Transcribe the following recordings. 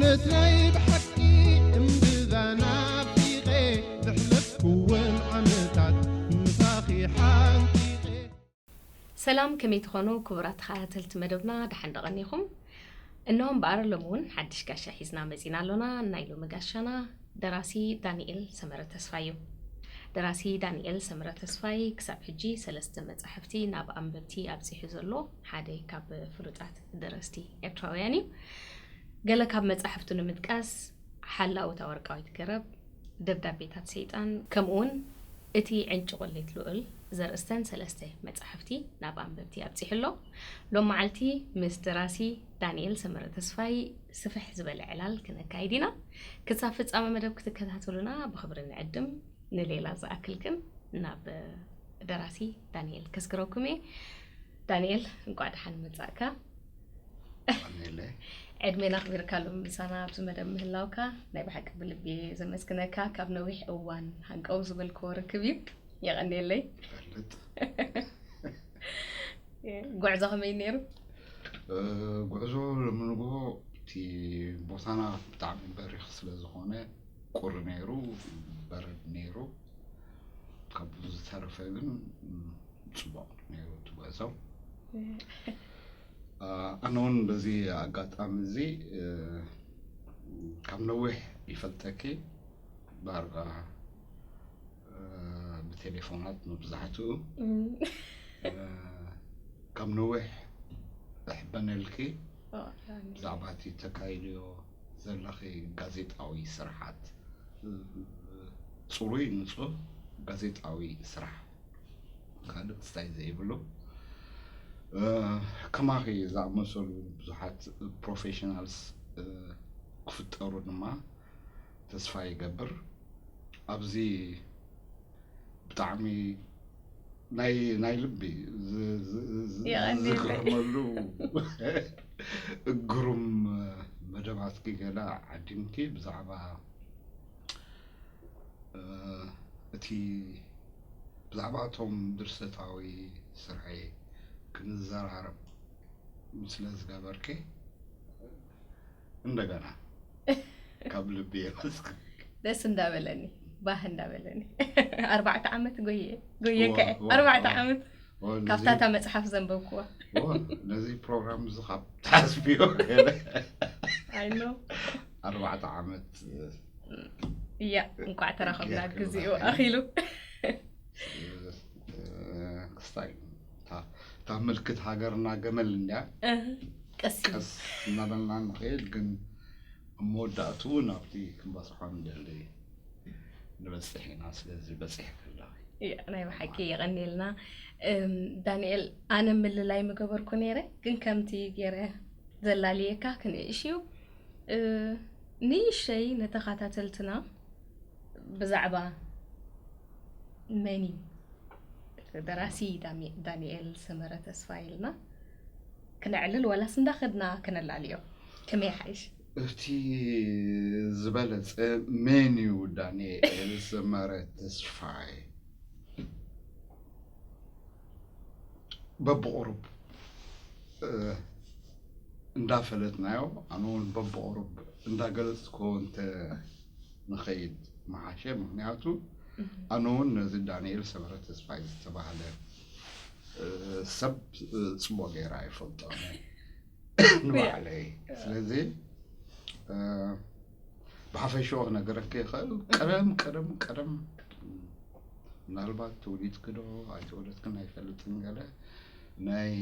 ነትናይ ብሓቂ እምብዛ ናፊቐ ዘሕለፍኩወን ዓመታት ምሳኺ ሓንቂቐ። ሰላም፣ ከመይ ትኾኑ ክቡራት ተኸታተልቲ መደብና? ደሓን ደቐኒኹም? እነሆ እምበኣር ሎሚ እውን ሓድሽ ጋሻ ሒዝና መጺና ኣሎና። ናይ ሎሚ ጋሻና ደራሲ ዳንኤል ሰመረ ተስፋይ እዩ። ደራሲ ዳንኤል ሰመረ ተስፋይ ክሳብ ሕጂ ሰለስተ መጻሕፍቲ ናብ ኣንበብቲ ኣብጺሑ ዘሎ ሓደ ካብ ፍሉጣት ደረስቲ ኤርትራውያን እዩ። ገለ ካብ መጻሕፍቱ ንምጥቃስ፣ ሓላውታ ወርቃዊት ገረብ፣ ደብዳቤታት ሰይጣን፣ ከምኡውን እቲ ዕንጭቆሌት ልዑል ዘርእስተን ሰለስተ መጻሕፍቲ ናብ ኣንበብቲ ኣብጺሑ ኣሎ። ሎም መዓልቲ ምስ ደራሲ ዳንኤል ሰመረ ተስፋይ ስፍሕ ዝበለ ዕላል ክነካይድ ኢና። ክሳብ ፍጻመ መደብ ክትከታተሉና ብኽብሪ ንዕድም። ንሌላ ዝኣክል ግን ናብ ደራሲ ዳንኤል ከስግረኩም እየ። ዳንኤል፣ እንቋዕ ደሓን መጻእካ። ኣሜለ ዕድሜና ኣኽቢርካ ሎም ምሳና ኣብዚ መደብ ምህላውካ ናይ ብሓቂ ብልቢ እየ ዘመስግነካ። ካብ ነዊሕ እዋን ሃንቀው ዝበልክዎ ርክብ እዩ። የቐንየለይ። ፈልጥ ጉዕዞ ከመይ ነይሩ? እ፣ ጉዕዞ ሎሚ ንግሆ እቲ ቦታና ብጣዕሚ በሪኽ ስለ ዝኾነ ቁሪ ነይሩ፣ በረድ ነይሩ። ካብኡ ዝተረፈ ግን ም፣ ጽቡቕ ነይሩ እቲ ጉዕዞ። እ፣ ኣነ እውን በዚ ኣጋጣሚ እዚ እ፣ ካብ ነዊሕ ይፈልጠኪ ዳርጋ እ፣ ብቴሌፎናት መብዛሕትኡ እ፣ ካብ ነዊሕ እሕበነልኪ ብዛዕባ እቲ ተካይድዮ ዘለኺ ጋዜጣዊ ስራሓት እ፣ ጽሩይ ንጹህ ጋዜጣዊ ስራሕ ካልእ ክስታይ ዘይብሉ እ፣ ከማኺ ዝኣመሰሉ ብዙሓት ፕሮፌሽናልስ እ፣ ክፍጠሩ ድማ ተስፋ ይገብር። ኣብዚ ብጣዕሚ ናይ ናይ ልቢ ዝ- ዝ- ዝ- የቐንየለይ። ዝግረመሉ ግሩም መደባትኪ ገለ ዓዲምኪ ብዛዕባ እ፣ እቲ ብዛዕባ እቶም ድርሰታዊ ስርሐይ ክንዘራረብ ስለ ዝገበርኪ እንደገና ካብ ልቢ የመስግን። ደስ እንዳበለኒ፣ ባህ እንዳበለኒ። ኣርባዕተ ዓመት ጎየ ጎየ ዋ፣ ከ ዋ፣ ኣርባዕተ ዋ። ዓመት ዋ፣ ነዚ- ካብታ እታ መጽሓፍ ዘንበብኩዋ። ዋ፣ ነዚ ፕሮግራም እዚ ካብ ትሓስብዮ ገለ I know። ኣርባዕተ ዓመት እያ፣ እንቋዕ ተራኸብና ጌርካ ግዜኡ ምባል። ኣኺሉ። እ፣ ክስታይ እታ እታ ምልክት ሃገርና ገመል እንድያ እህ፣ ቀስ ኢሉ። ቀስ እናበልና ንኸይድ ግን ኣብ መወዳእትኡ ናብቲ ክንበፅሖ ንደሊ ንበፅሕ ኢና። ስለዚ በፂሕ ከለኺ እያ፣ ናይ ብሓቂ የቐንየልና። እም፣ ዳንኤል፣ ኣነ ምልላይ ምገበርኩ ነይረ፣ ግን ከምቲ ገይረ ዘላልየካ ክንእሽ እዩ። እ፣ ንእሽተይ ንተኸታተልትና ብዛዕባ መን እዩ ደራሲ ዳሚ- ዳንኤል ሰመረ ተስፋ ኢልና ክነዕልል፣ ዋላስ እንዳኸድና ክነላልዮ ከመይ ይሓይሽ? እቲ ዝበለፀ መን እዩ ዳንኤል ሰመረ ተስፋይ በብቑሩብ እ፣ እንዳፈለጥናዮ ኣነ እውን በብቑሩብ እንዳገለፅክዎ እንተ ንኸይድ መሓሸ። ምክንያቱ ኣነ እውን ነዚ ዳንኤል ሰመረ ተስፋይ ዝተባህለ እ፣ ሰብ እ፣ ፅቡቅ ገይረ ኣይፈልጦ ንባዕለይ። ስለዚ እ፣ ብሓፈሽኡ ክነገረኪ ይኽእል። ቀደም ቀደም ቀደም ምናልባት ተወሊድኪ ዶ ኣይተወለድክን ኣይፈልጥን፣ ገለ ናይ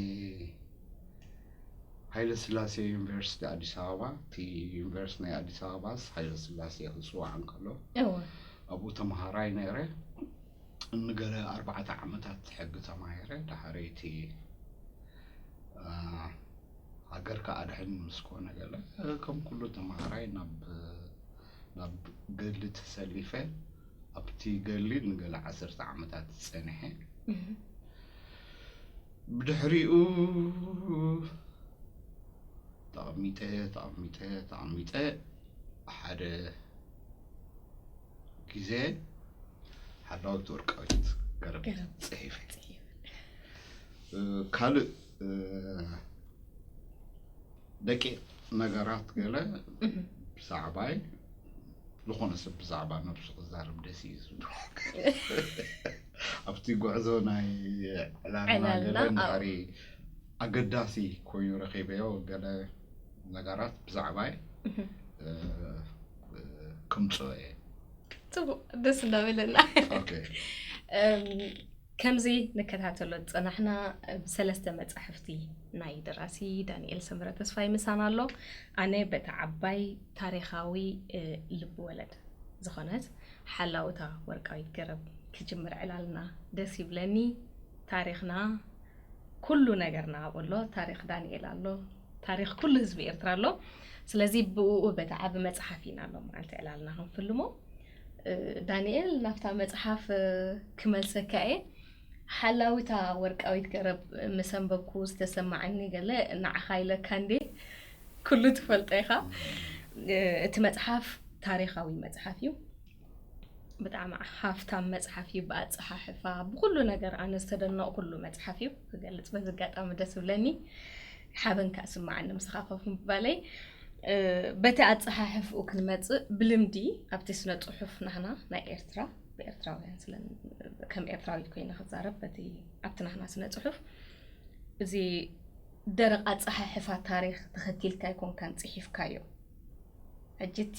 ሃይለ ስላሴ ዩኒቨርሲቲ ኣዲስ ኣበባ፣ እቲ ዩኒቨርሲቲ ናይ ኣዲስ ኣበባስ ሃይለ ስላሴ ክፅዋዕ እንከሎ እወ። ኣብኡ ተምሃራይ ነይረ። ንገለ ኣርባዕተ ዓመታት ሕጊ ተማሂረ። ድሓረይ እቲ እ፣ ሃገርካ ኣድሕን ምስ ኮነ ገለ ከም ኩሉ ተምሃራይ ናብ ናብ ገድሊ ተሰሊፈ ኣብቲ ገድሊ ንገለ ዓሰርተ ዓመታት ፀኒሐ። ብድሕሪኡ ተቐሚጠ ተቐሚጠ ተቐሚጠ ሓደ ግዜ ሓላዊት ወርቃዊት ገረብ ገረብ። ፅሒፈ። እ፣ ካልእ እ፣ ደቂቕ ነገራት ገለ እህ። ብዛዕባይ ዝኾነ ሰብ ብዛዕባ ነብሱ ክዛረብ ደስ እዩ ዝብሉ። ኣብቲ ጉዕዞ ናይ ዕላልና ዕላልና፣ ገለ ኣዎ። እንድሕሪ ኣገዳሲ ኮይኑ ረኺበዮ ገለ ነገራት ብዛዕባይ እ፣ እ፣ ክምፅኦ እየ። ጽቡቅ፣ ደስ እንዳበለና። ኦኬ። እም፣ ከምዚ ንከታተሎ ዝጸናሕና፣ እም፣ ሰለስተ መጻሕፍቲ ናይ ደራሲ ዳንኤል ሰመረ ተስፋይ ምሳና ኣሎ። ኣነ በታ ዓባይ ታሪኻዊ፣ እ፣ ልብ ወለድ ዝኾነት ሓላውታ ወርቃዊት ገረብ ክጅምር ዕላልና ደስ ይብለኒ። ታሪኽና፣ ኩሉ ነገርና ኣብኡ ኣሎ። ታሪኽ ዳንኤል ኣሎ። ታሪኽ ኩሉ ህዝቢ ኤርትራ ኣሎ። ስለዚ ብኡ በታ ዓቢ መጽሓፍ ኢና ኣሎ መዓልቲ ዕላልና ክንፍልሞ። እ፣ ዳንኤል፣ ናብታ መጽሓፍ፣ እ፣ ክመልሰካ እየ። ሓላዊታ ወርቃዊት ገረብ ምስ ኣንበብኩ ዝተሰማዓኒ ገለ ንዓኻ ኢለካ እንዴ፣ ኩሉ ትፈልጦ ኢኻ። እ፣ እቲ መጽሓፍ ታሪኻዊ መጽሓፍ እዩ። ብጣዕሚ ሃፍታም መጽሓፍ እዩ፣ ብኣጸሓሕፋ፣ ብኹሉ ነገር ኣነ ዝተደነቕኩሉ መጽሓፍ እዩ። ክገልጽ በዚ ኣጋጣሚ ደስ ይብለኒ፣ ሓበን ከኣ ስምዓኒ ምሳኻ ኮፍ ምባለይ። እ፣ በቲ ኣጸሓሕፍኡ ክንመጽእ፣ ብልምዲ ኣብቲ ስነ ጽሑፍ ናህና ናይ ኤርትራ፣ ብኤርትራውያን ስለ፣ ከም ኤርትራዊት ኮይነ ክዛረብ፣ በቲ ኣብቲ ናህና ስነ ጽሑፍ፣ እዚ ደረቕ ኣጸሓሕፋ ታሪኽ ተኸቲልካ ኣይኮንካን ጽሒፍካዮ። ሕጂ እቲ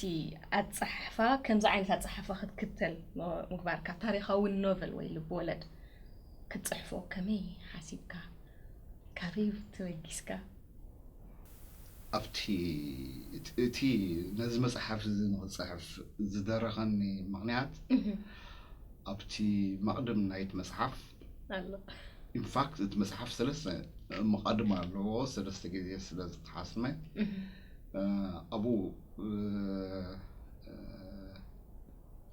ኣጸሓሕፋ፣ ከምዚ ዓይነት ኣጸሓሕፋ ክትክተል ም-፣ ምግባርካ፣ ታሪኻዊ ኖቨል ወይ ልብ ወለድ ክትጽሕፎ ከመይ ሓሲብካ? ካበይ ተበጊስካ? ኣብቲ እቲ- እቲ ነዚ መጽሓፍ እዚ ንኽጽሕፍ ዝደረኸኒ ምኽንያት፣ እህ፣ ኣብቲ መቕድም ናይቲ መጽሓፍ፣ ኣሎ። ኢንፋክት እቲ መጽሓፍ ሰለስተ መቓድም ኣለዎ፣ ሰለስተ ግዜ ስለ ዝተሓስመ፣ እህ፣ እ፣ ኣብኡ፣ እ፣ እ፣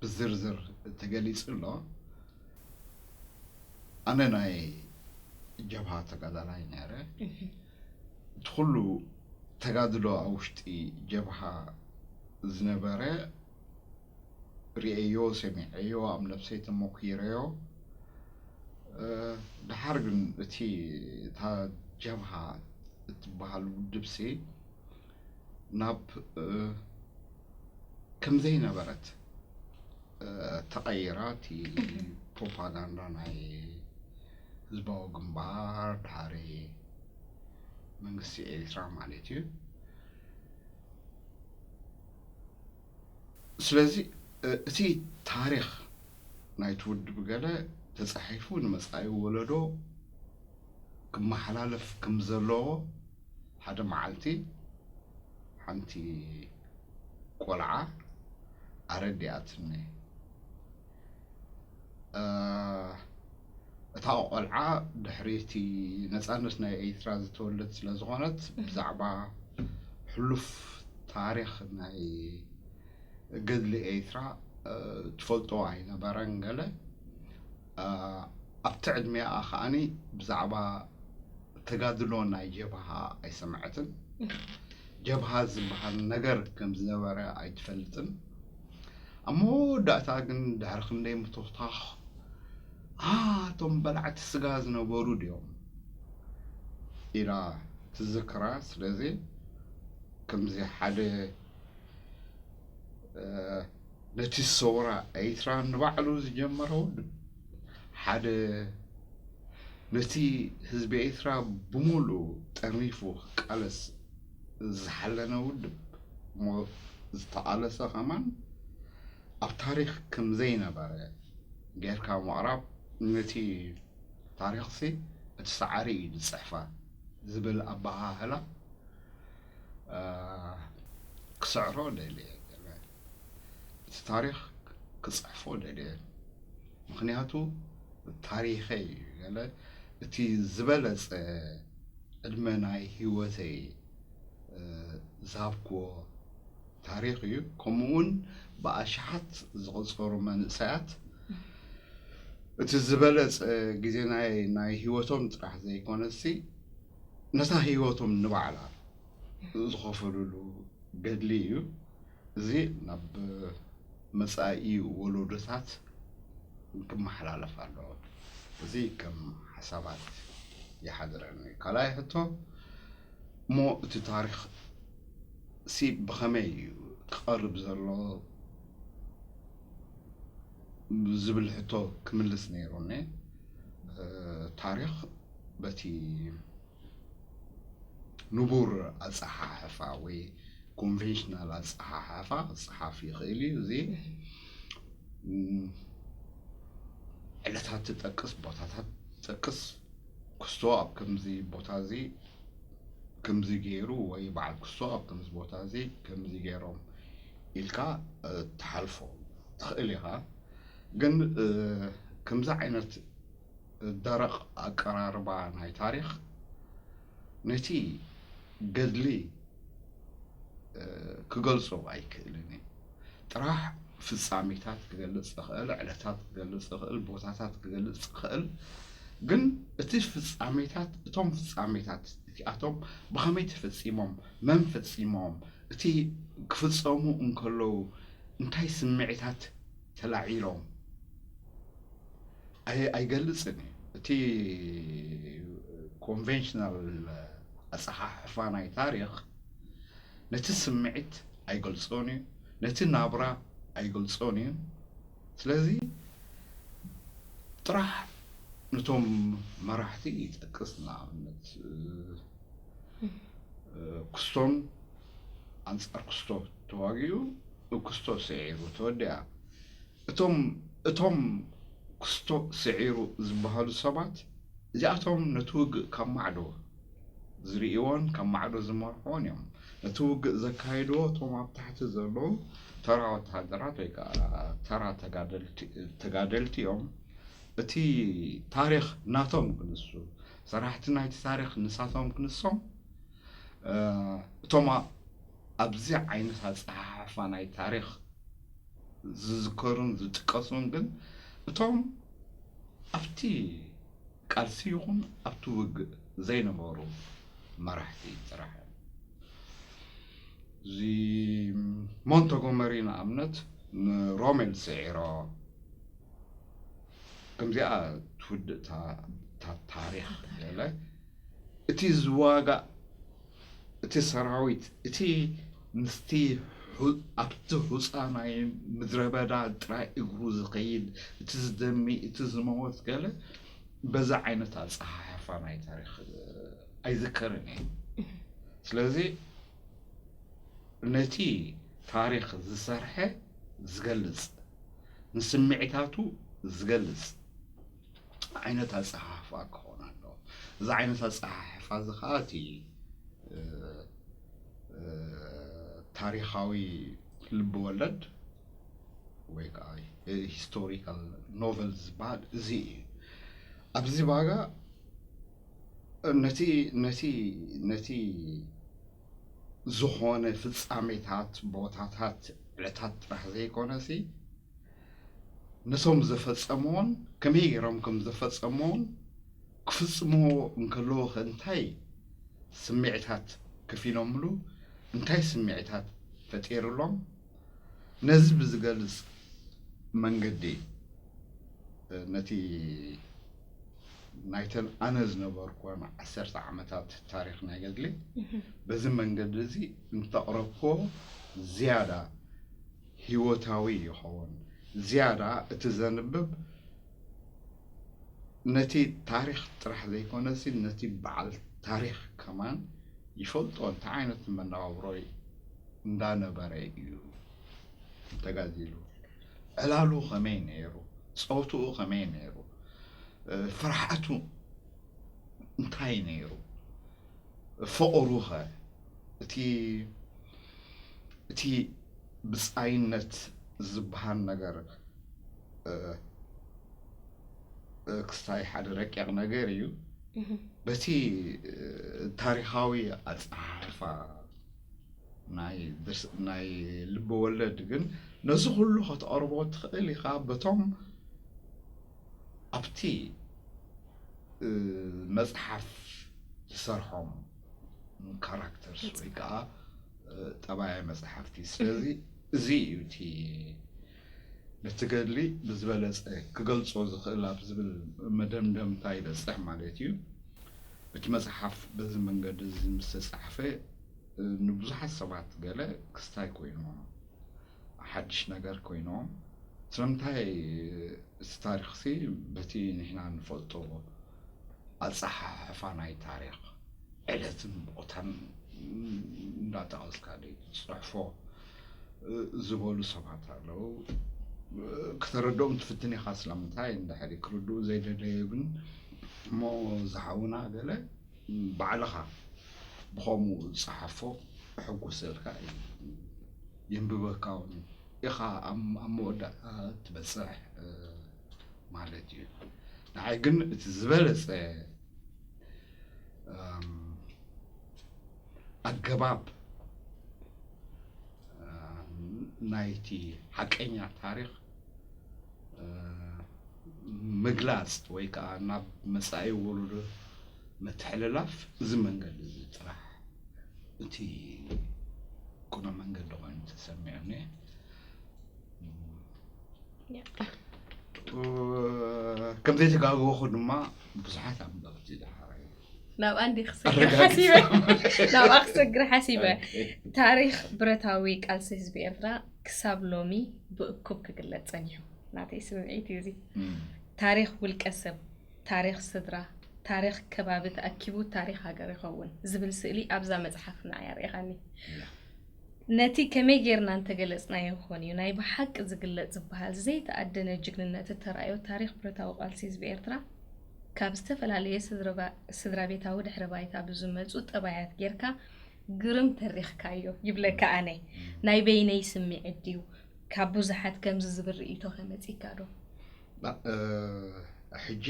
ብዝርዝር ተገሊጹ ኣሎ። ኣነ ናይ ጀብሃ ተጋዳላይ ነይረ። እህ፣ እቲ ኩሉ ተጋድሎ ኣብ ውሽጢ ጀብሃ ዝነበረ ርእየዮ፣ ሰሚዐዮ፣ ኣብ ነብሰይ ተመኲረዮ። እ፣ ደሓር ግን እቲ፣ እታ ጀብሃ እትበሃል ውድብሲ ናብ፣ እ፣ ከም ዘይነበረት፣ እ፣ ተቐይራ፣ እቲ ፕሮፓጋንዳ ናይ ህዝባዊ ግንባር፣ ድሓሪ መንግስቲ ኤርትራ ማለት እዩ። ስለዚ፣ እ፣ እቲ ታሪኽ ናይቲ ውድብ ገለ ተጻሒፉ ንመጻኢ ወለዶ ክመሓላለፍ ከም ዘለዎ፣ ሓደ መዓልቲ ሓንቲ ቆልዓ ኣረዲኣትኒ። እ፣ እታ ቆልዓ ድሕሪ እቲ ነጻነት ናይ ኤርትራ ዝተወለደት ስለ ዝኾነት፣ ብዛዕባ ሕሉፍ ታሪኽ ናይ ገድሊ ኤርትራ፣ እ፣ ትፈልጦ ኣይነበረን ገለ። እ፣ ኣብቲ ዕድሜኣ ከኣኒ ብዛዕባ ተጋድሎ ናይ ጀብሃ ኣይሰምዐትን። ጀብሃ ዝበሃል ነገር ከም ዝነበረ ኣይትፈልጥን። ኣብ መወዳእታ ግን ድሕሪ ክንደይ ምትኽታኽ፣ "ኣ፣ እቶም በላዕቲ ስጋ ዝነበሩ ድዮም?" ኢላ ትዝክራ። ስለዚ ከምዚ ሓደ፣ እ፣ ነቲ ሰውራ ኤርትራ ንባዕሉ ዝጀመረ ውድብ፣ ሓደ ነቲ ህዝቢ ኤርትራ ብምሉኡ ጠርኒፉ ክቃለስ ዝሓለነ ውድብ፣ እሞ ዝተቓለሰ ከማን ኣብ ታሪኽ ከም ዘይነበረ ጌርካ ምቕራብ፣ ነቲ ታሪኽሲ እቲ ሰዓሪ እዩ ዝጽሕፋ ዝብል ኣበሃህላ፣ እ፣ ክስዕሮ ደልየ። እቲ ታሪኽ ክጽሕፎ ደልየ። ምኽንያቱ ታሪኸይ እዩ። ገለ እቲ ዝበለጸ ዕድመ ናይ ህይወተይ፣ እ፣ ዝሃብክዎ ታሪኽ እዩ። ከምኡ እውን ብኣሽሓት ዝቑጸሩ መንእሰያት እቲ ዝበለጸ ግዜ ናይ፣ ናይ ህይወቶም ጥራሕ ዘይኮነሲ፣ ነታ ህይወቶም ንባዕላ ዝኸፈሉሉ ገድሊ እዩ። እዚ ናብ መጻኢ ወለዶታት ክመሓላለፍ ኣለዎ። እዚ ከም ሓሳባት ይሓድረኒ። ካልኣይ ሕቶ፣ እሞ እቲ ታሪኽ ሲ ብኸመይ እዩ ክቐርብ ዘሎ ዝብል ሕቶ ክምልስ ነይሩኒ። ታሪኽ በቲ ንቡር ኣፀሓሕፋ ወይ ኮንቨንሽናል ኣፀሓሕፋ ክፀሓፍ ይኽእል እዩ። እዚ ዕለታት ትጠቅስ፣ ቦታታት ትጠቅስ፣ ክስቶ ኣብ ከምዚ ቦታ እዚ ከምዚ ገይሩ ወይ በዓል ክስቶ ኣብ ከምዚ ቦታ እዚ ከምዚ ገይሮም ኢልካ ትሓልፎ ትኽእል ኢኻ። ግን ከምዚ ዓይነት ደረቕ ኣቀራርባ ናይ ታሪኽ ነቲ ገድሊ ክገልጾ ኣይክእልን እየ። ጥራሕ ፍጻሜታት ክገልጽ ዝኽእል፣ ዕለታት ክገልጽ ዝኽእል፣ ቦታታት ክገልጽ ዝኽእል፣ ግን እቲ ፍጻሜታት፣ እቶም ፍጻሜታት እቲኣቶም ብኸመይ ተፈጺሞም፣ መን ፈጺሞም፣ እቲ ክፍጸሙ እንከለዉ እንታይ ስምዒታት ተላዒሎም ኣይገልጽን እዩ። እቲ ኮንቨንሽናል ኣፀሓሕፋ ናይ ታሪኽ ነቲ ስምዒት ኣይገልጾን እዩ፣ ነቲ ናብራ ኣይገልጾን እዩ። ስለዚ ጥራሕ ነቶም መራሕቲ ይጠቅስ። ንኣብነት ክስቶን ኣንፃር ክስቶ ተዋጊኡ፣ ክስቶ ስዒሩ ተወዲኣ። እቶም እቶም ክስቶ ስዒሩ ዝበሃሉ ሰባት እዚኣቶም ነቲ ውግእ ካብ ማዕዶ ዝርእይዎን ካብ ማዕዶ ዝመርሕዎን እዮም። ነቲ ውግእ ዘካይድዎ እቶም ኣብ ታሕቲ ዘለዉ ተራ ወተሃደራት ወይ ከዓ ተራ ተጋደልቲ እዮም። እቲ ታሪኽ ናቶም ክንሱ፣ ሰራሕቲ ናይቲ ታሪኽ ንሳቶም ክንሶም፣ እቶም ኣብዚ ዓይነት ኣፀሓሕፋ ናይ ታሪኽ ዝዝከሩን ዝጥቀሱን ግን እቶም ኣብቲ ቃልሲ ይኹን ኣብቲ ውግእ ዘይነበሩ መራሕቲ ጥራሕ እዮም። እዚ ሞንቶጎመሪ ንኣብነት ንሮሜል ስዒሮ ከምዚኣ ትውድእ እታ ታሪኽ ገለ እቲ ዝዋጋእ እቲ ሰራዊት እቲ ምስቲ ኣብቲ ሑፃ ናይ ምድረ በዳ ጥራይ እግሩ ዝኸይድ እቲ ዝደሚ እቲ ዝመወት ገለ በዛ ዓይነት ኣፀሓሕፋ ናይ ታሪኽ ኣይዝከርን እየ። ስለዚ ነቲ ታሪኽ ዝሰርሐ ዝገልፅ፣ ንስምዒታቱ ዝገልፅ ዓይነት ኣፀሓሕፋ ክኸውን ኣለዎ። እዚ ዓይነት ኣፀሓሕፋ እዚ ከዓ እቲ ታሪኻዊ ልቢ ወለድ ወይ ከዓ ሂስቶሪካል ኖቨል ዝበሃል እዚ እዩ። ኣብዚ ባጋ ነቲ ነቲ ነቲ ዝኾነ ፍጻሜታት፣ ቦታታት፣ ዕለታት ጥራሕ ዘይኮነሲ ነቶም ዘፈጸምዎን ከመይ ገይሮም ከም ዘፈጸምዎን ክፍጽምዎ እንከለዉ ከ እንታይ ስምዒታት ከፊኖምሉ፣ እንታይ ስምዒታት ፈጢሩሎም፣ ነዚ ብዝገልጽ መንገዲ ነቲ ናይተን ኣነ ዝነበርኩወን ዓሰርተ ዓመታት ታሪኽ ናይ ገድሊ በዚ መንገዲ እዚ እንተቕረብኮ ዝያዳ ህይወታዊ ይኸውን። ዝያዳ እቲ ዘንብብ ነቲ ታሪኽ ጥራሕ ዘይኮነሲ ነቲ በዓል ታሪኽ ከማን ይፈልጦ እንታይ ዓይነት መነባብሮ እንዳነበረ እዩ ተጋዲሉ፣ ዕላሉ ከመይ ነይሩ፣ ፆትኡ ከመይ ነይሩ፣ ፍርሓቱ እንታይ ነይሩ፣ ፍቕሩኸ እቲ እቲ ብፃይነት ዝበሃል ነገር ክስታይ ሓደ ረቂቕ ነገር እዩ። በቲ ታሪኻዊ ኣፀሓሕፋ ናይ ልቢ ወለድ ግን ነዚ ኩሉ ከተቕርቦ ትኽእል ኢኻ በቶም ኣብቲ መፅሓፍ ዝሰርሖም ካራክተርስ ወይ ከዓ ጠባያ መፅሓፍቲ። ስለዚ እዚ እዩ እቲ ነቲ ገድሊ ብዝበለፀ ክገልፆ ዝኽእል ኣብ ዝብል መደምደምታ ይበፅሕ ማለት እዩ። እቲ መፅሓፍ በዚ መንገዲ እዚ ምስ ተፃሕፈ ንብዙሓት ሰባት ገለ ክስታይ ኮይኑ ሓድሽ ነገር ኮይኖም፣ ስለምንታይ እቲ ታሪኽሲ በቲ ንሕና ንፈልጦ ኣጸሓሕፋ ናይ ታሪኽ ዕለትን ቦታን እንዳጠቐስካ ደይ ትጽሕፎ ዝበሉ ሰባት ኣለዉ። ክተረድኦም ትፍትን ኢኻ። ስለምንታይ እንድሕሪ ክርድኡ ዘይደለየ ግን እሞ ዝሓውና ገለ ባዕልኻ ብኸምኡ ዝጸሓፎ ሕጉስ እልካ የንብበካ እውን ኢኻ ኣብ መወዳእታ ትበጽሕ ማለት እዩ። ንዓይ ግን እቲ ዝበለጸ ኣገባብ ናይቲ ሓቀኛ ታሪኽ ምግላጽ ወይ ከዓ ናብ መጻኢ ወለዶ ምትሕልላፍ እዚ መንገዲ እዚ ጥራሕ እቲ ቅኑዕ መንገዲ ኮይኑ ተሰሚዑኒ። ከም ዘይተጋገኹ ድማ ብዙሓት ኣንበብቲ ደሓር ናብ ኣንዲ ክሰግር ሓሲበ ናብኣ ክሰግር ሓሲበ። ታሪኽ ብረታዊ ቃልሲ ህዝቢ ኤርትራ ክሳብ ሎሚ ብእኩብ ክግለጽ ጸኒሑ። ናተይ ስምዒት እዩ እዚ። ታሪኽ ውልቀ ሰብ፣ ታሪኽ ስድራ፣ ታሪኽ ከባቢ ተኣኪቡ ታሪኽ ሃገር ይኸውን ዝብል ስእሊ ኣብዛ መጽሓፍ ንዓይ ኣርእኻኒ። ነቲ ከመይ ጌርና እንተገለጽናዮ ይኾን እዩ ናይ ብሓቂ ዝግለጽ ዝበሃል ዘይተኣደነ ጅግንነት እተራእዮ ታሪኽ ብረታዊ ቃልሲ ህዝቢ ኤርትራ ካብ ዝተፈላለየ ስድራ ቤታዊ ድሕረ ባይታ ብዝመጹ ጠባያት ጌርካ ግርም ተሪኽካዮ ይብለካ ኣነ። ናይ በይነይ ስምዒት ድዩ? ካብ ብዙሓት ከምዚ ዝብል ርእይቶ ከመጺካ ዶ? ሕጂ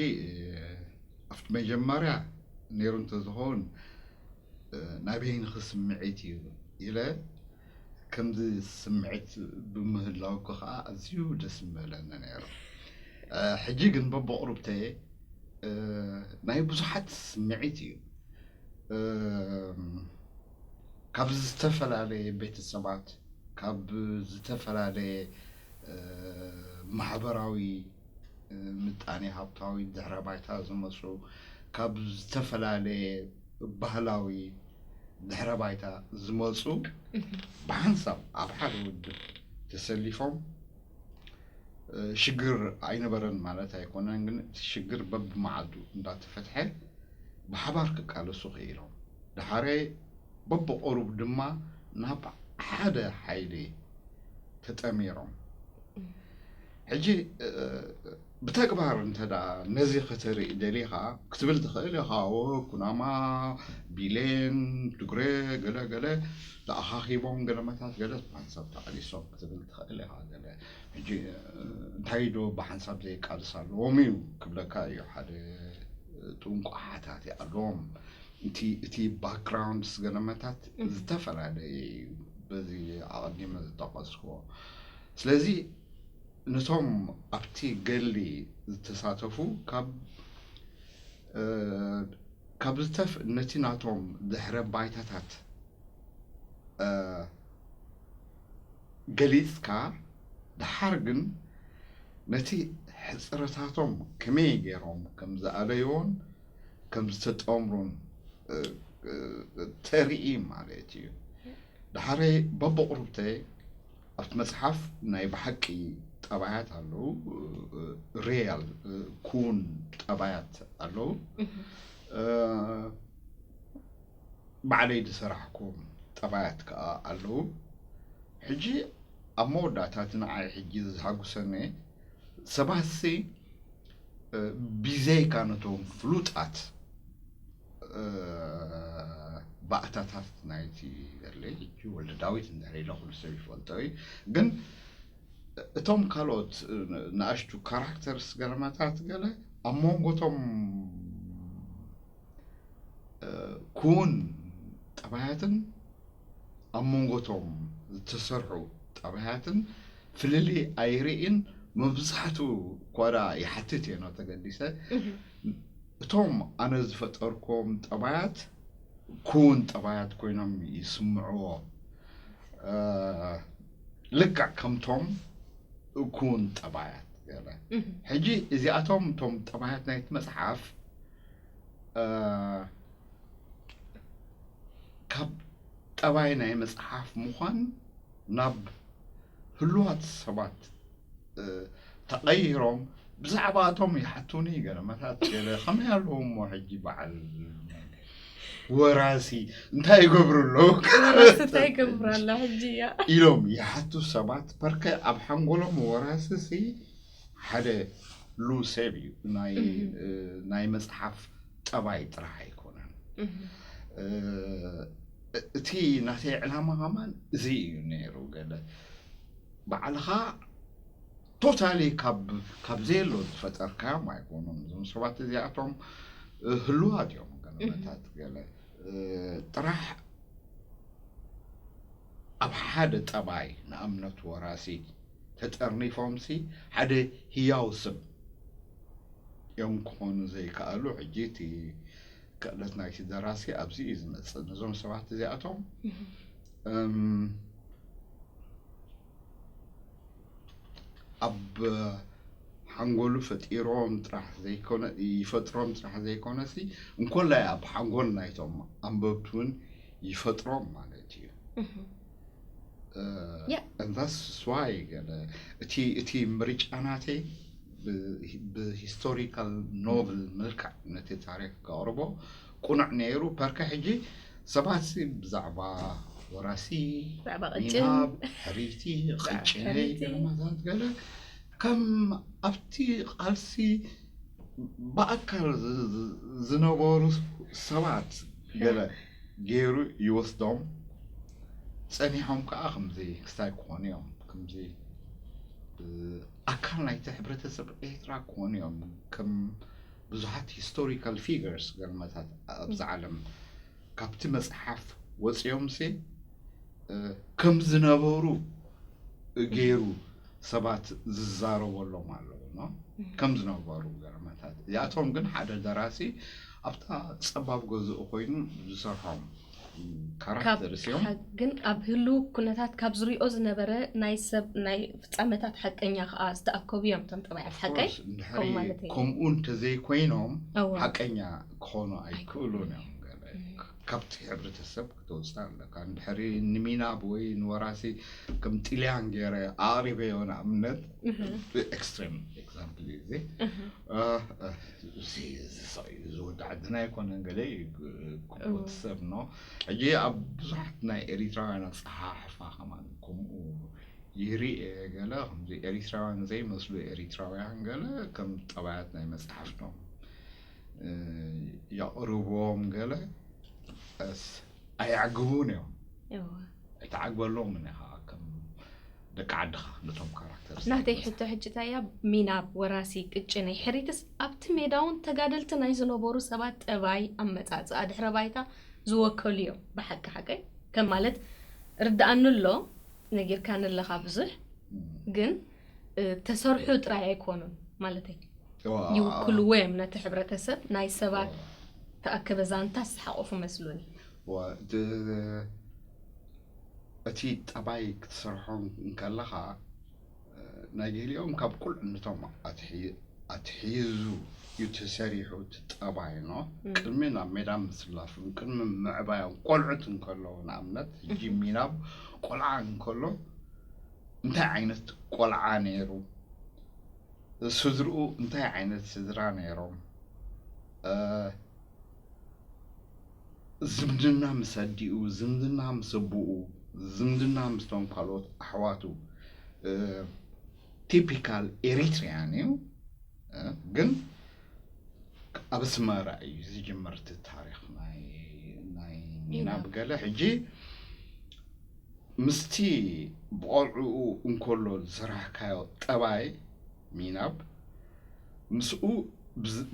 ኣብቲ መጀመርያ ነይሩ እንተዝኸውን ናይ በይንኺ ስምዒት እዩ ኢለ ከምዚ ስምዒት ብምህላውኩ ከዓ ኣዝዩ ደስ ምበለኒ ነይሩ። ሕጂ ግን በብቕሩብተየ ናይ ብዙሓት ስምዒት እዩ። ካብ ዝተፈላለየ ቤተሰባት፣ ካብ ዝተፈላለየ ማሕበራዊ ምጣኔ ሃብታዊ ድሕረ ባይታ ዝመፁ፣ ካብ ዝተፈላለየ ባህላዊ ድሕረ ባይታ ዝመፁ ብሓንሳብ ኣብ ሓደ ውድብ ተሰሊፎም ሽግር ኣይነበረን ማለት ኣይኮነን፣ ግን እቲ ሽግር በብመዓልቱ እንዳተፈትሐ ብሓባር ክቃለሱ ክኢሎም። ድሓረ በብቕሩብ ድማ ናብ ሓደ ሓይሊ ተጠሚሮም። ሕጂ ብተግባር እንተ ነዚ ከተርኢ ደሊኻ ክትብል ትኽእል ኢኻ። ኩናማ፣ ቢሌን፣ ትግሬ፣ ገለ ገለ ተኣኻኺቦም ገለመታት ገለ ሓንሳብ ተቓሊሶም ክትብል ትኽእል ኢኻ። ገለ ሕጂ እንታይ ዶ ብሓንሳብ ዘይቃልስ ኣለዎም እዩ ክብለካ እዩ። ሓደ ጥንቋሓታት ኣለዎም። እቲ እቲ ባክግራውንድስ ገለመታት ዝተፈላለየ እዩ። በዚ ኣቐዲመ ዝጠቐስክዎ። ስለዚ ነቶም ኣብቲ ገሊ ዝተሳተፉ ካብ ካብ ዝተፍ ነቲ ናቶም ድሕረ ባይታታት ገሊጽካ፣ ድሓር ግን ነቲ ሕጽረታቶም ከመይ ገይሮም ከም ዝኣለይዎን ከም ዝተጠምሩን ተርኢ ማለት እዩ። ድሓረይ በብቕሩብተይ ኣብቲ መጽሓፍ ናይ ብሓቂ ጠባያት ኣለዉ፣ ሪያል ኩን ጠባያት ኣለዉ። ባዕለይ ዝሰራሕኩም ጠባያት ከኣ ኣለዉ። ሕጂ ኣብ መወዳእታ እቲ ንዓይ ሕጂ ዘሐጉሰኒ ሰባትሲ ብዘይካ ነቶም ፍሉጣት ባእታታት ናይቲ ገድሊ ሕጂ ወልደ ዳዊት እንድሕር ኢለ ኩሉ ሰብ ይፈልጦ እዩ። ግን እቶም ካልኦት ንኣሽቱ ካራክተርስ ገለመታት ገለ ኣብ መንጎቶም ክውን ጠባያትን ኣብ መንጎቶም ዝተሰርሑ ጠባያትን ፍልልይ ኣይርእን። መብዛሕትኡ ኳዳ ይሓትት እየ ነው ተገዲሰ እቶም ኣነ ዝፈጠርኩም ጠባያት ክውን ጠባያት ኮይኖም ይስምዕዎ። ልክዕ ከምቶም ክውን ጠባያት ገለ ሕጂ እዚኣቶም እቶም ጠባያት ናይቲ መፅሓፍ ካብ ጠባይ ናይ መፅሓፍ ምዃን ናብ ህሉዋት ሰባት ተቐይሮም ብዛዕባቶም ይሓቱኒ። ገለመታት ገለ ከመይ ኣለዉ እሞ ሕጂ በዓል ወራሲ እንታይ ይገብሩ ኣለዉ? ወራሲ እንታይ ይገብሩ ኣሎ ሕጂ? እያ ኢሎም ይሓቱ ሰባት። ፐርከ ኣብ ሓንጎሎም ወራሲ ሲ ሓደ ሉ ሰብ እዩ። ናይ መፅሓፍ ጠባይ ጥራሕ ኣይኮነን። እቲ ናተይ ዕላማ ከማን እዚ እዩ ነይሩ። ገለ ባዕልኻ ቶታሊ ካብ ዘየሎ ዝፈጠርካዮም ኣይኮኑን። እዞም ሰባት እዚኣቶም ህልዋት እዮም። ገለመታት ገለ ጥራሕ ኣብ ሓደ ጠባይ፣ ንኣብነት ወራሲ፣ ተጠርኒፎምሲ ሓደ ህያው ስም እዮም ክኾኑ ዘይከኣሉ። ሕጂ እቲ ክእለት ናይቲ ደራሲ ኣብዚ እዩ ዝመፅእ። ነዞም ሰባት እዚኣቶም ኣብ ሓንጎሉ ፈጢሮም ጥራሕ ዘይኮነ ይፈጥሮም ጥራሕ ዘይኮነ ሲ እንኮላይ ኣብ ሓንጎል ናይቶም ኣንበብቲ እውን ይፈጥሮም ማለት እዩ። Yeah. That's why ገለ እቲ እቲ ምርጫ ናተይ ብ historical novel መልክዕ ነቲ ታሪክ ከቕርቦ ቁኑዕ ነይሩ። ፐርከ ሕጂ ሰባት ሲ ብዛዕባ ወራሲ ብዛዕባ ቅጭን ሚናብ ሕሪቲ ቅጭነይ ሕሪቲ። ገለማታት ገለ ከም ኣብቲ ቃልሲ ብኣካል ዝ- ዝ- ዝነበሩ ሰባት ገለ ገይሩ ይወስዶም። ፀኒሖም ከዓ ከምዚ ክስታይ ክኾኑ እዮም። ከምዚ ኣካል ናይቲ ሕብረተሰብ ኤርትራ ክኾኑ እዮም። ከም ብዙሓት historical figures ገለመታት ኣብዚ ዓለም ካብቲ መፅሓፍ ወፂኦም ሲ ከም ዝነበሩ ገይሩ ሰባት ዝዛረበሎም ኣለዉ። ከም ዝነበሩ ገለመታት እዚኣቶም ግን ሓደ ደራሲ ኣብታ ፀባብ ገዝኡ ኮይኑ ዝሰርሖም ካራክተርስ እዮም። ግን ኣብ ህልው ኩነታት ካብ ዝሪኦ ዝነበረ ናይ ሰብ ናይ ፍፃመታት ሓቀኛ ከዓ ዝተኣከቡ እዮም እቶም ጠባያት ሓቀይ። እንድሕሪ ከምኡ እንተዘይኮይኖም ሓቀኛ ክኾኑ ኣይክእሉን እዮም። ገለ ካብቲ ሕብረተሰብ ክትወፅእ ኣለካ። እንድሕሪ ንሚናብ ወይ ንወራሲ ከም ጥልያን ገይረ ኣቕሪበዮ ንኣብነት extreme example እዩ እዚ። እዚ ወዲ ዓድና ኣይኮነን ገለ ክወዲ ሰብ ኖ። ሕጂ ኣብ ብዙሓት ናይ ኤሪትራውያን ኣፀሓሕፋ ከማን ከምኡ ይርኢ። ገለ ከምዚ ኤሪትራውያን ዘይመስሉ ኤሪትራውያን ገለ ከም ጠባያት ናይ መፅሓፍቶም የቕርብዎም ገለ ኣየዕግቡን እዮም። ኣይተዓግበሎምን ኢኻ ከም ደቂ ዓድኻ ነቶም ካራክተርስ ናተይ ሕቶ ሕጂ እንታይ እያ? ሚናብ ወራሲ ቅጭነይ ሕሪትስ ኣብቲ ሜዳ እውን ተጋደልቲ ናይ ዝነበሩ ሰባት ጠባይ ኣመፃፅኣ ድሕረ ባይታ ዝወከሉ እዮም። ብሓቂ ሓቀይ ከም ማለት ርድኣኒ ኣሎ ነጊርካኒ ኣለኻ ብዙሕ ግን ተሰርሑ ጥራይ ኣይኮኑን ማለተይ ይውክልዎ እዮም ነቲ ሕብረተሰብ ናይ ሰባት ተኣከበ ዛንታ ዝሓቆፉ መስሉኒ። እቲ ጠባይ ክትሰርሖ እንከለኻ ናይ ገሊኦም ካብ ቁልዕነቶም ኣትሒዙ እዩ ተሰሪሑ እቲ ጠባይ ኖ። ቅድሚ ናብ ሜዳ ምስላፍም ቅድሚ ምዕባዮም ቆልዑት እንከለዉ ንኣብነት ሕጂ ሚናብ ቆልዓ እንከሎ እንታይ ዓይነት ቆልዓ ነይሩ፣ ስድርኡ እንታይ ዓይነት ስድራ ነይሮም፣ ዝምድና ምስ ኣዲኡ፣ ዝምድና ምስ ኣቦኡ፣ ዝምድና ምስቶም ካልኦት ኣሕዋቱ ቲፒካል ኤሪትሪያን እዩ። ግን ኣብ ኣስመራ እዩ ዝጅምር እቲ ታሪክ ናይ ሚናብ። ገለ ሕጂ ምስቲ ብቆልዕኡ እንከሎ ዝሰራሕካዮ ጠባይ ሚናብ ምስኡ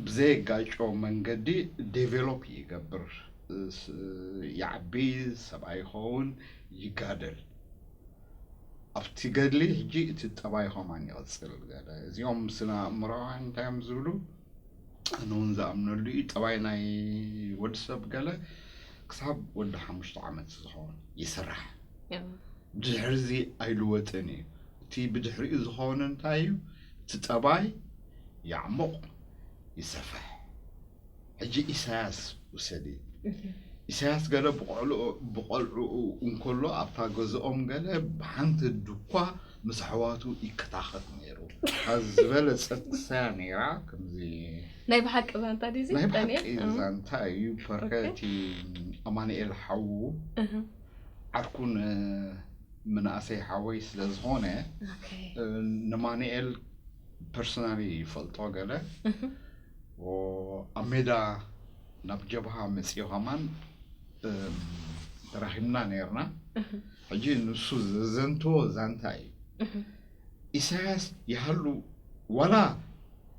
ብዘየጋጮ መንገዲ ዴቨሎፕ ይገብር። ይዓቢ፣ ሰብኣይ ይኸውን፣ ይጋደል። ኣብቲ ገድሊ ሕጂ እቲ ጠባይ ከማን ይቕፅል። ገለ እዚኦም ስነ ኣእምሮውያን እንታይ እዮም ዝብሉ? ኣነ እውን ዝኣምነሉ እዩ። ጠባይ ናይ ወዲ ሰብ ገለ ክሳብ ወዲ ሓሙሽተ ዓመት ዝኸውን ይስራሕ። ድሕርዚ ኣይልወጥን እዩ። እቲ ብድሕሪኡ ዝኸውን እንታይ እዩ? እቲ ጠባይ ይዓሙቕ፣ ይሰፍሕ። ሕጂ ኢሳያስ ውሰዲ። ኢሳያስ ገለ ብቆልዑ ብቆልዑ እንከሎ ኣብታ ገዝኦም ገለ ብሓንቲ ድኳ ምስ ኣሕዋቱ ይከታኸት ነይሩ። እታ ዝበለጸት ክሳያ ነይራ። ከምዚ ናይ ብሓቂ ዛንታ ድዩ እዚ? ናይ ዳንኤል? ብሓቂ እም። ዛንታ እዩ። ፐርከቲ ኣማኑኤል ሓዉ እህ። ዓርኩን ምንኣሰይ ሓወይ ስለ ዝኾነ ኦኬ። ንማኑኤል ፐርሶናሊ ይፈልጦ ገለ እህ። ኦ፣ ኣብ ሜዳ ናብ ጀብሃ መፅዮ ከማን እም፣ ተራኺብና ነርና። እህ። ሕጂ ንሱ ዘዘንቶ ዛንታ እዩ። እህ። ኢሳያስ ይሃሉ ዋላ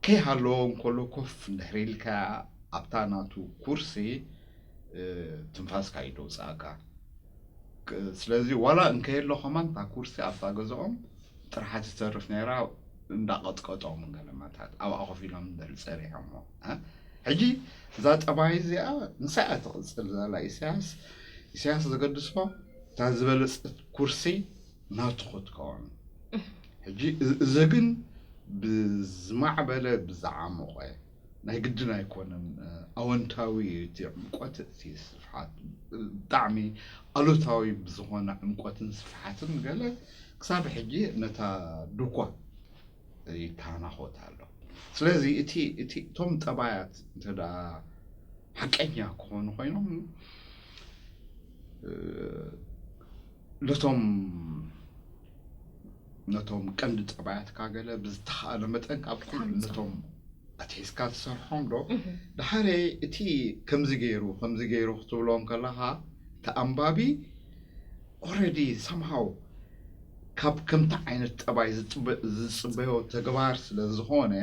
ከይሃለዎ እንከሎ ኮፍ እንድሕር ኢልካ ኣብታ ናቱ ኩርሲ እ፣ ትንፋስካ እዩ ደውፅኣካ። ክ- ስለዚ ዋላ እንከየሎ ከማን እታ ኩርሲ ኣብታ ገዝኦም ጥራሕ ትተርፍ ነይራ። እንዳቐጥቀጦም ገለመታት ኣብኣ ኮፍ ኢሎም እንድሕር ፀሪሖሞ እ? ሕጂ እዛ ጠባይ እዚኣ ንሳ እያ ትቕፅል ዘላ። ኢሳያስ ኢሳያስ ዘገድሶ እታ ዝበለፀት ኩርሲ ናቱ ክትከውን። ሕጂ እዚ- እዚ ግን ብዝማዕበለ ብዝዓሞቐ ናይ ግድን ኣይኮነን። ኣወንታዊ እዩ እቲ ዕምቆት እቲ ስፍሓት፣ ብጣዕሚ ኣሉታዊ ብዝኾነ ዕምቆትን ስፍሓትን ገለ ክሳብ ሕጂ ነታ ድኳ ይተናኾት ኣሎ። ስለዚ እቲ እቲ እቶም ጠባያት እንተ ደኣ ሓቀኛ ክኾኑ ኮይኖም እ፣ ነቶም ነቶም ቀንዲ ጠባያትካ ገለ ብዝተኻእለ መጠን ካብ ኩሉ ክትሃንጾም። ነቶም ኣትሒዝካ ትሰርሖም ዶ? እህ። ድሓረ እቲ ከምዚ ገይሩ ከምዚ ገይሩ ክትብሎም ከለኻ እቲ ኣንባቢ ኦረዲ ሰምሃው ካብ ከምቲ ዓይነት ጠባይ ዝጥበ- ዝፅበዮ ተግባር ስለ ዝኾነ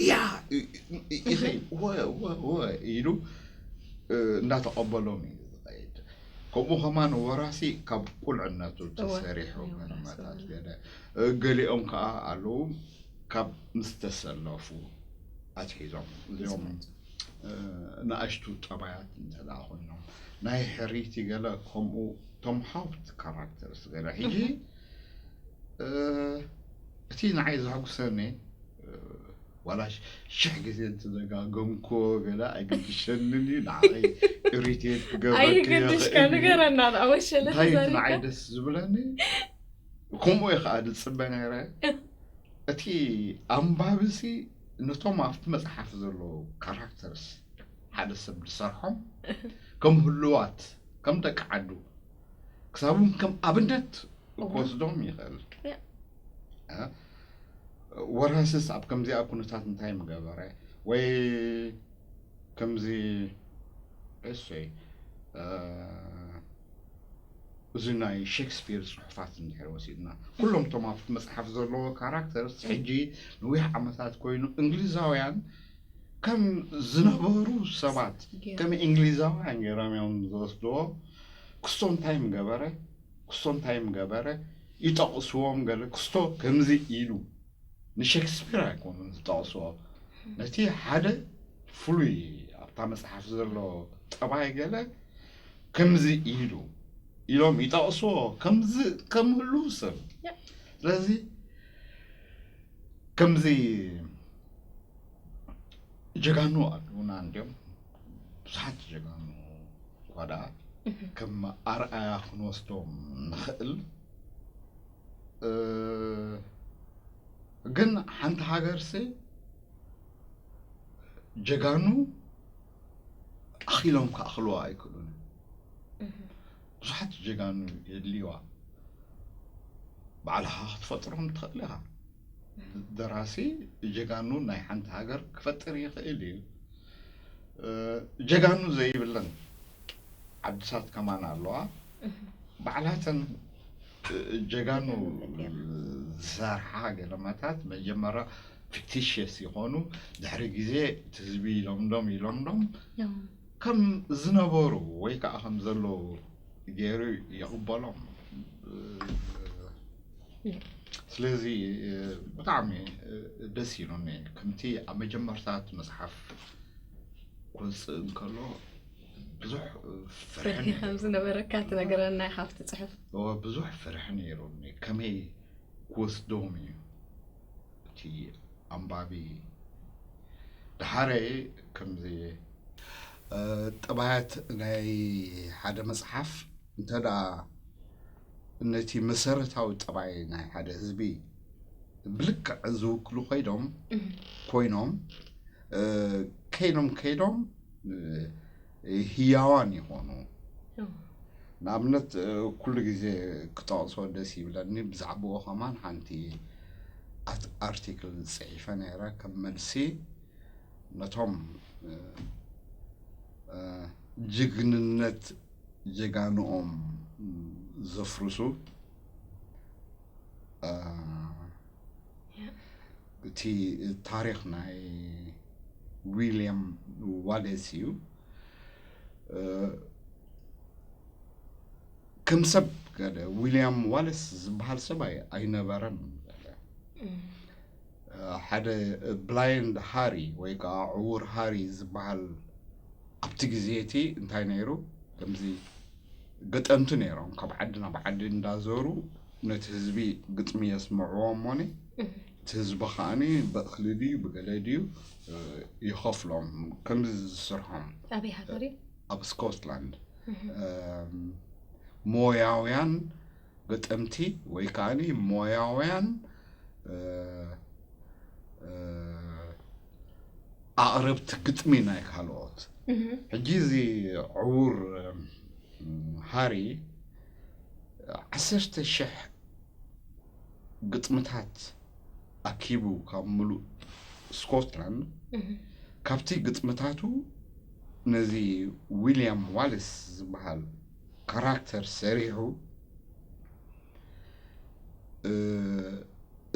ያ እ- እ- ይኸይድ ወ ወ ወ ኢሉ እ፣ እንዳተቐበሎም እዩ ዝኸይድ። ከምኡ ከማን ወራሲ ካብ ቁልዕነቱ እወ፣ ተሰሪሑ ናይ ወራሲ ገለመታት እውን። ገለ እ፣ ገሊኦም ከዓ ኣለዉ ካብ ምስ ተሰለፉ ኣትሒዞም እዚኦም ዝመጹ። እ፣ ንኣሽቱ ጠባያት እንተ ደኣ ኮይኖም ናይ ሕሪቲ ገለ ከምኡ ቶም ሃውት ካራክተርስ ገለ ሕጂ እህ። እ፣ እቲ ንዓይ ዘሐጉሰኒ እ፣ ዋላ ሽ- ሽሕ ግዜ እንትደጋገምክዎ ገለ ኣይግድሸንን እዩ። ንዓይ ኢሪቴት ክገብረኪ ኣይገድሽካ ይኽእል እዩ። ንገረና ደኣ ወሸለ እንታይ እቲ ተዛሪብካ። ንዓይ ደስ ዝብለኒ ከምኡ እየ ከዓ ዝፅበ ነይረ። እቲ ኣንባቢሲ ነቶም ኣብቲ መፅሓፍ ዘለዉ ካራክተርስ ሓደ ሰብ ዝሰርሖም ከም ህሉዋት ከም ደቂ ዓዱ ክሳብ እውን ከም ኣብነት እወ። ክወስዶም ይኽእል። ያ። እ? ወራስስ ኣብ ከምዚኣ ኩነታት እንታይ ምገበረ? ወይ ከምዚ እሰይ እ፣ እዚ ናይ ሼክስፒር ፅሑፋት እንድሕር ወሲድና ኩሎም እቶም ኣብቲ መፅሓፍ ዘለዎ ካራክተርስ ሕጂ ነዊሕ ዓመታት ኮይኑ እንግሊዛውያን ከም ዝነበሩ ሰባት ገይሮም። ከም እንግሊዛውያን ገይሮም እዮም ዝወስድዎ። ክስቶ እንታይ ምገበረ ክስቶ እንታይ ምገበረ ይጠቕስዎም። ገለ ክስቶ ከምዚ ኢሉ ንሸክስፒር ኣይኮኑን ዝጠቕስዎ ነቲ ሓደ ፍሉይ ኣብታ መፅሓፍ ዘሎ ጠባይ ገለ ከምዚ ኢሉ ኢሎም ይጠቕስዎ ከምዚ ከም ህሉው ሰብ። ያ። ስለዚ ከምዚ ጀጋኑ ኣለዉና እንዲዮም ብዙሓት ጀጋኑ እኳ ደኣ ከም ኣርኣያ ክንወስዶም ንኽእል እ፣ ግን ሓንቲ ሃገርሲ ጀጋኑ ኣኺሎም ክኣኽልዋ ኣይክእሉን። ብዙሓት ጀጋኑ የድልይዋ። ባዕልኻ ክትፈጥሮም ትኽእል ኢኻ። ደራሲ ጀጋኑ ናይ ሓንቲ ሃገር ክፈጥር ይኽእል እዩ። እ፣ ጀጋኑ ዘይብለን ዓድታት ከማን ኣለዋ። ባዕላተን እ፣ ጀጋኑ ዝሰርሓ ገለመታት መጀመርያ ፊክቲሽየስ ይኾኑ። ድሕሪ ግዜ እቲ ህዝቢ ይለምዶም ይለምዶም ከም ዝነበሩ ወይ ከዓ ከም ዘለዉ ገይሩ ይቕበሎም። ስለዚ ብጣዕሚ ደስ ኢሉኒ። ከምቲ ኣብ መጀመርታ እቲ መፅሓፍ ክወፅእ እንከሎ ብዙሕ ፍርሒ ፍርሒ ከም ዝነበረካ ትነግረና ኢኻ ኣብቲ ፅሑፍ። እወ፣ ብዙሕ ፍርሒ ነይሩኒ። ከመይ ክወስዶም እዩ እቲ ኣንባቢ? ድሓረይ ከምዚ ጠባያት ናይ ሓደ መጽሓፍ እንተ ደኣ ነቲ መሰረታዊ ጠባይ ናይ ሓደ ህዝቢ ብልክዕ ዝውክሉ ኮይዶም ኮይኖም ከይዶም ከይዶም ህያዋን ይኾኑ። ንኣብነት ኩሉ ግዜ ክጠቕሶ ደስ ይብለኒ፣ ብዛዕባኡ ከማን ሓንቲ ኣርቲክል ጽሒፈ ነይረ ከም መልሲ ነቶም ጅግንነት ጀጋንኦም ዘፍርሱ እቲ ታሪኽ ናይ ዊልያም ዋሌስ እዩ። ከም ሰብ ገለ ዊልያም ዋሌስ ዝበሃል ሰብ ኣይነበረን። ሓደ ብላይንድ ሃሪ ወይ ከዓ ዕውር ሃሪ ዝበሃል ኣብቲ ግዜ እቲ እንታይ ነይሩ? ከምዚ ገጠምቲ ነይሮም፣ ካብ ዓዲ ናብ ዓዲ እንዳዞሩ ነቲ ህዝቢ ግጥሚ የስምዕዎ እሞኒ እቲ ህዝቢ ከዓኒ ብእኽሊ ድዩ ብገለ ድዩ ይኸፍሎም። ከምዚ ዝስርሖም ኣበይ ሃገር እዩ? ኣብ ስኮትላንድ ሞያውያን ገጠምቲ ወይ ከዓኒ ሞያውያን ኣቕረብቲ ግጥሚ ናይ ካልኦት። ሕጂ እዚ ዕውር ሃሪ ዓሰርተ ሽሕ ግጥምታት ኣኪቡ ካብ ምሉእ ስኮትላንድ፣ ካብቲ ግጥምታቱ ነዚ ዊልያም ዋለስ ዝበሃል ካራክተር ሰሪሑ፣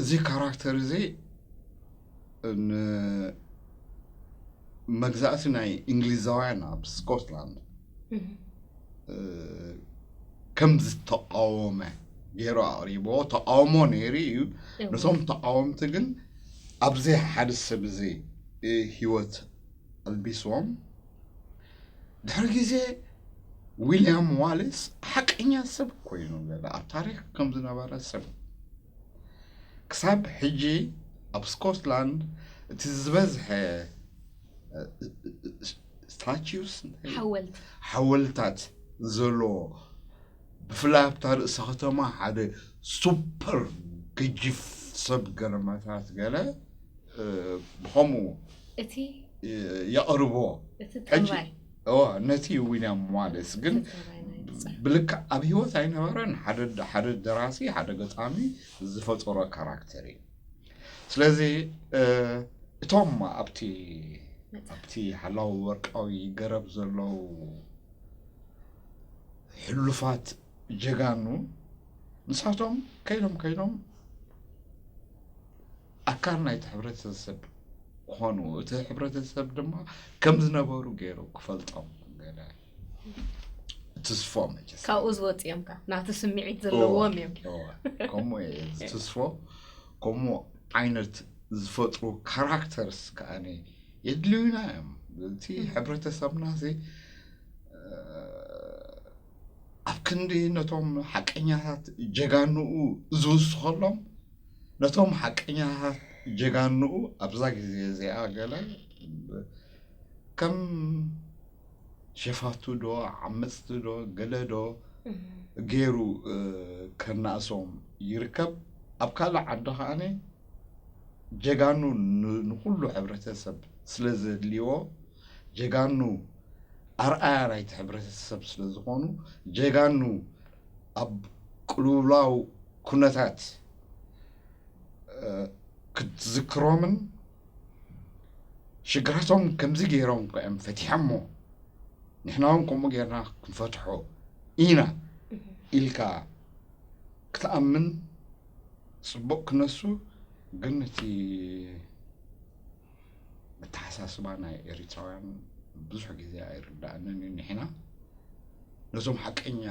እዚ ካራክተር እዚ ንመግዛእቲ ናይ እንግሊዛውያን ኣብ ስኮትላንድ ከም ዝተቃወመ ገይሩ ኣቕሪብዎ። ተቃውሞ ነይሩ እዩ። ነቶም ተቃወምቲ ግን ኣብዘይ ሓደ ሰብ እዚ ህይወት ኣልቢስዎም። ድሕሪ ግዜ ዊልያም ዋለስ ሓቀኛ ሰብ ኮይኑ ገለ ኣብ ታሪኽ ከም ዝነበረ ሰብ ክሳብ ሕጂ ኣብ ስኮትላንድ እቲ ዝበዝሐ ስታቹስ ሓወልቲ ሓወልታት ዘለዎ ብፍላይ ኣብታ ርእሰ ከተማ ሓደ ሱፐር ገጅፍ ሰብ ገለመታት ገለ ብኸምኡ እቲ የቕርቦ እቲ ሕጂ ጠባይ እዋ ነቲ ዊልያም ዋለስ ግን እቲ ጠባይ ናይ ብጻይ ብልክዕ ኣብ ህይወት ኣይነበረን። ሓደ ሓደ ደራሲ ሓደ ገጣሚ ዝፈጠሮ ካራክተር እዩ። ስለዚ እቶም ኣብቲ ኣብቲ ሓላዊ ወርቃዊ ገረብ ዘለዉ ሕሉፋት ጀጋኑ ንሳቶም ከይዶም ከይዶም ኣካል ናይቲ ሕብረተሰብ ክኾኑ እቲ ሕብረተሰብ ድማ ከም ዝነበሩ ገይሩ ክፈልጦም ገለ ትስፎ መቸስ ካብኡ ዝወፅኦም ካ ናቲ ስምዒት ዘለዎም እዮም። ከምኡ እየ ትስፎ ከምኡ ዓይነት ዝፈጥሩ ካራክተርስ ከዓኒ የድልዩና እዮም። እቲ ሕብረተሰብና ሲ ኣብ ክንዲ ነቶም ሓቀኛታት ጀጋንኡ ዝውስኸሎም ነቶም ሓቀኛታት ጀጋንኡ ኣብዛ ግዜ እዚኣ ገለ ከም ሸፋቱ ዶ ዓመፅቲ ዶ ገለ ዶ ገይሩ ከናእሶም ይርከብ። ኣብ ካልእ ዓዲ ከዓኒ ጀጋኑ ንኩሉ ሕብረተሰብ ስለ ዘድልይዎ ጀጋኑ ኣርኣያ ናይቲ ሕብረተሰብ ስለ ዝኾኑ ጀጋኑ ኣብ ቅልውላው ኩነታት ክትዝክሮምን ሽግራቶም ከምዚ ገይሮም እዮም ፈቲሖሞ ንሕና እውን ከምኡ ጌርና ክንፈትሖ ኢና ኢልካ ክትኣምን ፅቡቕ ክነሱ ግን እቲ ኣተሓሳስባ ናይ ኤሪትራውያን ብዙሕ ግዜ ኣይርዳእንን እዩ። ንሕና ነዞም ሓቀኛ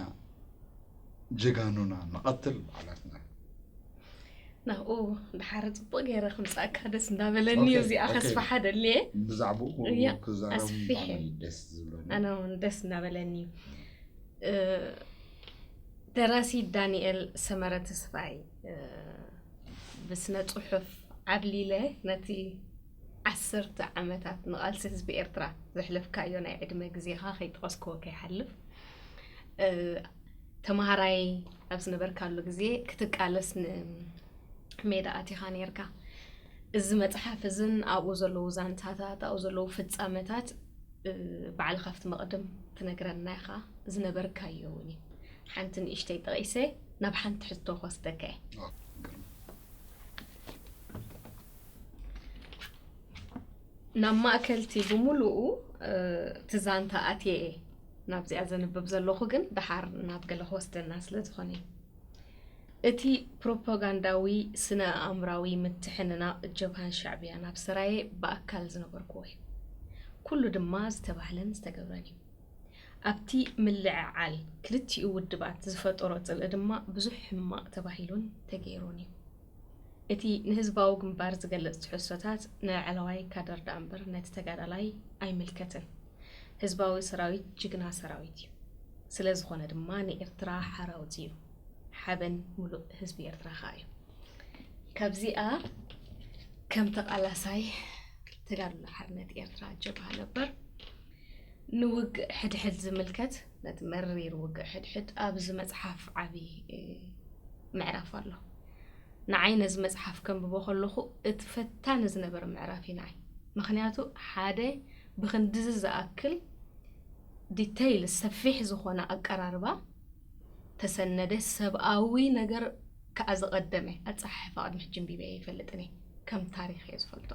ጀጋኑና ንቐትል ባዕላትና ናብኡ ድሓር ፅቡቅ ገይረ ክምፃእካ ደስ እንዳበለኒ እዩ። እዚኣ ከስፍሓ ደልየ ብዛዕባኡ ክዛረብ ደስ ዝብለኒ። ኣነ እውን ደስ እንዳበለኒ እዩ። ደራሲ ዳንኤል ሰመረ ተስፋይ ብስነ ፅሑፍ ዓብሊለ ነቲ ዓሰርተ ዓመታት ንቓልሲ ህዝቢ ኤርትራ ዘሕለፍካዮ ናይ ዕድመ ግዜኻ ከይጠቐስክዎ ከይሓልፍ፣ እ፣ ተምሃራይ ኣብ ዝነበርካሉ ግዜ ክትቃለስ ንሜዳ ኣቲኻ ነይርካ። እዚ መጽሓፍ እዝን ኣብኡ ዘለዉ ዛንታታት፣ ኣብኡ ዘለዉ ፍጻመታት፣ እ፣ ባዕልኻ ኣብቲ መቕድም ትነግረና ኢኻ። ዝነበርካዮ እውን እዩ። ሓንቲ ንእሽተይ ጠቒሰ ናብ ሓንቲ ሕቶ ክወስደካ እየ። ኦ፣ ግርም። ናብ ማእከልቲ ብምሉኡ፣ እ፣ እቲ ዛንታ ኣትየ እየ ናብዚኣ ዘንብብ ዘለኹ፣ ግን ደሓር ናብ ገለ ክወስደና ስለ ዝኾነ እዩ። እቲ ፕሮፓጋንዳዊ ስነ ኣእምራዊ ምትሕንናቕ ጀብሃን ሻዕብያን ኣብ ሰራየ ብኣካል ዝነበርኩዎ እዩ። ኩሉ ድማ ዝተባህለን ዝተገብረን እዩ። ኣብቲ ምልዕዓል ክልቲኡ ውድባት ዝፈጠሮ ጽልኢ ድማ ብዙሕ ሕማቕ ተባሂሉን ተገይሩን እዩ። እቲ ንህዝባዊ ግንባር ዝገልጽ ትሕዝቶታት ንላዕለዋይ ካደር ደኣ እምበር ነቲ ተጋዳላይ ኣይምልከትን። ህዝባዊ ሰራዊት ጅግና ሰራዊት እዩ። ስለ ዝኾነ ድማ ንኤርትራ ሓራ ኣውጺኡ ሓበን ሙሉእ ህዝቢ ኤርትራ ከኣ እዩ። ካብዚኣ ከም ተቓላሳይ ተጋድሎ ሓርነት ኤርትራ ጀብሃ ነበር ንውግእ ሕድሕድ ዝምልከት ነቲ መሪር ውግእ ሕድሕድ ኣብዚ መጽሓፍ ዓቢ፣ እ፣ ምዕራፍ ኣሎ። ንዓይ ነዚ መጽሓፍ ከንብቦ ከለኹ እቲ ፈታኒ ዝነበረ ምዕራፍ እዩ ንዓይ። ምኽንያቱ ሓደ ብኽንድዚ ዝኣክል ዲተይል ሰፊሕ ዝኾነ ኣቀራርባ ተሰነደ ሰብኣዊ ነገር ከኣ ዝቐደመ ኣጸሓሕፋ ቅድሚ ሕጂ ኣንቢበ ኣይፈልጥን እየ። ከም ታሪኽ እየ ዝፈልጦ።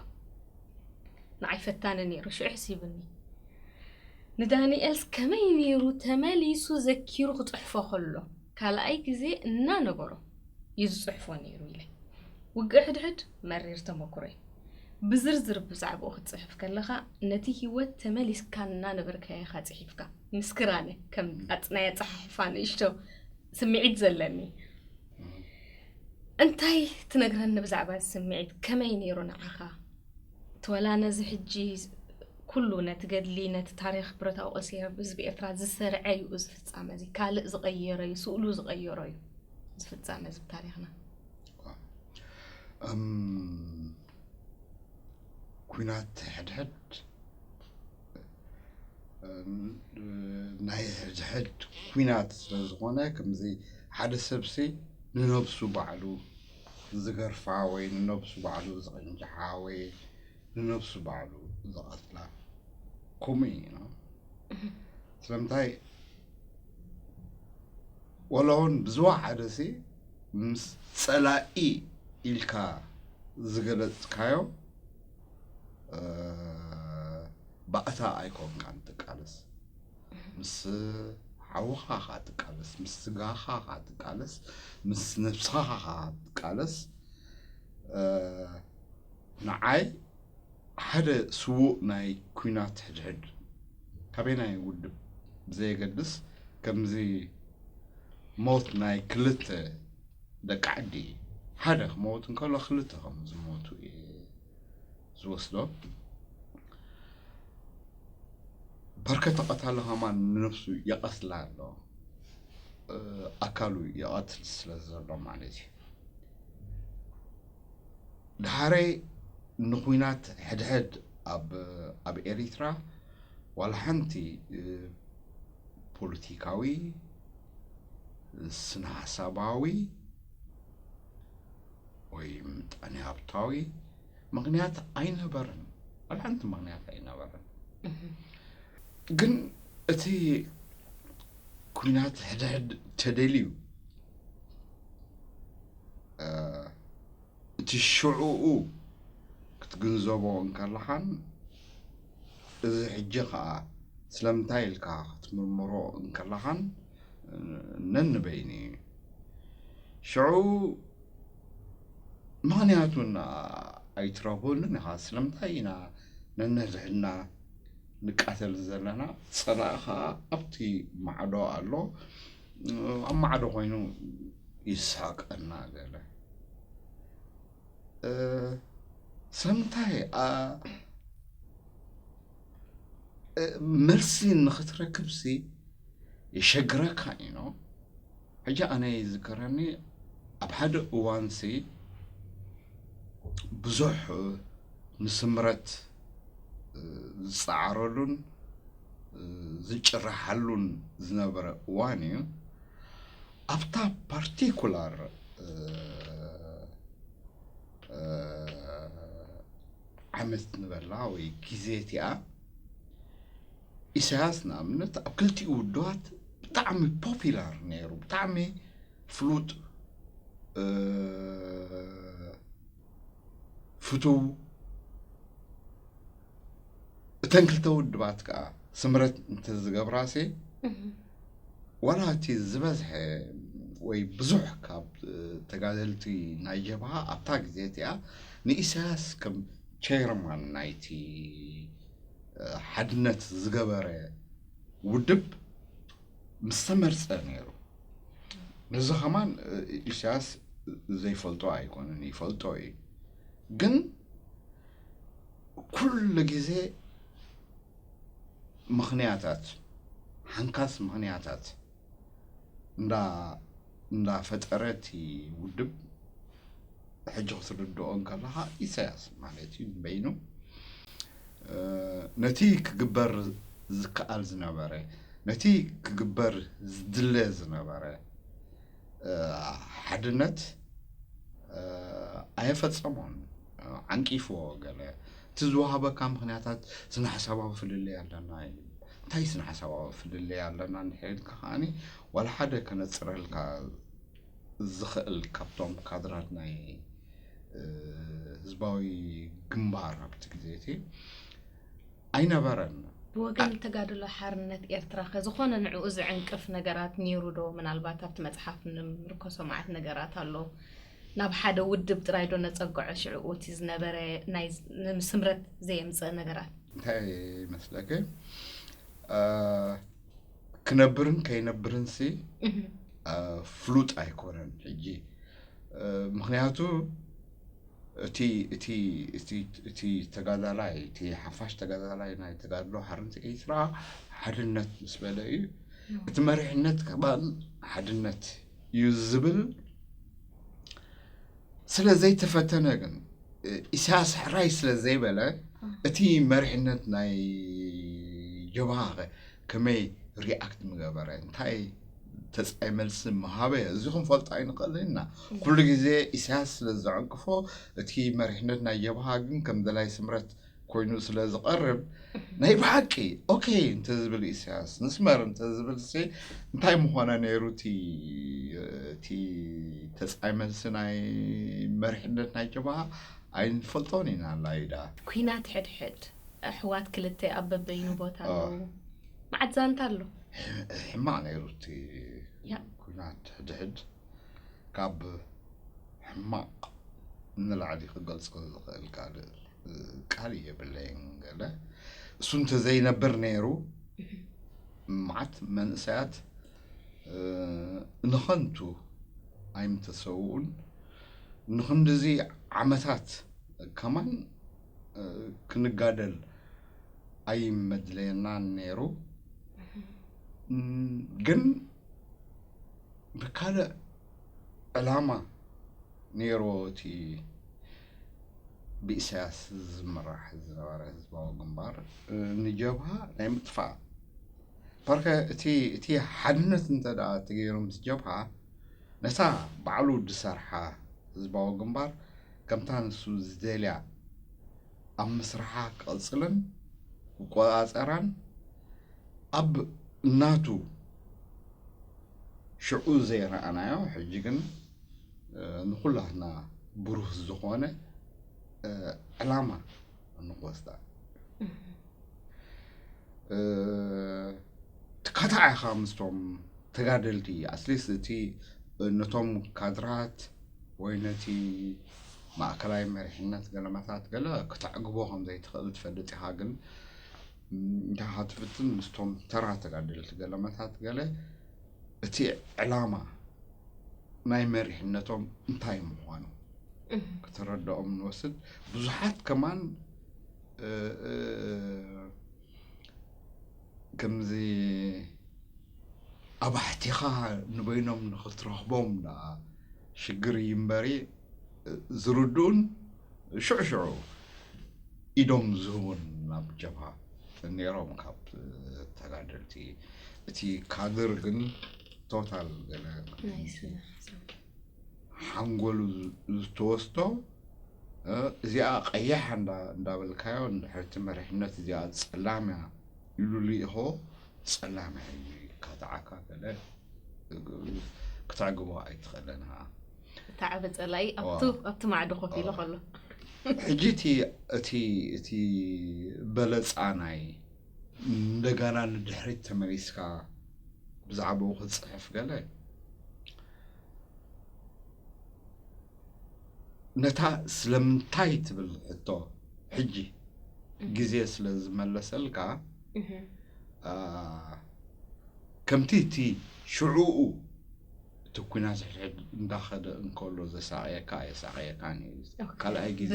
ንዓይ ፈታኒ ነይሩ። ሽዑ ሕሲብኒ፣ ንዳንኤልስ ከመይ ነይሩ ተመሊሱ ዘኪሩ ክጽሕፎ ከሎ፣ ካልኣይ ግዜ እናነበሮ እዩ ዝጽሕፎ ነይሩ ኢለ። ውግእ ሕድሕድ መሪር ተመኩሮ እዩ። ብዝርዝር ብዛዕባኡ ክትጽሕፍ ከለኻ፣ ነቲ ህይወት ተመሊስካ እናነበርካዮ ኢኻ ጽሒፍካ። ምስክር ኣነ፣ ከም ኣጽ-፣ ናይ ኣጸሓሕፋ ንእሽቶ ስምዒት ዘለኒ። እንታይ ትነግረኒ ብዛዕባ እዚ ስምዒት? ከመይ ነይሩ ንዓኻ? እቲ ወላ ነዚ ሕጂ ኩሉ ነቲ ገድሊ፣ ነቲ ታሪኽ ብረታዊ ቃልሲ ህዝቢ ኤርትራ ዝሰርዐ እዩ እዚ ፍጻመ እዚ። ካልእ ዝቐየረ እዩ፣ ስእሉ ዝቐየሮ እዩ እዚ ፍጻመ እዚ ብታሪኽና። እም፣ ኲናት ሕድሕድ፣ እም፣ ናይ ሕድሕድ ኲናት ስለ ዝኾነ፣ ከምዚ ሓደ ሰብሲ ንነብሱ ባዕሉ ዝገርፋ ወይ ንነብሱ ባዕሉ ዝቕንጅሓ ወይ ንነብሱ ባዕሉ ዝቐትላ ከምኡ እዩ፣ you know። ስለምንታይ ወላ እውን ብዝወሓደሲ ምስ ጸላኢ ኢልካ ዝገለጽካዮ፣ እ፣ ባእታ ኣይኮንካን ትቃለስ። ምስ ሓውኻ ኸዓ ትቃለስ፣ ምስ ስጋኻ ኸዓ ትቃለስ፣ ምስ ነብስኻ ኸዓ ትቃለስ። እ፣ ንዓይ ሓደ ስዉእ ናይ ኲናት ሕድሕድ ካበየናይ ውድብ ብዘየገድስ፣ ከምዚ ሞት ናይ ክልተ ደቂ ዓዲ፣ ሓደ ክመውት እንከሎ ክልተ ከም ዝሞቱ እየ ዝወስዶ። በርከተ ቀታሊ ከማን ንነፍሱ ይቐትላ ኣሎ፣ እ፣ ኣካሉ ይቐትል ስለ ዘሎ ማለት እዩ። ድሓረይ ንኹናት ሕድሕድ ኣብ፣ ኣብ ኤሪትራ ዋላ ሓንቲ፣ እ፣ ፖለቲካዊ፣ ስነ ሓሳባዊ ወይ ምጣኔ ሃብታዊ ምኽንያት ኣይነበረን። ዋላ ሓንቲ ምኽንያት ኣይነበረን። ግን እቲ ኲናት ሕድሕድ ተደልዩ፣ እ፣ እቲ ሽዑኡ ክትግንዘቦ እንከለኻን፣ እዚ ሕጂ ኸኣ ስለምንታይ ኢልካ ክትምርምሮ እንከለኻን፣ ነንበይኑ እዩ። ሽዑ ምኽንያቱ እና ኣይትረኽበሉን ኢኻ። ስለምንታይ ኢና ነንሕድሕድና ንቃተል ዘለና? ጸላኢ ኸኣ ኣብቲ ማዕዶ ኣሎ፣ ኣብ ማዕዶ ኮይኑ ይስሕቀና ገለ። እ፣ ስለምንታይ፣ ኣ፣ እ፣ መልሲ ንኽትረክብሲ የሸግረካ እዩ። ሕጂ ኣነ ይዝከረኒ፣ ኣብ ሓደ እዋንሲ ብዙሕ፣ እ፣ ንስምረት ዝፀዓረሉን ዝጭረሓሉን ዝነበረ እዋን እዩ። ኣብታ ፓርቲኩላር ዓመት ንበላ ወይ ግዜ እቲኣ ኢሳያስ ንኣብነት ኣብ ክልቲኡ ውድባት ብጣዕሚ ፖፒላር ነይሩ፣ ብጣዕሚ ፍሉጥ፣ ፍቱው። እተን ክልተ ውድባት ከዓ ስምረት እንተዝገብራሲ ዋላ እቲ ዝበዝሐ ወይ ብዙሕ ካብ ተጋደልቲ ናይ ጀብሃ ኣብታ ግዜ እቲኣ ንኢሳያስ ከም ቸርማን ናይቲ ሓድነት ዝገበረ ውድብ ምስተመርፀ ነይሩ። ነዚ ከማን ኢሳያስ ዘይፈልጦ ኣይኮነን፣ ይፈልጦ እዩ። ግን ኩሉ ግዜ ምኽንያታት፣ ሓንካስ ምኽንያታት እንዳፈጠረ እቲ ውድብ ሕጂ ክትርድኦ እንከለኻ ኢሳያስ ማለት እዩ ንበይኑ ነቲ ክግበር ዝከኣል ዝነበረ፣ ነቲ ክግበር ዝድለ ዝነበረ ሓድነት ኣየፈጸሞን፣ ዓንቂፍዎ። ገለ እቲ ዝወሃበካ ምኽንያታት ስነ ሓሳባዊ ፍልልይ ኣለና እዩ። እንታይ ስነ ሓሳባዊ ፍልልይ ኣለና እንድሕር ኢልካ ከዓኒ ዋላ ሓደ ከነጽረልካ ዝኽእል ካብቶም ካድራት ናይ ህዝባዊ ግንባር ኣብቲ ግዜ እቲ ኣይነበረን። ብወገን ተጋድሎ ሓርነት ኤርትራ ከ ዝኾነ ንዕኡ ዝዕንቅፍ ነገራት ነይሩ ዶ? ምናልባት ኣብቲ መጽሓፍ ንምርከሶ መዓት ነገራት ኣሎ። ናብ ሓደ ውድብ ጥራይ ዶ ነጸግዖ? ሽዕኡ እቲ ዝነበረ ናይ ስምረት ዘየምጽእ ነገራት እንታይ ይመስለክ? ክነብርን ከይነብርን ሲ ፍሉጥ ኣይኮነን ሕጂ። ምኽንያቱ እቲ እቲ እቲ እቲ ተጋዳላይ፣ እቲ ሓፋሽ ተጋዳላይ ናይ ተጋድሎ ሓርነት ኤርትራ ሓድነት ምስ በለ እዩ። እቲ መሪሕነት ከማን ሓድነት እዩ ዝብል ስለ ዘይተፈተነ ግን ኢሳያስ ሕራይ ስለ ዘይበለ እቲ መሪሕነት ናይ ጀብሃ ከ ከመይ ሪኣክት ምገበረ፣ እንታይ ተጻይ መልሲ ምሃበ፣ እዚ ክንፈልጦ ኣይንኽእልን ኢና። ኩሉ ግዜ ኢሳያስ ስለ ዘዕንቅፎ እቲ መሪሕነት ናይ ጀብሃ ግን ከም ደላይ ስምረት ኮይኑ ስለ ዝቐርብ ናይ ብሓቂ ኦኬ እንተዝብል ኢሳያስ ንስመር እንተዝብል ሲ እንታይ ምኾነ ነይሩ እቲ እቲ ተጻይ መልሲ ናይ መሪሕነት ናይ ጀብሃ ኣይንፈልጦን ኢና ላይዳ። ኩናት ሕድሕድ ኣሕዋት ክልተ ኣብ በበይኑ ቦታ ኣለዉ። መዓት ዛንታ ኣሎ። ሕማቕ ነይሩ እቲ ኩናት ሕድሕድ ካብ ሕማቕ ንላዕሊ ክገልጾ ዝኽእል ካልእ ቃል የብለይን። ገለ እሱ እንተዘይነብር ነይሩ መዓት መንእሰያት ንኸንቱ ኣይምተሰውኡን። ንኽንድዚ ዓመታት ከማን ክንጋደል ኣይመድለየናን ነይሩ። ግን ብካልእ ዕላማ ነይርዎ እቲ ብኢሳያስ ዝምራሕ ዝነበረ ህዝባዊ ግንባር ንጀብሃ ናይ ምጥፋእ። በርከ እቲ እቲ ሓድነት እንተ ደኣ ተገይሩ ምስ ጀብሃ ነታ ባዕሉ ዝሰርሓ ህዝባዊ ግንባር ከምታ ንሱ ዝደልያ ኣብ ምስርሓ ክቐጽልን ክቆጻጸራን ኣብ ናቱ ሽዑ ዘይረኣናዮ ሕጂ ግን ንኹላትና ብሩህ ዝኾነ ዕላማ ንክወስዳ ትካታዕ ኢኻ ምስቶም ተጋደልቲ ኣትሊስት እቲ ነቶም ካድራት ወይ ነቲ ማእከላይ መሪሕነት ገለመታት ገለ ክተዕግቦ ከም ዘይትኽእል ትፈልጥ ኢኻ። ግን እንታይ ኢኻ ትፍትን ምስቶም ተራ ተጋደልቲ ገለመታት ገለ እቲ ዕላማ ናይ መሪሕነቶም እንታይ ምዃኑ ክትረድኦም ንወስድ። ብዙሓት ከማን ከምዚ ኣባሕቲኻ ንበይኖም ንኽትረኽቦም ደኣ ሽግር እዩ እምበሪ ዝርድኡን ሽዑ ሽዑ ኢዶም ዝህቡን ናብ ጀብሃ ነይሮም ካብ ተጋደልቲ። እቲ ካድር ግን ቶታል ገለ ሓንጎሉ ዝተወስዶ። እዚኣ ቀያሕ እንዳበልካዮ፣ እንድሕርቲ መሪሕነት እዚኣ ጸላም እያ ኢሉ ልኢኾ፣ ጸላም እያ ኢሉ ይካትዓካ ገለ ክትዕግቦ ኣይትኽእልን። እታ ዓበ ጸላኢ ኣብቲ ማዕዶ ኮፍ ኢሉ ከሎ፣ ሕጂ እቲ እቲ እቲ በለጻ ናይ እንደገና ንድሕሪት ተመሊስካ ብዛዕባኡ ክትጽሕፍ ገለ፣ ነታ ስለምንታይ ትብል ሕቶ ሕጂ ግዜ ስለ ዝመለሰልካ፣ ከምቲ እቲ ሽዑኡ እቲ ኲናት ሕድሕድ እንዳኸደ እንከሎ ዘሳቐየካ ኣየሳቐየካን እዩ። ካልኣይ ግዜ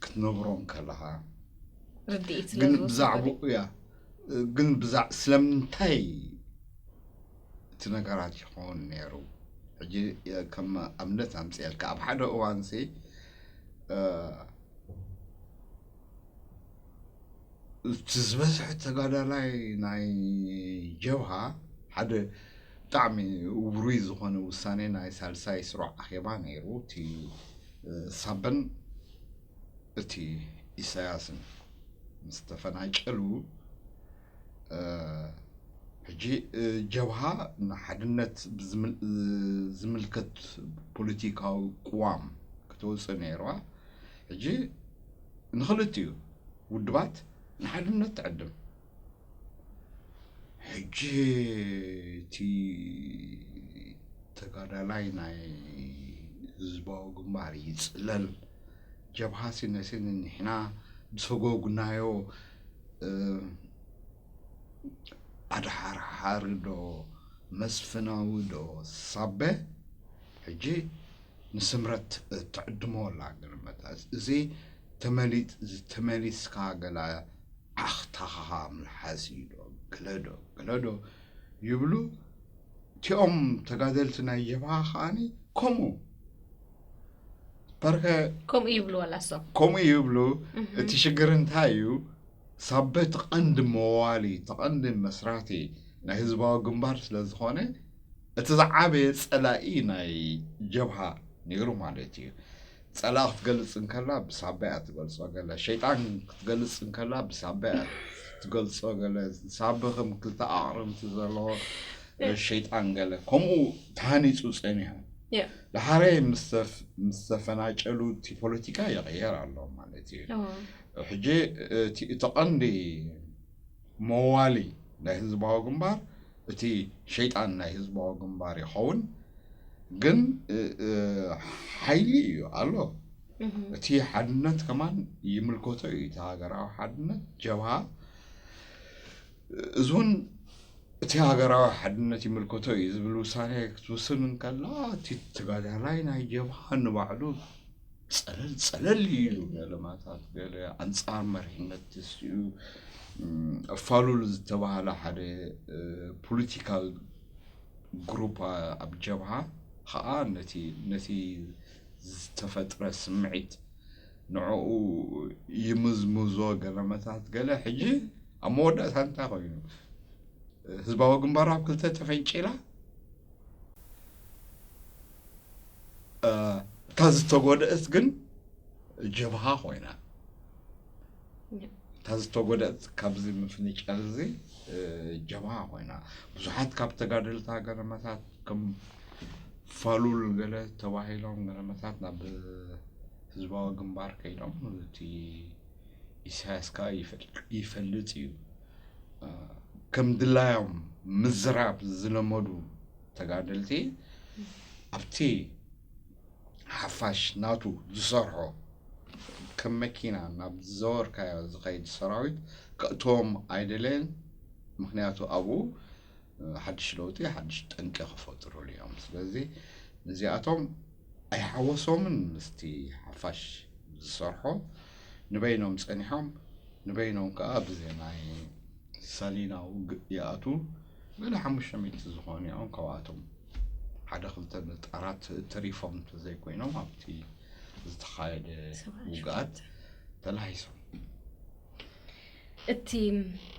ክትነብሮ እንከለኻ፣ ግን ብዛዕባኡ እያ፣ ግን ስለምንታይ እቲ ነገራት ይኸውን ነይሩ? ሕጂ ከም ኣብነት ኣምፅኤልካ፣ ኣብ ሓደ እዋንሲ እቲ ዝበዝሐ ተጋዳላይ ናይ ጀብሃ ሓደ ብጣዕሚ ውሩይ ዝኾነ ውሳኔ ናይ ሳልሳይ ስሩዕ ኣኼባ ነይሩ። እቲ ሳበን እቲ ኢሳያስን ምስ ተፈናጨሉ፣ ሕጂ ጀብሃ ንሓድነት ዝምልከት ፖለቲካዊ ቅዋም ክተውፅእ ነይርዋ። ሕጂ ንክልቲኡ ውድባት ንሓድነት ትዕድም። ሕጂ እቲ ተጋዳላይ ናይ ህዝባዊ ግንባር ይፅለል። ጀብሃ ሲነሲን ንሕና ዝሰጎግናዮ ኣድሓርሓሪ ዶ መስፍናዊ ዶ ሳበ ሕጂ ንስምረት ትዕድሞ ኣላ። ገለመታ እዚ ተመሊስካ ገላ ዓኽታኻ ምልሓስ እዩ ዶ ገለ ዶ ገለ ዶ ይብሉ። እቲኦም ተጋደልቲ ናይ ጀብሃ ከዓኒ ከምኡ በርከ ከምኡ ይብሉ። ዋላ እሶም ከምኡ ይብሉ። እቲ ሽግር እንታይ እዩ? ሳበ እቲ ቀንዲ መዋሊ፣ እቲ ቀንዲ መስራቲ ናይ ህዝባዊ ግንባር ስለ ዝኾነ፣ እቲ ዝዓበየ ጸላኢ ናይ ጀብሃ ነይሩ ማለት እዩ። ጸላኢ ክትገልጽ እንከላ ብሳበ እያ ትገልጾ ገለ፣ ሸይጣን ክትገልጽ እንከላ ብሳበ እያ ትገልጾ ገለ። ሳበ ከም ክልተ ኣቕርምቲ ዘለዎ ሸይጣን ገለ ከምኡ ተሃኒጹ ጸኒሑ። ድሓረይ ምስ ተፈናጨሉ እቲ ፖለቲካ ይቕየር ኣሎ ማለት እዩ። ሕጂ እቲ ቀንዲ መዋሊ ናይ ህዝባዊ ግንባር እቲ ሸይጣን ናይ ህዝባዊ ግንባር ይኸውን። ግን ሓይሊ እዩ ኣሎ። እቲ ሓድነት ከማን ይምልከቶ እዩ፣ እቲ ሃገራዊ ሓድነት ጀብሃ። እዚ እውን እቲ ሃገራዊ ሓድነት ይምልከቶ እዩ ዝብል ውሳኔ ክትውስን እንከላ፣ እቲ ተጋዳላይ ናይ ጀብሃ ንባዕሉ ጸለል ጸለል ኢሉ፣ ገለ ማታት ገለ ኣንጻር መሪሕነት ተሲኡ። ፋሉል ዝተባህለ ሓደ ፖለቲካል ግሩፕ ኣብ ጀብሃ ኸዓ ነቲ ነቲ ዝተፈጥረ ስምዒት ንዕኡ ይምዝምዞ። ገለመታት ገለ ሕጂ ኣብ መወዳእታ እንታይ ኮይኑ፣ ህዝባዊ ግንባር ኣብ ክልተ ተፈንጪላ። እታ ዝተጎደእት ግን ጀብሃ ኮይና። እታ ዝተጎደእት ካብዚ ምፍንጫል እዚ ጀብሃ ኮይና። ብዙሓት ካብ ተጋደልታ ገለመታት ከም ፋሉል ገለ ተባሂሎም ገለመታት ናብ ህዝባዊ ግንባር ከይዶም፣ እቲ ኢሳያስ ከዓ ይፈልጥ እዩ። ከም ድላዮም ምዝራብ ዝለመዱ ተጋደልቲ ኣብቲ ሓፋሽ ናቱ ዝሰርሖ ከም መኪና ናብ ዝዘወርካዮ ዝኸይድ ሰራዊት ከእትዎም ኣይደለየን። ምክንያቱ ኣብኡ ሓድሽ ለውጢ፣ ሓድሽ ጠንቂ ክፈጥሩሉ እዮም። ስለዚ ነዚኣቶም ኣይሓወሶምን ምስቲ ሓፋሽ ዝሰርሖ። ንበይኖም ጸኒሖም፣ ንበይኖም ከኣ ብዘይ ናይ ሳሊና ውግእ ይኣትዉ። ገለ ሓሙሽተ ሚእቲ ዝኾኑ እዮም። ካብኣቶም ሓደ ክልተ ንጣራት ተሪፎም እንተዘይኮይኖም ኣብቲ ዝተኻየደ ውግኣት ተላሂሶም። እቲ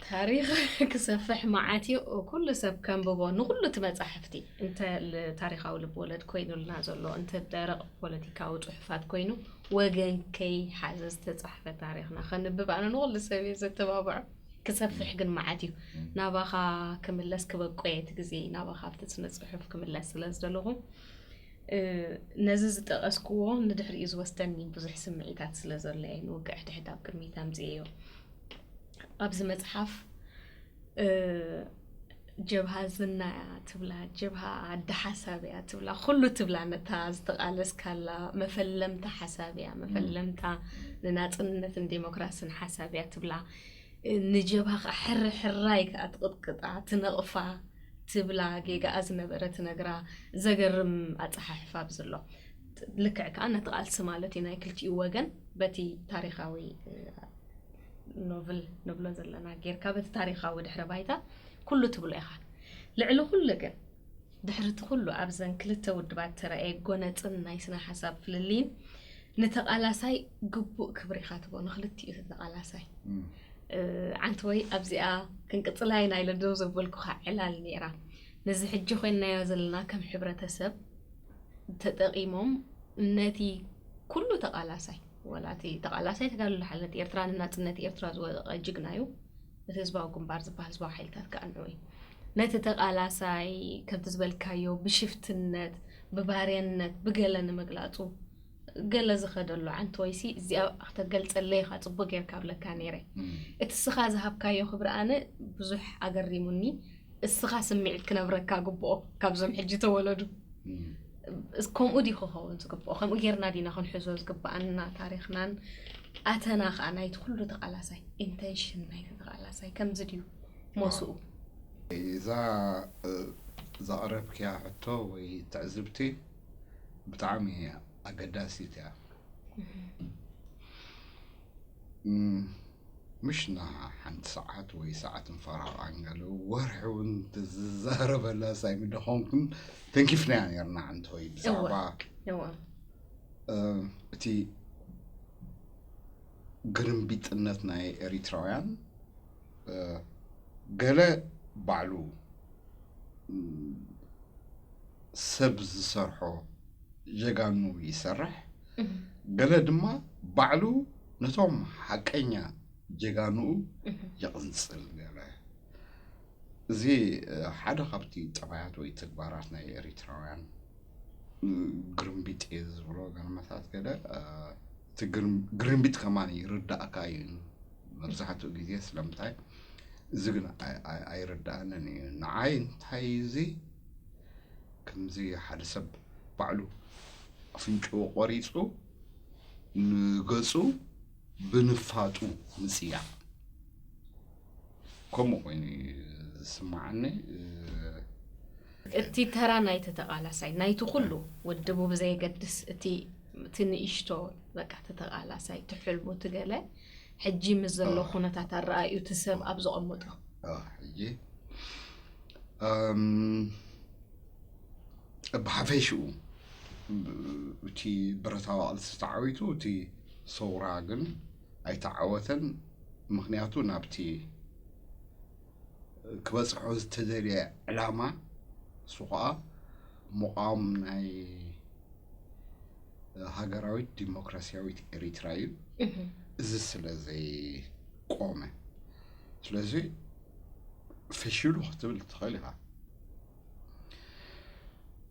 ታሪኽ ክሰፍሕ መዓት እዩ። ኩሉ ሰብ ከንብቦ፣ ንኹሉ እቲ መጻሕፍቲ፣ እንተ ል-፣ ታሪኻዊ ልብወለድ ኮይኑልና ዘሎ፣ እንተ ደረቕ ፖለቲካዊ ጽሑፋት ኮይኑ፣ ወገን ከይሓዘ ዝተጻሕፈ ታሪኽና ከንብብ ኣነ ንኹሉ ሰብ እየ ዘተባብዖ። ክሰፍሕ ግን መዓት እዩ። ናባኻ ክምለስ ክበቁ እየ እቲ ግዜ፣ ናባኻ ኣብቲ ስነ ጽሑፍ ክምለስ ስለ ዝደለኹ፣ እ፣ ነዚ ዝጠቐስክዎ ንድሕሪኡ ዝወስደኒ ብዙሕ ስምዒታት ስለ ዘሎ እየ ንውግዕ ሕድሕድ ኣብ ቅድሚት ኣምጽኤዮ። ኣብዚ መጽሓፍ፣ እ፣ ጀብሃ ዝና እያ ትብላ፣ ጀብሃ ኣደ ሓሳብ እያ ትብላ፣ ኩሉ ትብላ፣ ነታ ዝተቓለስካላ መፈለምታ ሓሳብ እያ፣ መፈለምታ ንናጽነትን ዴሞክራስን ሓሳብ እያ ትብላ። እ፣ ንጀብሃ ከኣ ሕሪ ሕራይ ከኣ ትቕጥቅጣ፣ ትነቕፋ፣ ትብላ፣ ጌጋኣ ዝነበረ ትነግራ፣ ዘገርም ኣጸሓሕፋ ኣብዚ ኣሎ። ልክዕ ከኣ ነቲ ቃልሲ ማለት እዩ ናይ ክልቲኡ ወገን በቲ ታሪኻዊ፣ እ፣ ኖቭል ንብሎ ዘለና ጌርካ በቲ ታሪኻዊ ድሕረ ባይታ ኩሉ ትብሎ ኢኻ። ልዕሊ ኩሉ ግን ድሕሪ እቲ ኩሉ ኣብዘን ክልተ ውድባት ተራእየ ጎነጽን ናይ ስነ ሓሳብ ፍልልይን ንተቓላሳይ ግቡእ ክብሪ ኢኻ ትቦ ንክልቲኡ እቲ ተቓላሳይ። እ፣ ዓንተወይ ኣብዚኣ ክንቅጽላ ኢና ኢለ ደው ዘበልኩኻ ዕላል ነይራ። ነዚ ሕጂ ኮይንናዮ ዘለና ከም ሕብረተሰብ ተጠቒሞም ነቲ ኩሉ ተቓላሳይ፣ ወላ እቲ ተቓላሳይ ተጋድሎ ሓርነት ኤርትራ ንናጽነት ኤርትራ ዝወደቐ ጅግና እዩ። እቲ ህዝባዊ ግንባር ዝበሃል ህዝባዊ ሓይልታት ከኣ ንዑ እዩ። ነቲ ተቓላሳይ ከምቲ ዝበልካዮ ብሽፍትነት፣ ብባርያነት፣ ብገለ ንምግላጹ ገለ ዝኸደሉ ዓንተወይሲ እዚኣ ክተገልጸለይ ኢኻ ጽቡቅ ጌርካ ኣብለካ ነይረ። እቲ እስኻ ዝሃብካዮ ክብሪ ኣነ ብዙሕ ኣገሪሙኒ። እስኻ ስምዒት ክነብረካ ግብኦ ካብዞም ሕጂ ተወለዱ። እስ-፣ ከምኡ ድዩ ክኸውን ዝግብኦ? ከምኡ ጌርና ዲና ክንሕዞ ዝግብኣና ታሪኽናን ኣተና ከኣ ናይቲ ኩሉ ተቓላሳይ ኢንቴንሽን ናይቲ ተቓላሳይ ከምዚ ድዩ ሞስኡ? እዛ፣ እ፣ ዘቕረብክያ ሕቶ ወይ ትዕዝብቲ ብጣዕሚ ኣገዳሲት እያ። እም፣ ምሽ ና ሓንቲ ሰዓት ወይ ሰዓትን ፈራቓን ገለ ወርሒ እውን ትዝዛረበላ ሳይሚ ደኾንኩን ተንኪፍናያ ነርና ዓንተወይ ብዛዕባ፣ እወ። እ፣ እቲ ግርምቢጥነት ናይ ኤሪትራውያን፣ እ፣ ገለ ባዕሉ፣ እም፣ ሰብ ዝሰርሖ ጀጋኑ ይሰርሕ፣ እህ። ገለ ድማ ባዕሉ ነቶም ሓቀኛ ጀጋኑኡ እህ። የቕንጽል ገለ። እዚ፣ እ፣ ሓደ ካብቲ ጠባያት ወይ ተግባራት ናይ ኤሪትራውያን፣ እ፣ ግርምቢጥ እየ ዝብሎ ገለመታት ገለ፣ እ፣ እቲ ግርም-፣ ግርምቢጥ ከማን ይርዳእካ እዩ መብዛሕትኡ ግዜ። ስለምንታይ? እዚ ግን ኣይ-፣ ኣይ-፣ ኣይርዳእንን እዩ። ንዓይ እንታይ እዚ ከምዚ ሓደ ሰብ ባዕሉ ኣፍንጭኡ ቆሪጹ ንገጹ ብንፋጡ ምጽያቕ ከምኡ ኮይኑ እዩ ዝስምዓኒ። እቲ ተራ ናይቲ ተቓላሳይ፣ ናይቲ ኩሉ ውድቡ ብዘየገድስ፣ እቲ፣ እቲ ንእሽቶ፣ በቃ፣ እቲ ተቓላሳይ፣ እቲ ሕልሙ፣ እቲ ገለ፣ ሕጂ ምስ ዘሎ እ። ኩነታት ኣረኣእዩ እቲ ሰብ ኣብ ዘቐመጦ። እ፣ ሕጂ፣ እም፣ ብሓፈሽኡ፣ ብ-፣ እቲ ብረታዊ ቃልሲ ተዓዊቱ፣ እቲ ሰውራ ግን ኣይተዓወተን። ምኽንያቱ ናብቲ ክበጽሖ ዝተደልየ ዕላማ፣ እሱ ኸኣ ምቋም ናይ ሃገራዊት ዲሞክራስያዊት ኤሪትራ እዩ። እህ። እዚ ስለ ዘይቆመ፣ ስለዚ ፈሺሉ ክትብል ትኽእል ኢኻ።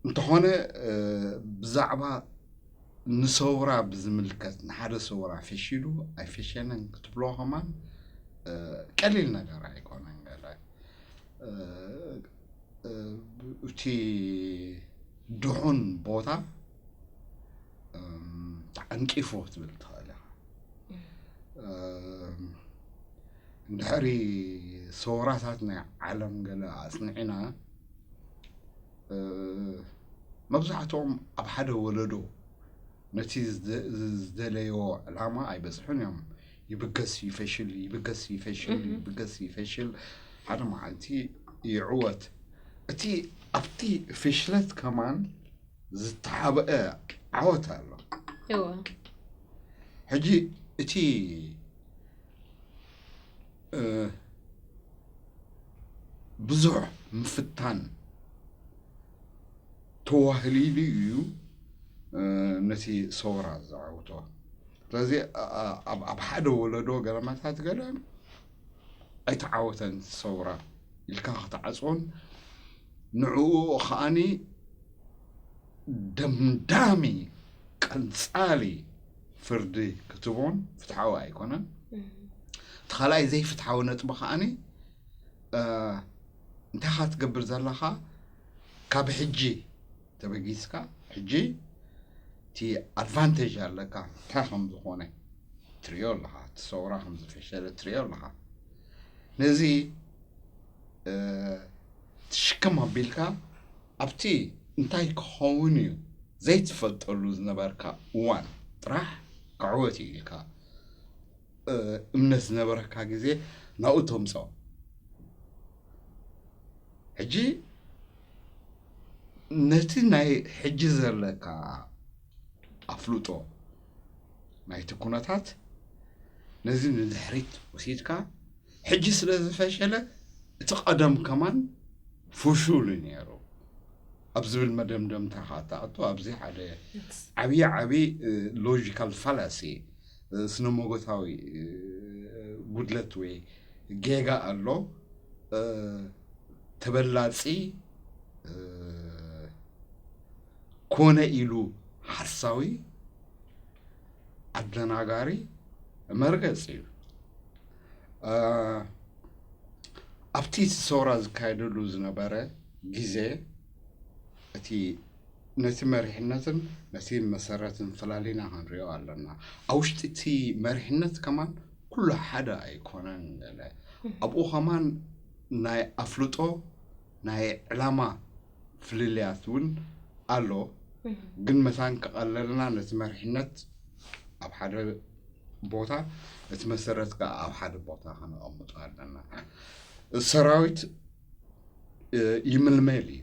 እንተኾነ፣ እ፣ ብዛዕባ ንሰውራ ብዝምልከት፣ ንሓደ ሰውራ ፈሺሉ ኣይፈሸለን ክትብሎ ከማን፣ እ፣ ቀሊል ነገር ኣይኮነን። ገለ፣ እ፣ እ፣ እቲ ድሑን ቦታ፣ እም፣ ተዓንቂፉ ክትብል ትኽእል ኢኻ። እም፣ እንድሕሪ ሰውራታት ናይ ዓለም ገለ ኣጽኒዕና፣ እ፣ መብዛሕትኦም ኣብ ሓደ ወለዶ ነቲ ዝደ-፣ ዝደለዮ ዕላማ ኣይበጽሑን እዮም። ይብገስ ይፈሽል፣ ይብገስ ይፈሽል፣ እህ። ይብገስ ይፈሽል። ሓደ መዓልቲ ይዕወት። እቲ ኣብቲ ፍሽለት ከማን ዝተሓብአ ዓወት ኣሎ። እወ። ሕጂ እቲ ብዙሕ ምፍታን ተዋህሊሉ እዩ ነቲ ሰውራ ዘዓውቶ። ስለዚ ኣብ ሓደ ወለዶ ገለመታት ገለ ኣይተዓወተን ሰውራ ኢልካ ክትዓፅዎን ንዕኡ ከዓኒ ደምዳሚ ቀንፃሊ ፍርዲ ክትቦን ፍትሓዊ ኣይኮነን። እቲ ካልኣይ ዘይፍትሓዊ ነጥቢ ከዓኒ እንታይ ካ ትገብር ዘለኻ? ካብ ሕጂ ተበጊስካ ሕጂ እቲ ኣድቫንቴጅ ኣለካ እንታይ ከም ዝኾነ ትሪኦ ኣለኻ፣ እቲ ሰውራ ከም ዝፈሸለ ትሪኦ ኣለኻ። ነዚ ትሽክም ኣቢልካ ኣብቲ እንታይ ክኸውን እዩ ዘይትፈልጠሉ ዝነበርካ እዋን ጥራሕ ክዕወት እዩ ኢልካ እምነት ዝነበረካ ግዜ ናብኡ ተምፅኦ። ሕጂ ነቲ ናይ ሕጂ ዘለካ ኣፍልጦ ናይቲ ኩነታት ነዚ ንድሕሪት ወሲድካ ሕጂ ስለ ዝፈሸለ እቲ ቀደም ከማን ፍሹል እዩ ነይሩ ኣብ ዝብል መደምደምታ ካ ትኣቱ። ኣብዚ ሓደ ዓብዪ ዓብዪ ሎጂካል ፋላሲ ስነ መጎታዊ ጉድለት ወይ ጌጋ ኣሎ። ተበላፂ ኮነ ኢሉ ሓሳዊ ኣደናጋሪ መርገፂ እዩ። ኣብቲ እቲ ሰውራ ዝካየደሉ ዝነበረ ግዜ እቲ ነቲ መሪሕነትን ነቲ መሰረትን ፈላሊና ክንሪኦ ኣለና። ኣብ ውሽጢ እቲ መሪሕነት ከማን ኩሉ ሓደ ኣይኮነን ገለ ኣብኡ ከማን ናይ ኣፍልጦ ናይ ዕላማ ፍልልያት እውን ኣሎ። ግን መታን ከቐለልና ነቲ መሪሕነት ኣብ ሓደ ቦታ እቲ መሰረት ከዓ ኣብ ሓደ ቦታ ከነቐምጦ ኣለና። ሰራዊት ይምልመል እዩ፣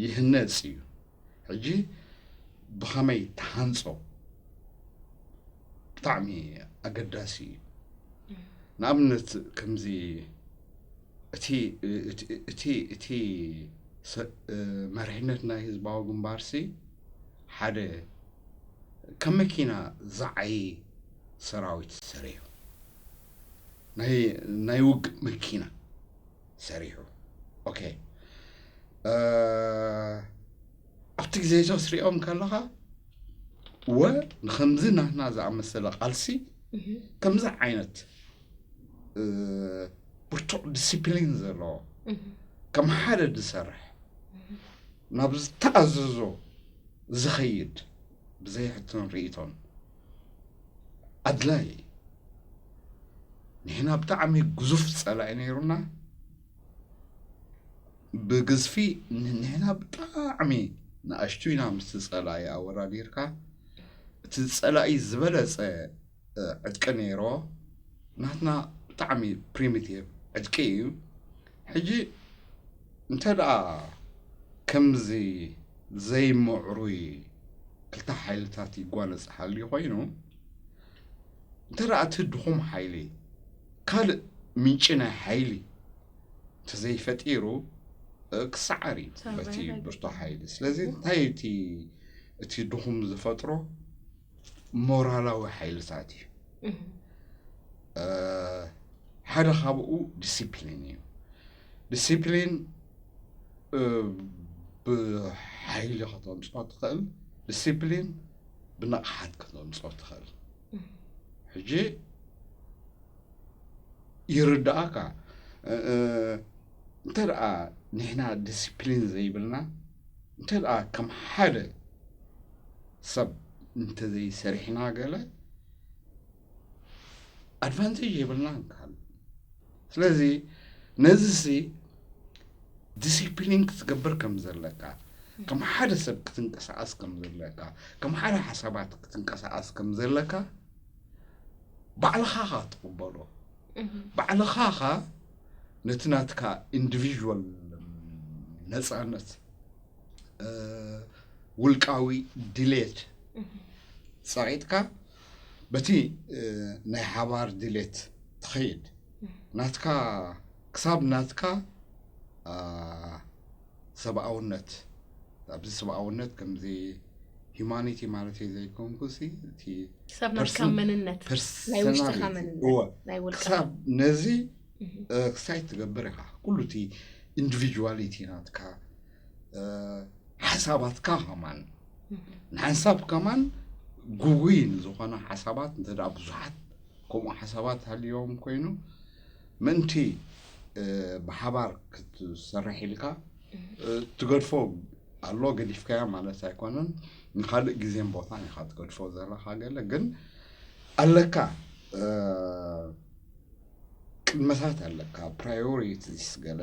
ይህነፅ እዩ። ሕጂ ብኸመይ ተሃንፆ ብጣዕሚ ኣገዳሲ እዩ። ንኣብነት ከምዚ እቲ እቲ እቲ መሪሕነት ናይ ህዝባዊ ግንባርሲ ሓደ ከም መኪና ዝዓይ ሰራዊት ሰሪሑ ናይ ውግእ መኪና ሰሪሑ። ኦኬ ኣብቲ ግዜ ሶስ ሪኦም ከለኻ ወ ንከምዚ ናህና ዝኣመሰለ ቃልሲ ከምዚ ዓይነት ብርቱዕ ዲስፕሊን ዘለዎ ከም ሓደ ዝሰርሕ ናብ ዝተኣዘዞ ዝኸይድ ብዘይ ሕቶን ርእቶን ኣድላይ። ንሕና ብጣዕሚ ግዙፍ ጸላኢ ነይሩና። ብግዝፊ ንሕና ብጣዕሚ ንኣሽቱ ኢና ምስ ጸላኢ ኣወዳዲርካ። እቲ ጸላኢ ዝበለጸ ዕጥቂ ነይሮ። ናትና ብጣዕሚ ፕሪሚቲቭ ዕጥቂ እዩ። ሕጂ እንተ ደኣ ከምዚ ዘይምዕሩይ ክልተ ሓይልታት ይጓነጽ ሃልዩ ኮይኑ እንተ ደኣ እቲ ድኹም ሓይሊ ካልእ ምንጪ ናይ ሓይሊ እንተዘይፈጢሩ ክሰዓር እዩ በቲ ብርቱ ሓይሊ። ስለዚ እንታይ እቲ እቲ ድኹም ዝፈጥሮ ሞራላዊ ሓይልታት እዩ። ሓደ ካብኡ ዲሲፕሊን እዩ። ዲሲፕሊን ብሓይሊ ከተምፅኦ ትኽእል፣ ዲሲፕሊን ብንቕሓት ከተምፅኦ ትኽእል። ሕጂ ይርዳእካ እንተ ደኣ ንሕና ዲሲፕሊን ዘይብልና እንተ ደኣ ከም ሓደ ሰብ እንተዘይሰሪሕና ገለ ኣድቫንቴጅ የብልናን ካልእ። ስለዚ ነዚ ሲ ዲሲፕሊን ክትገብር ከም ዘለካ፣ ከም ሓደ ሰብ ክትንቀሳቐስ ከም ዘለካ፣ ከም ሓደ ሓሳባት ክትንቀሳቐስ ከም ዘለካ ባዕልኻ ኻ ትቕበሎ። ባዕልኻ ኻ ነቲ ናትካ ኢንዲቪዥዋል ነፃነት ውልቃዊ ድሌት ጸቒጥካ በቲ ናይ ሓባር ድሌት ትኸይድ። ናትካ ክሳብ ናትካ ሰብኣውነት፣ ኣብዚ ሰብኣውነት ከምዚ ሂማኒቲ ማለት ዘይኮንኩሲ እቲ ክሳብ ናትካ መንነት፣ ናይ ውሽጥካ መንነት፣ ናይ ውልቅካ። ክሳብ ነዚ ክሳይ ትገብር ኢኻ። ኩሉ እቲ ኢንዲቪጁዋሊቲ ናትካ፣ ሓሳባትካ ከማን፣ ንሓንሳብ ከማን ግጉይ ንዝኾነ ሓሳባት እንተ ደኣ ብዙሓት ከምኡ ሓሳባት ሃልዮም ኮይኑ፣ ምእንቲ ብሓባር ክትሰርሕ ኢልካ ትገድፎ ኣሎ። ገዲፍካያ ማለት ኣይኮነን፣ ንካልእ ግዜን ቦታን ኢኻ ትገድፎ ዘለኻ። ገለ ግን ኣለካ፣ ቅድመታት ኣለካ፣ ፕራዮሪቲስ። ገለ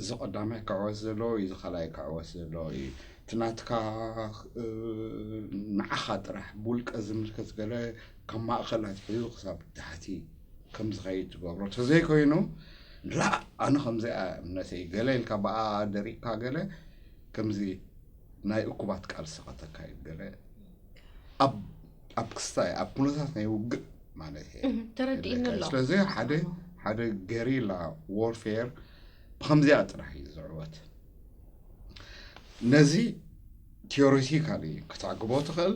እዚ ቀዳማይ ክዕወት ዘለዎ፣ እዚ ካልኣይ ክዕወት ዘለዎ እዩ። እቲ ናትካ ንዓኻ ጥራሕ ብውልቀ ዝምልከት ገለ ካብ ማእኸል ኣትሒዙ ክሳብ ታሕቲ ከም ዝኸይድ ትገብሮ ተዘይኮይኑ፣ ላ ኣነ ከምዚኣ እምነተይ ገለ ኢልካ ብኣ ደሪቕካ፣ ገለ ከምዚ ናይ እኩባት ቃልሲ ከተካይድ፣ ገለ ኣብ ኣብ ክስታይ ኣብ ኩነታት ናይ ውግእ ማለት እዩ። ተረዲእኒ ኣሎ። ስለዚ ሓደ ሓደ ገሪላ ዎርፌር ብከምዚኣ ጥራሕ እዩ ዝዕወት። ነዚ ቲዮሪቲካሊ ክተዕግቦ ትኽእል።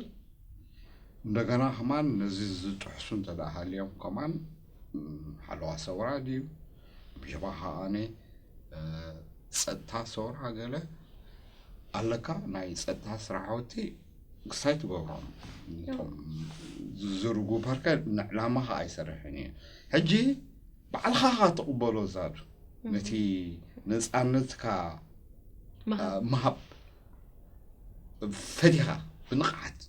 እንደገና ከማን ነዚ ዝጥሕሱ እንተ ደኣ ሃልዮም ከማን ሓለዋ ሰውራ ድዩ፣ ብጀባ ከኣነ ጸጥታ ሰውራ ገለ ኣለካ። ናይ ጸጥታ ስራሕቲ ክሳይ ትገብሮም እቶም ዝዝርጉ ፓርከ ንዕላማኻ ኣይሰርሕን እዩ። ሕጂ ባዕልኻ ኻ ትቕበሎ ዛዱ ነቲ ነፃነትካ ምሃብ። ምሃብ ፈቲኻ ብንቕሓት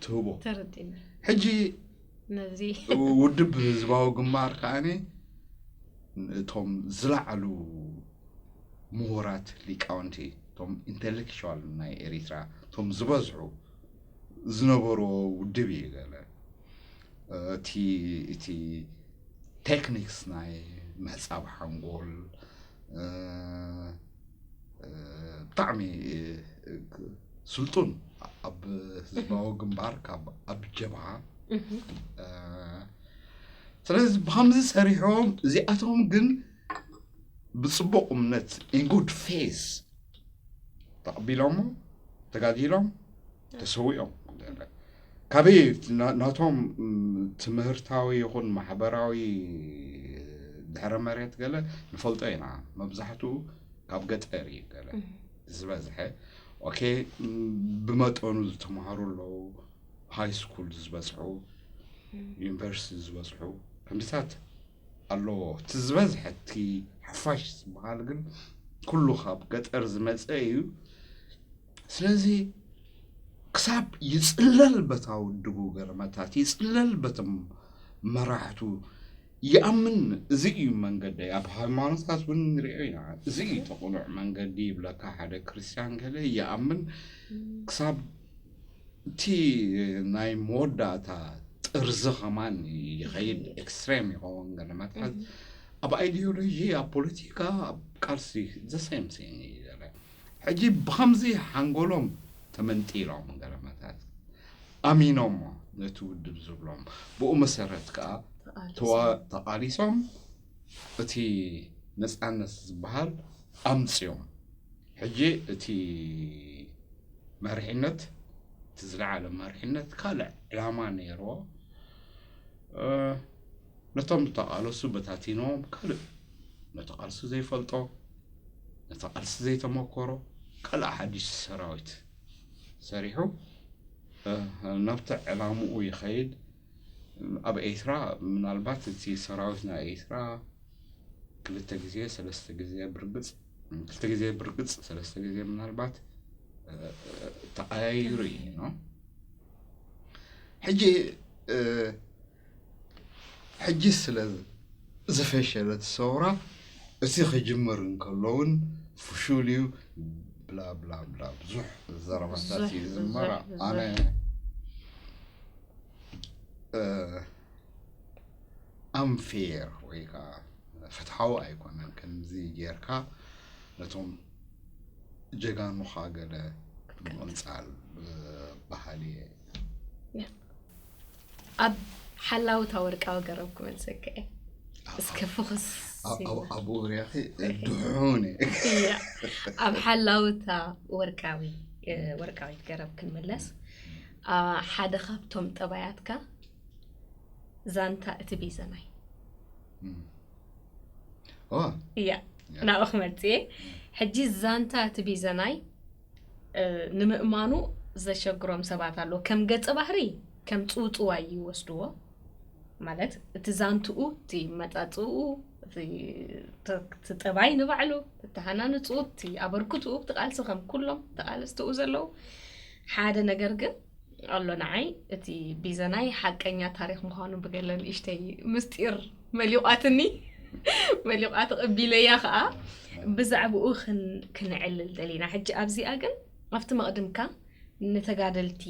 ትህቦ። ተረዲእኒ። ሕጂ ነዚ ውድብ ህዝባዊ ግንባር ከኣኒ እቶም ዝለዓሉ ምሁራት ሊቃውንቲ፣ እቶም ኢንቴሌክቹዋል ናይ ኤሪትራ እቶም ዝበዝሑ ዝነበርዎ ውድብ እዩ። ገለ እቲ እቲ ቴክኒክስ ናይ ምሕጻብ ሓንጎል ብጣዕሚ ስልጡን ኣብ ህዝባዊ ግንባር ካብ ኣብ ጀብሃ። ስለዚ ብከምዚ ሰሪሖም እዚኣቶም ግን ብፅቡቕ እምነት in good faith ተቐቢሎሞ ተጋዲሎም ተሰዊኦም። ካበይ ናቶም ትምህርታዊ ይኹን ማሕበራዊ ድሕረ መሬት ገለ ንፈልጦ ኢና። መብዛሕትኡ ካብ ገጠር እዩ ገለ ዝበዝሐ። ኦኬ፣ ብመጠኑ ዝተምሃሩ ኣለዉ፣ ሃይ ስኩል ዝበፅሑ፣ ዩኒቨርሲቲ ዝበፅሑ ከምዚታት ኣለዎ። እቲ ዝበዝሐ እቲ ሓፋሽ ዝበሃል ግን ኩሉ ካብ ገጠር ዝመፀ እዩ። ስለዚ ክሳብ ይፅለል በታ ውድቡ ገረመታት ይፅለል በቶም መራሕቱ ይኣምን። እዚ እዩ መንገደይ። ኣብ ሃይማኖታት እውን ንሪኦ ኢና። እዚ እዩ እቲ ቅኑዕ መንገዲ ይብለካ ሓደ ክርስትያን ገለ ይኣምን። ክሳብ እቲ ናይ መወዳእታ ጥርዚ ከማን ይኸይድ፣ ኤክስትሬም ይኸውን ገለ መትሓዝ ኣብ ኣይዲዮሎጂ፣ ኣብ ፖለቲካ፣ ኣብ ቃልሲ ዘሰም ሴን እዩ ገለ። ሕጂ ብኸምዚ ሓንጎሎም ተመንጢሎም ገለመታት ኣሚኖሞ ነቲ ውድብ ዝብሎም ብኡ መሰረት ከዓ ተዋ- ተቓሊሶም እቲ ነፃነት ዝበሃል ኣምፅዮም። ሕጂ እቲ መሪሕነት እቲ ዝለዓለ መሪሕነት ካልእ ዕላማ ነይርዎ። ነቶም ዝተቓለሱ በታቲኖም ካልእ ነቲ ቃልሲ ዘይፈልጦ ነቲ ቃልሲ ዘይተመኮሮ ካልእ ሓድሽ ሰራዊት ሰሪሑ ናብቲ ዕላምኡ ይኸይድ። ኣብ ኤርትራ ምናልባት እቲ ሰራዊት ናይ ኤርትራ ክልተ ግዜ ሰለስተ ግዜ ብርግፅ ክልተ ግዜ ብርግፅ ሰለስተ ግዜ ምናልባት ተቐያይሩ እዩ ነው። ሕጂ ሕጂ ስለ ዝፈሸለት ሰውራ እቲ ክጅምር እንከሎ እውን ፍሹል እዩ ብላ ብላ ብላ ብዙሕ ዘረባታት እዩ ዝመራ። ኣነ ኣምፌር ወይ ከዓ ፍትሓዊ ኣይኮነን ከምዚ ጌርካ ነቶም ጀጋኑኻ ገለ ምቕንፃል በሃሊ እየ። ኣብ ሓላውታ ወርቃዊ ገረብ ክመልሰካ እየ። እስከ ፍኹስ ኣብ- ኢልና። ኣብ- ኣብኡ ርያኺ ድሑን እያ። ኣብ ሓላውታ ወርቃዊ እ፣ ወርቃዊት ገረብ ክንምለስ፣ ኣ፣ ሓደ ካብቶም ጠባያትካ ዛንታ እቲ ቢዘናይ ዋ እያ። ናብኡ ክመፅእ እየ። ሕጂ ዛንታ እቲ ቢዘናይ እ፣ ንምእማኑ ዘሸግሮም ሰባት ኣለዉ። ከም ገጸ ባህሪ ከም ጽውጽዋይ ይወስድዎ። ማለት እቲ ዛንትኡ፣ እቲ መጻጽኡ፣ እቲ ተ- እቲ ጠባይ ንባዕሉ፣ እቲ ሃናንጽኡ፣ እቲ ኣበርክትኡ፣ እቲ ቃልሲ ከም ኩሎም ተቓለስቲ ኣብኡ ዘለዉ ሓደ ነገር ግን ኣሎ። ንዓይ እቲ ቢዘናይ ሓቀኛ ታሪኽ ምዃኑ ብገለ ንእሽተይ ምስጢር መሊቋትኒ መሊቋ ተቐቢለያ ኸኣ ብዛዕባኡ ክን- ክንዕልል ደሊና። ሕጂ ኣብዚኣ ግን ኣብቲ መቕድምካ ንተጋደልቲ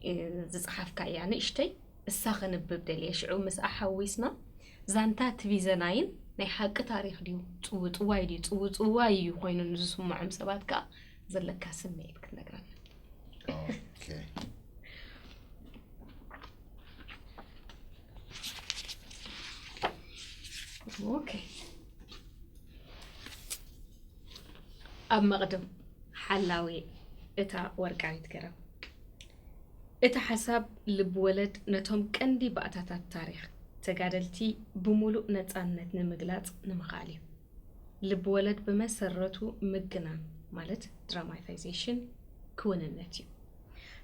እ፣ ዝጸሓፍካ እያ ንእሽተይ እሳ ከንብብ ደልየ። ሽዑ ምስኣ ሓዊስና ዛንታ እቲ ቢዘናይን ናይ ሓቂ ታሪኽ ድዩ ጽውጽዋይ ድዩ ጽውጽዋይ እዩ ኮይኑ ንዝስምዖም ሰባት ከኣ ዘለካ ስምዒት ክትነግረና። ኦኬ ኦኬ። ኣብ መቕድም ሓላዊ እታ ወርቃዊት ገረብ እቲ ሓሳብ ልብ ወለድ ነቶም ቀንዲ ባእታታት ታሪኽ ተጋደልቲ ብምሉእ ነጻነት ንምግላጽ ንምኽኣል እዩ። ልብ ወለድ ብመሰረቱ ምግናን ማለት ድራማታይዜሽን ክውንነት እዩ።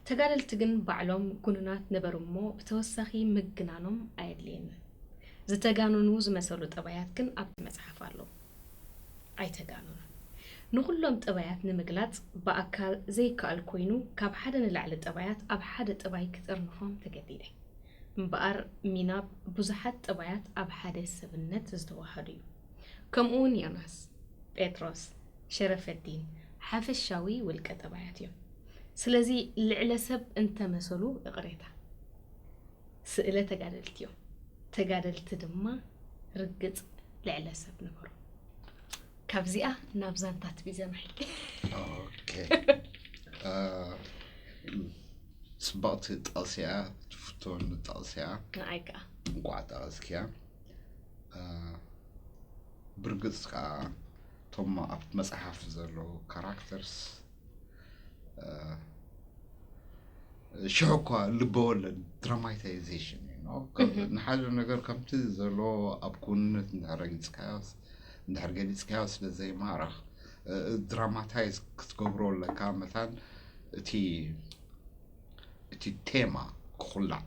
ተጋደልቲ ግን ባዕሎም ጉኑናት ነበሩ እሞ ብተወሳኺ ምግናኖም ኣየድልየንን። ዝተጋነኑ ዝመሰሉ ጠባያት ግን ኣብቲ መጽሓፍ ኣለዉ። ኣይተጋነኑን። ንኹሎም ጠባያት ንምግላጽ ብኣካል ዘይከኣል ኮይኑ ካብ ሓደ ንላዕሊ ጠባያት ኣብ ሓደ ጠባይ ክጥርንፎም ተገዲደ። እምበኣር ሚናብ ብዙሓት ጠባያት ኣብ ሓደ ሰብነት ዝተዋሃዱ እዩ። ከምኡውን ዮናስ፣ ጴጥሮስ፣ ሸረፈዲን ሓፈሻዊ ውልቀ ጠባያት እዮም። ስለዚ ልዕለ ሰብ እንተመሰሉ ይቕሬታ። ስእለ ተጋደልቲ እዮም። ተጋደልቲ ድማ ርግጽ ልዕለ ሰብ ነበሩ። ካብዚኣ ናብ ዛንታት ቢዘናይ። ኦኬ እ፣ ጽብቕቲ ጠቕሲያ ትፍትወኒ ጠቕሲያ ንዓይ ከኣ እንቋዕ ጠቐስኪያ እ፣ ብርግጽ ከዓ እቶም ኣብቲ መጽሓፍ ዘለዉ ካራክተርስ ሽዑ እኳ ልበወለድ ድራማታይዜሽን እዩ ኖ ንሓደ ነገር ከምቲ ዘሎ ኣብ ክውንነት እንድሕር ገሊፅካዮ እንድሕር ገሊፅካዮ ስለ ዘይማርኽ ድራማታይዝ ክትገብሮ ኣለካ መታን እቲ እቲ ቴማ ክኹላዕ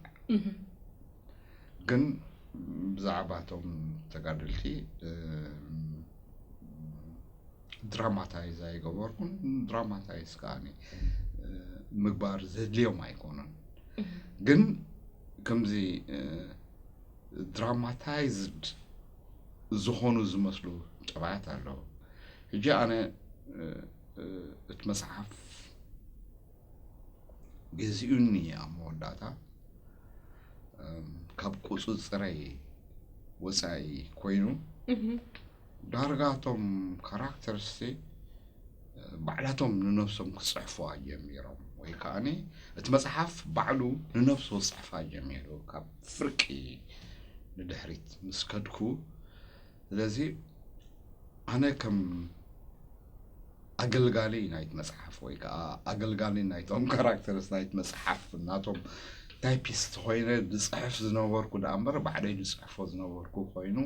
ግን ብዛዕባ እቶም ተጋደልቲ ድራማታይዝ ኣይገበርኩን ድራማታይዝ ከዓኒ ምግባር ዘድልዮም ኣይኮኑን ግን ከምዚ ድራማታይዝድ ዝኾኑ ዝመስሉ ጠባያት ኣለዉ ሕጂ ኣነ እቲ መፅሓፍ ገዚኡኒ ኣብ መወዳእታ ካብ ቁፅፅረይ ወፃኢ ኮይኑ ዳርጋ እቶም ካራክተርስ ባዕላቶም ንነብሶም ክፅሕፉዋ ጀሚሮም ወይ ከዓ እቲ መፅሓፍ ባዕሉ ንነብሱ ክፅሕፋ ጀሚሩ ካብ ፍርቂ ንድሕሪት ምስ ከድኩ ስለዚ ኣነ ከም ኣገልጋሊ ናይቲ መፅሓፍ ወይ ከዓ ኣገልጋሊ ናይቶም ካራክተርስ ናይቲ መፅሓፍ ናቶም ታይፒስት ኮይነ ዝፅሕፍ ዝነበርኩ ደኣ እምበር ባዕለይ ዝፅሕፎ ዝነበርኩ ኮይኑ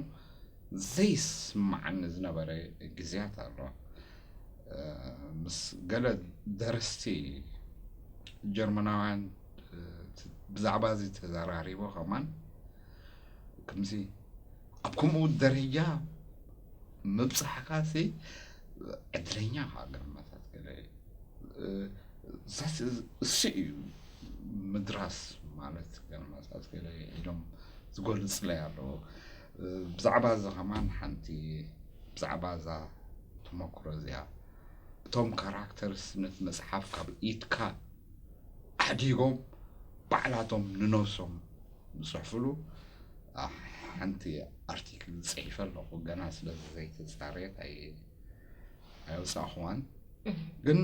ዘይስማዓኒ ዝነበረ ግዜያት ኣሎ ምስ ገለ ደረስቲ ጀርመናውያን ብዛዕባ እዚ ተዘራሪቦ ከማን ከምዚ ኣብ ከምኡ ደረጃ ምብፃሕካ ሲ ዕድለኛ ኢኻ ገርመታት ገለ እሱ እዩ ምድራስ ማለት ገርመታት ገለ ኢሎም ዝጎልፅለይ ኣለዎ ብዛዕባ እዚ ከማን ሓንቲ ብዛዕባ እዛ ተመክሮ እዚኣ እቶም ካራክተርስ ነቲ መፅሓፍ ካብ ኢድካ ኣሕዲጎም ባዕላቶም ንነብሶም ዝፅሕፍሉ ሓንቲ ኣርቲክል ፅሒፈ ኣለኹ ገና ስለ ዘይተፃረየት ኣይወፃእኹዋን ግን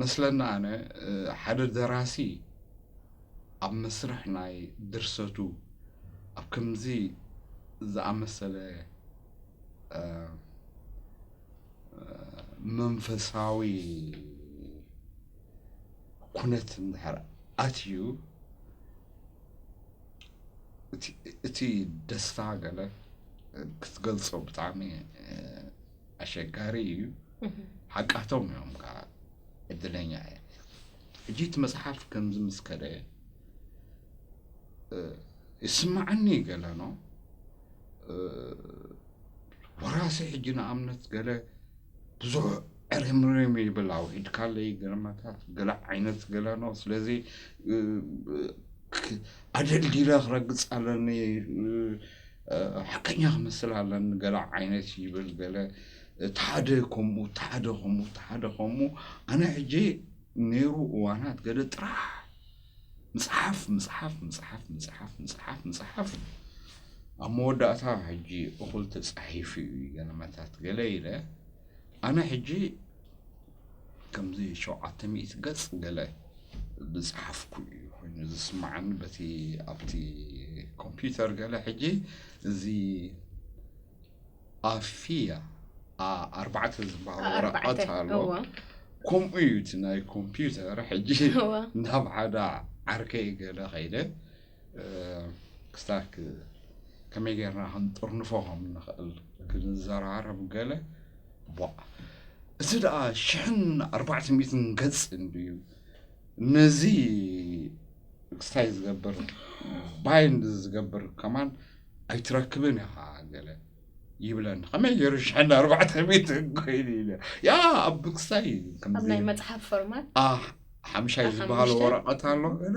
መስለና ኣነ ሓደ ደራሲ ኣብ መስርሕ ናይ ድርሰቱ ኣብ ከምዚ ዝኣመሰለ እ፣ እ፣ መንፈሳዊ ኩነት እንድሕር ኣትዩ፣ እቲ፣ እቲ ደስታ ገለ ክትገልጾ ብጣዕሚ፣ እ፣ ኣሸጋሪ እዩ። ሓቃቶም እዮም ከዓ፣ ዕድለኛ እየ። ሕጂ እቲ መጽሓፍ ከምዚ ምስ ከደ፣ እ፣ ይስምዓኒ ገለ ነው። እ፣ ወራሲ ሕጂ ንኣብነት ገለ ብዙሕ ዕርምርም ይብል፣ ኣውሒድካለይ ገለመታት፣ ገለ ዓይነት ገለ ነው። ስለዚ፣ እ፣ ክ-፣ ኣደልዲለ ክረግጽ ኣለኒ፣ እ፣ ሓቀኛ ክመስል ኣለኒ ገለ ዓይነት ይብል፣ ገለ እቲ ሓደ ከምኡ፣ እቲ ሓደ ከምኡ፣ እቲ ሓደ ከምኡ። ኣነ ሕጂ ነይሩ እዋናት ገለ ጥራሕ ምጽሓፍ፣ ምጽሓፍ፣ ምጽሓፍ፣ ምጽሓፍ፣ ምጽሓፍ፣ ምጽሓፍ። ኣብ መወዳእታ ሕጂ እኹል ተጻሒፉ እዩ ገለመታት ገለ ኢለ። ኣነ ሕጂ ከምዚ ሸውዓተ ሚእቲ ገጽ ገለ ዝጸሓፍኩ እዩ ኮይኑ ዝስምዓኒ በቲ ኣብቲ ኮምፒውተር ገለ። ሕጂ እዚ ኣፊያ፣ ኣ-፣ ኣርባዕተ ዝበሃል ኣ-፣ ወረቐት ኣርባዕተ። ኣሎ። እዋ። ከምኡ እዩ እቲ ናይ ኮምፒውተር። ሕጂ እዋ። ናብ ሓደ ዓርከይ ገለ ከይደ፣ እ፣ ክስታክ ከመይ ጌርና ክንጥርንፎ ከም ንኽእል ክንዘራረብ ገለ። ቧ፣ እዚ ደኣ ሽሕን ኣርባዕተ ሚእትን ገጽ እንድዩ። ነዚ ክስታይ ዝገብር፣ ባይንድ ዝገብር ከማን ኣይትረክብን ኢኻ ገለ ይብለኒ። ከመይ ገይሩ ሽሕን ኣርባዕተ ሚእትን ኮይኑ ኢለ። ያ፣ ኣብ ክስታይ ኣብ ከምዚ ናይ መጽሓፍ ፎርማት? ኣ፣ ሓምሻይ ኣብ ዝበሃል ሓሙሽተ? ወረቐት ኣሎ ገለ።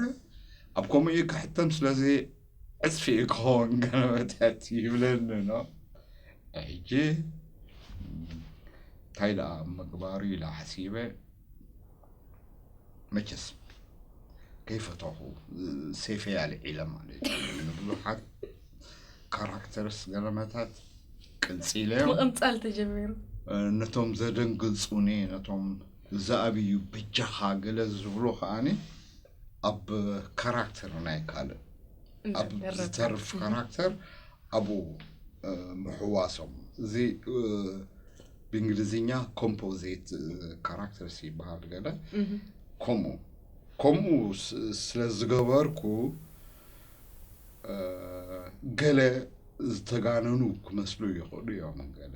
ኣብ ከምኡ እዩ ክሕተም፣ ስለዚ ዕጽፊ እዩ ክኸውን ገለ መትያት ይብለኒ ነው። ሕጂ እንታይ ደኣ ምግባሩ ኢለ ሓሲበ። መቸስ ከይፈተኹ ሴፈይ ኣልዒለ ማለት እዩ። ንብዙሓት ካራክተርስ ገለመታት ቅንጺለዮም። ምቕንጻል ተጀሚሩ። ነቶም ዘደንግጹኒ፣ ነቶም ዝኣብ እዩ በጃኻ ገለ ዝብሉ ከኣኒ ኣብ ካራክተር ናይ ካልእ፣ ኣብ እንድርዳእ። ዝተርፍ እም። ካራክተር ኣብኡ፣ እ፣ ምሕዋሶም። እዚ፣ እ፣ ብእንግሊዝኛ ኮምፖዚት፣ እ፣ ካራክተርስ ይበሃል ገለ። እም። ከምኡ፣ ከምኡ ስ-፣ ስለ ዝገበርኩ፣ እ፣ ገለ ዝተጋነኑ ክመስሉ ይኽእሉ እዮም ገለ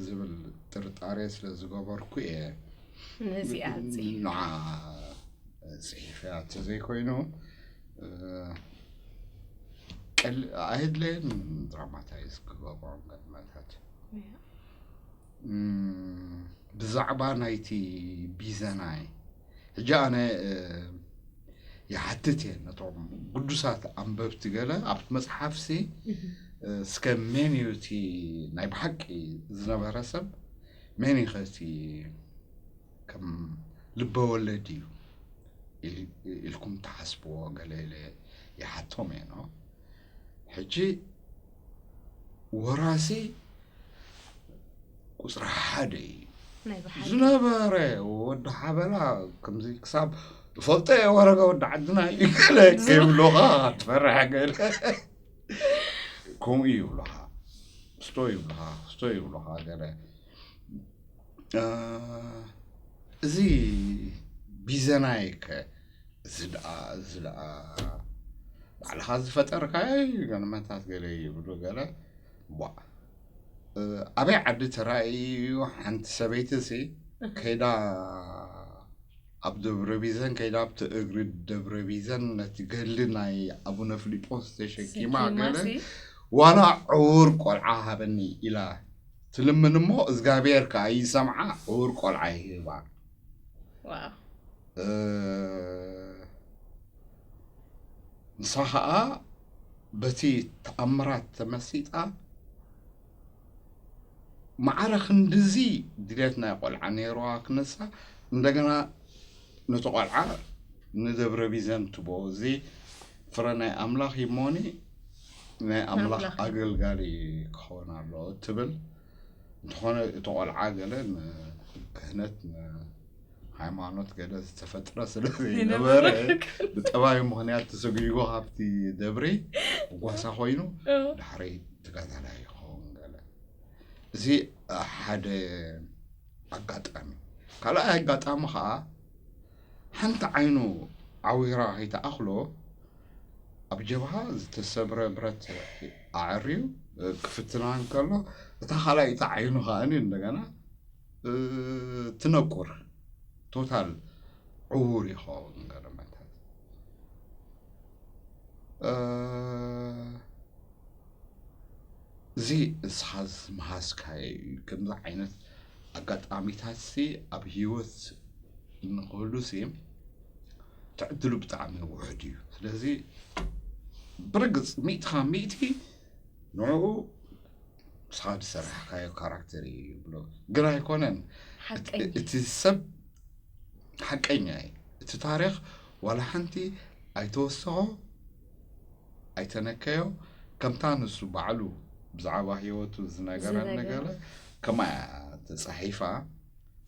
ዝብል ጥርጣሬ ስለ ዝገበርኩ እየ ነዚኣ ኣጽሒፈ። ንዓ ጽሒፈያ እንተዘይኮይኑ፣ እ፣ ቀል-፣ ኣየድለየን ድራማታይዝ ክገብሮም ገለመታት። እያ። እም፣ ብዛዕባ ናይቲ ቢዘናይ፣ ሕጂ ኣነ፣ እ፣ ይሓትት እየ ነቶም ግዱሳት ኣንበብቲ ገለ ኣብቲ መጽሓፍሲ፣ እህ። እ፣ እስከ መን እዩ እቲ ናይ ብሓቂ ዝነበረ ሰብ? መን እዩ ኸ እቲ ከም ልበ ወለድ እዩ ኢል-፣ ኢልኩም ትሓስብዎ ገለ ኢለ ይሓቶም እየ ነው። ሕጂ ወራሲ ቁጽሪ ሓደ እዩ ናይ ብሓቂ። ዝነበረ ወዲ ሓበላ፣ ከምዚ ክሳብ ዝፈልጦ እየ፣ ወረገ ወዲ ዓድና እዩ ገለ ዝብ- ከይብሉኻ ትፈርሕ ገለ። ከምኡ ይብሉኻ፣ ስቶ ይብሉኻ፣ ስቶ ይብሉኻ ገለ። እ፣ እዚ ቢዘናይ ከ፣ እዚ ደኣ፣ እዚ ደኣ ባዕልኻ ዝፈጠርካዮ እዩ፣ ገለመታት ገለ ይብሉ ገለ። ቧ፣ እ፣ ኣበይ ዓዲ ተራእዩ? ሓንቲ ሰበይቲ ሲ ከይዳ ኣብ ደብረ ቢዘን፣ ከይዳ ኣብቲ እግሪ ደብረ ቢዘን ነቲ ገድሊ ናይ ኣቡነ ፊልጶስ ተሸኪማ ተሸኪማ ገለ፣ ሲ? ዋላ ዕውር ቆልዓ ሃበኒ ኢላ ትልምን እሞ፣ እግዚኣብሔር ከኣ ይሰምዓ፣ ዕውር ቆልዓ ይህባ። ዋው። እ፣ ንሳ ኸኣ በቲ ተኣምራት ተመሲጣ፣ ማዕረ ክንድዚ ድሌት ናይ ቆልዓ ነይርዋ ክነሳ፣ እንደገና ነቲ ቆልዓ ንደብረ ቢዘን ትቦ፣ እዚ ፍረ ናይ ኣምላኽ ይሞኒ ናይ ኣምላኽ ኣምላኽ። ኣገልጋሊ ክኸውን ኣለዎ ትብል። እንተኾነ እቲ ቆልዓ ገለ ንክህነት ን-፣ ሃይማኖት ገለ ዝተፈጥረ ስለ ዘይነበረ፣ ብጠባዩ ምኽንያት ተሰጒጎ ካብቲ ደብሪ ጓሳ ኮይኑ፣ ዳሕረይ ተጋዳላይ ይኸውን ገለ። እዚ ሓደ ኣጋጣሚ። ካልኣይ ኣጋጣሚ ኸዓ፣ ሓንቲ ዓይኑ ዓዊራ ከይተኣኽሎ፣ ኣብ ጀብሃ ዝተሰብረ ብረት ኣዐርዩ ክፍትና እንከሎ፣ እታ ካልኣይቲ ዓይኑ ከዓኒ እንደገና ትነቁር። ቶታል ዕውር ይኸውን ገለ መታት። እዚ ንስኻ ዝመሃዝካዮ እዩ። ከምዚ ዓይነት ኣጋጣሚታት ሲ ኣብ ህይወት ንክህሉ ሲ ትዕድሉ ብጣዕሚ ውሑድ እዩ። ስለዚ ብርግፅ ሚእትኻ ሚእቲ ንዕኡ ንስኻ ዝሰራሕካዮ ካራክተር እዩ ይብሎ። ግን ኣይኮነን። ሓቀኛ። እቲ ሰብ ሓቀኛ እዩ። እቲ ታሪኽ ዋላ ሓንቲ ኣይተወሰኾ ኣይተነከዮ። ከምታ ንሱ ባዕሉ ብዛዕባ ህይወቱ ዝነገረኒ ዝነገረ። ገለ ከማያ ተጻሒፋ።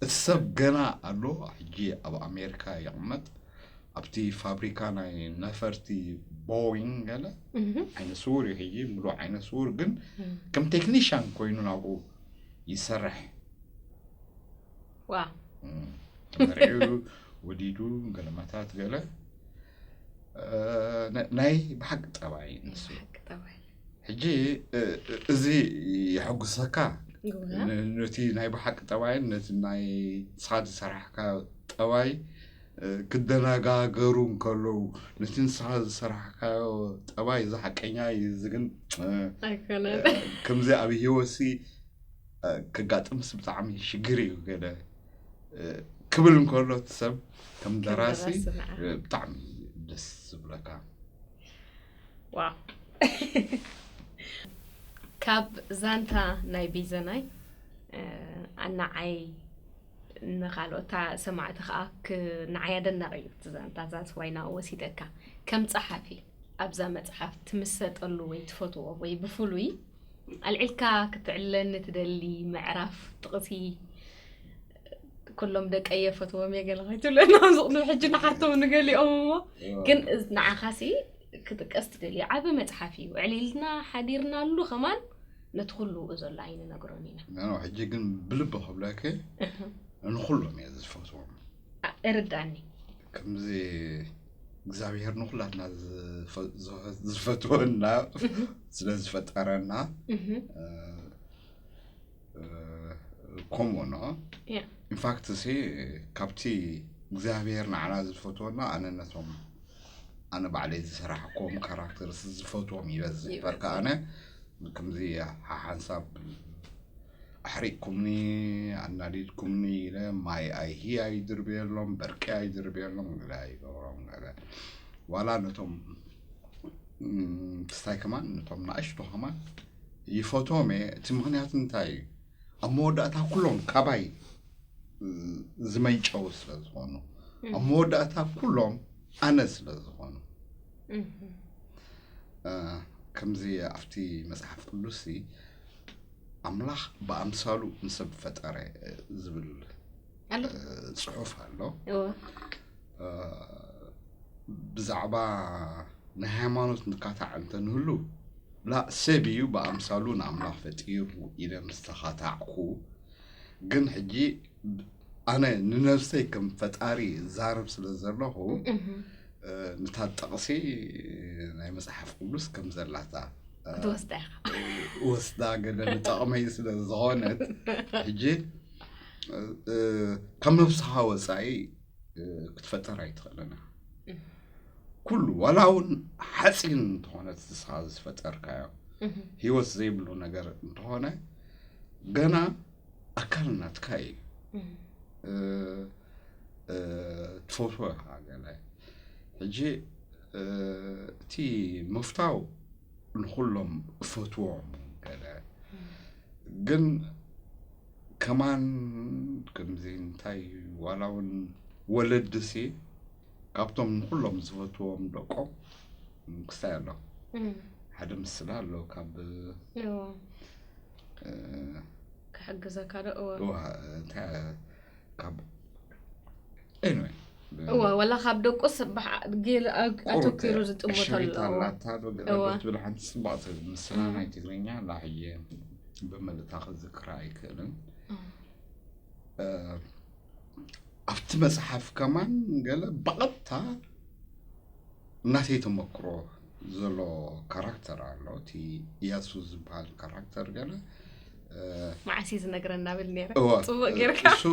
እቲ ሰብ ገና ኣሎ፣ ሕጂ ኣብ ኣሜሪካ ይቕመጥ። ኣብቲ ፋብሪካ ናይ ነፈርቲ ቦይንግ ገለ ዓይነ ስውር እዩ። ሕጂ ምሉእ ዓይነ ስውር ግን ከም ቴክኒሽያን ኮይኑ ናብኡ ይሰርሕ። ዋ እም፣ ተመሪዑ ወዲዱ ገለመታት ገለ እ፣ ነ- ናይ ብሓቂ ጠባይ ንሱ። ሓቂ ጠባይ ሕጂ እ፣ እ፣ እዚ የሐጉሰካ። ግቡና ን- ነቲ ናይ ብሓቂ ጠባይን ነቲ ናይ ንስኻ ዝሰራሕካ ጠባይ እ፣ ክደናጋገሩ እንከለዉ፣ ነቲ ንስኻ ዝሰራሕካዮ ጠባይ እዚ ሓቀኛ እዩ፣ እዚ ግን እ፣ ኣይኮነን እ፣ ከምዚ ኣብ ህይወትሲ እ፣ ከጋጥምስ ብጣዕሚ ሽግር እዩ ገለ እ፣ ክብል እንከሎ እቲ ሰብ ከም ደራሲ ደራሲ ንዓ። እ፣ ብጣዕሚ ደስ ዝብለካ። ዋው ካብ ዛንታ ናይ ቢዘናይ ኣናዓይ ንካልኦታ ሰማዕቲ ከዓ ንዓይ ኣደናቂ እዩ እቲ ዛንታ። ዛስ ዋይ ናብኡ ወሲደካ ከም ፀሓፊ ኣብዛ መፅሓፍ ትምሰጠሉ ወይ ትፈትዎ ወይ ብፍሉይ ኣልዒልካ ክትዕለኒ ትደሊ ምዕራፍ ጥቕሲ? ኩሎም ደቀይ የፈትዎም እየ ገለ ከይትብለና ኣብዚ ቅድሚ ሕጂ ንሓቶም ንገሊኦም እሞ ግን እዚ ንዓኻሲ ክጥቀስ ትደልዩ ዓቢ መፅሓፍ እዩ። ዕሊልና ሓዲርናሉ ከማን ነቲ ኩሉ ዘሎ ኣይንነግሮን ኢና። ኖ ሕጂ ግን ብልቢ ክብለኪ ንኩሎም እየ ዝፈትዎም። እርዳኒ ከምዚ እግዚኣብሔር ንኩላትና ዝፈ- ዝፈ- ዝፈትወና ስለ ዝፈጠረና ከምኡ ኖ ኢንፋክት ሲ ካብቲ እግዚኣብሔር ንዓና ዝፈትወና ኣነ ነቶም ኣነ ባዕለይ ዝሰራሕኩም ካራክተርስ ዝፈትዎም ይበዝሕ በርካ ኣነ ከምዚ ሓሓንሳብ ኣሕሪቅኩምኒ ኣናዲድኩምኒ ኢለ ማይ ኣይሂ ኣይድርብየሎም በርቂ ኣይድርብየሎም ገለ ኣይገብሮም ገለ ዋላ ነቶም ክስታይ ከማን ነቶም ንኣሽቱ ከማን ይፈትዎም እየ እቲ ምክንያት እንታይ እዩ ኣብ መወዳእታ ኩሎም ካባይ ዝመንጨው ስለ ዝኾኑ ኣብ መወዳእታ ኩሎም ኣነ ስለ ዝኾኑ ከምዚ ኣብቲ መፅሓፍ ቅዱስ ኣምላኽ ብኣምሳሉ ንሰብ ፈጠረ ዝብል ፅሑፍ ኣሎ ብዛዕባ ናይ ሃይማኖት ንካታዕ እንተንህሉ ላ ሰብ እዩ ብኣምሳሉ ንኣምላኽ ፈጢሩ ኢለ ምስ ተኻታዕኩ ግን ሕጂ ኣነ ንነብሰይ ከም ፈጣሪ ዛረብ ስለ ዘለኹ ንታ ጠቕሲ ናይ መፅሓፍ ቅዱስ ከም ዘላታ ክትወስዳ ኢኻ ወስዳ ገለ ንጠቕመይ ስለ ዝኾነት ሕጂ ካብ ነብስኻ ወፃኢ ክትፈጠር ኣይትኽእልን ኩሉ ዋላ እውን ሓፂን እንተኾነ ንስኻ ዝፈጠርካዮ ህይወት ዘይብሉ ነገር እንተኾነ ገና ኣካል ናትካ እዩ ትፈትዎ ኢኻ ገለ ሕጂ እቲ ምፍታው ንኩሎም እፈትዎም ገለ ግን ከማን ከምዚ እንታይ ዋላ እውን ወለድሲ ካብቶም ንኩሎም ዝፈትዎም ደቆም ክስታይ ኣሎ ሓደ ምስላ ኣሎ ካብ ክሕግዘካ ዶ እወ እንታይ ካብ Anyway, እዋ፣ ወላ ካብ ደቁስ ብሓ- ገለ ኣ- ቁሩብ ኣተኪሩ ዝጥምቶ ዕሽሪት ኣለዎ። ኣላታ ዶ ገለ እዋ። ብትብል ሓንቲ ጽብቕቲ ምስላ ናይ ትግርኛ ኣላ። ሕጂ ብመልእታ ክዝክራ ኣይክእልን። እ፣ ኣብቲ መጽሓፍ ከማን ገለ ብቐጥታ እናተይ ተመክሮ ዘሎ ካራክተር ኣሎ። እቲ እያሱ ዝበሃል ካራክተር ገለ፣ እ፣ መዓስ እዩ ዝነግረና ብል ነይረ። እዋ፣ ጽቡቅ እ፣ ጌርካ። እሱ፣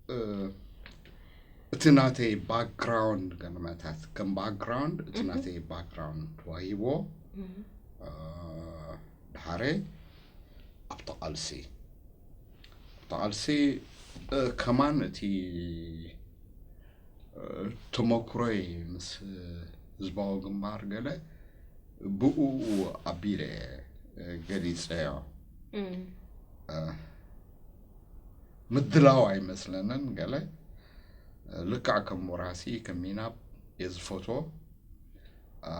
እ፣ እቲ ናተይ ባክግራውንድ ገለመታት ከም ባክግራውንድ እቲ ናተይ ባክግራውንድ ተዋሂቦ፣ እ፣ ድሓረ ኣብቲ ቃልሲ ኣብቲ ቃልሲ፣ እ፣ ከማን እቲ፣ እ፣ ተመክሮይ ምስ ህዝባዊ ግንባር ገለ ብኡ ኣቢለ፣ እ፣ ገሊጸዮ። እም። እ፣ ምድላው ኣይመስለንን ገለ፣ እ፣ ልክዕ ከም ወራሲ ከም ሚናብ እየ ዝፈትዎ። እ፣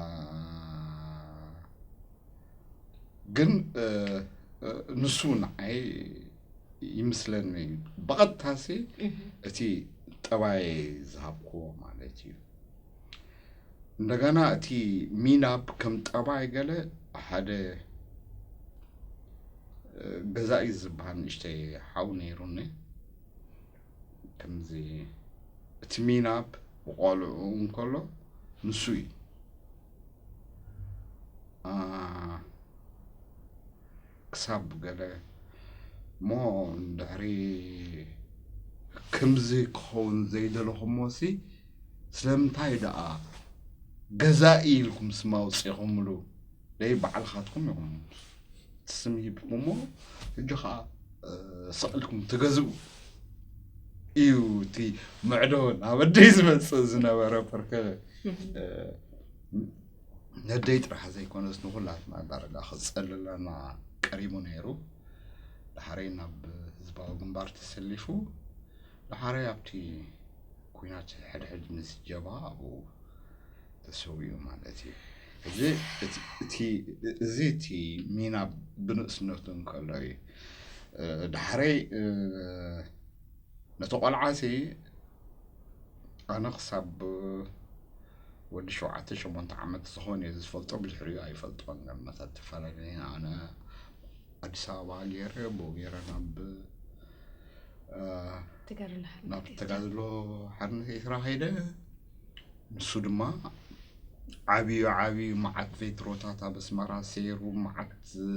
ግን፣ እ፣ እ፣ ንሱ ንዓይ ይምስለኒ ብቐጥታሲ እም። እቲ ጠባይ ዝሃብክዎ ማለት እዩ። እንደገና እቲ ሚናብ ከም ጠባይ ገለ ሓደ፣ እ፣ ገዛኢ ዝበሃል ንእሽተይ ሓው ነይሩኒ። ከምዚ እቲ ሚናብ ብቆልዑ እንከሎ ንሱ እዩ። አ፣ ክሳብ ገለ እሞ እንድሕሪ ከምዚ ክኸውን ዘይደለኹሞ ሲ ስለምንታይ ደኣ ገዛኢ ኢልኩም ስም ኣውጺኹምሉ? ደይ ባዕልኻትኩም ኢኹም እቲ ስም ሂብኩሞ፣ ሕጂ ኸዓ፣ እ፣ ስቕ ኢልኩም ትገዝኡ እዩ እቲ ምዕዶ ናብ ኣደይ ዝመጽእ ዝነበረ። ፐርከ፣ እ፣ ነደይ ጥራሕ ዘይኮነስ ንኹላትና ዳርጋ ክጸልለና ቀሪቡ ነይሩ። ድሓረይ ናብ ህዝባዊ ግንባር ተሰሊፉ፣ ድሓረይ ኣብቲ ኲናት ሕድሕድ ምስ ጀብሃ ኣብኡ ተሰዊኡ ማለት እዩ። እዚ እቲ፣ እቲ፣ እዚ እቲ ሚና ብንእስነቱ እንከሎ እዩ። እ፣ ድሓረይ፣ እ፣ ነቲ ቆልዓሲ ኣነ ክሳብ ወዲ ሸውዓተ ሸሞንተ ዓመት ዝኾነ እየ ዝፈልጦ፣ ብድሕሪኡ ኣይፈልጦን። ገመታት ተፈላለየ። ኣነ ኣዲስ ኣበባ ገይረ፣ ብኡ ገይረ ናብ፣ እ፣ ተጋድሎ ናብ ሓርነት ተጋድሎ ሓርነት ኤርትራ ከይደ። ንሱ ድማ ዓብዩ ዓብዩ መዓት ቬትሮታት ኣብ ኣስመራ ሰይሩ፣ መዓት፣ እ፣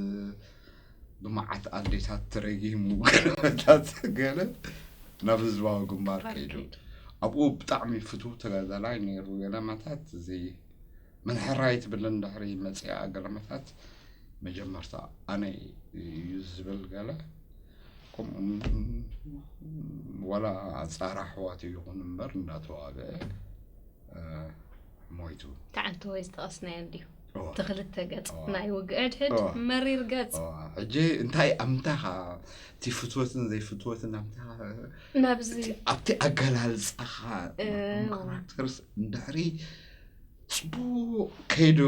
ብመዓት ኣዴታት ተረጊሙ፣ ገለመታት ገለ ናብ ህዝባዊ ግንባር ከይዱ። ኣብኡ ብጣዕሚ ፍቱው ተጋዳላይ ነይሩ። ገለመታት እዚ ምንሕራይ ትብልን ድሕሪ መጽኣ ገለመታት መጀመርታ ኣነ እዩ ዝብል ገለ፣ ከምኡ ዋላ ኣጻራ ኣሕዋቱ ይኹን እምበር እንዳተዋግአ፣ እ፣ ሞይቱ። ክዓንቶ ወይ ዝጠቐስናዮ እንዲሁ። እዋ። እቲ ክልተ ገጽ እዋ። ናይ ውግእ ሕድሕድ እዋ። መሪር ገጽ እዋ። ሕጂ እንታይ ኣምታኻ እቲ ፍትወትን ዘይፍትወትን ኣምታኻ ናብዚ ኣብቲ ኣገላልጻኻ እዋ። ካራክተርስ እንድሕሪ ጽቡቕ ከይዱ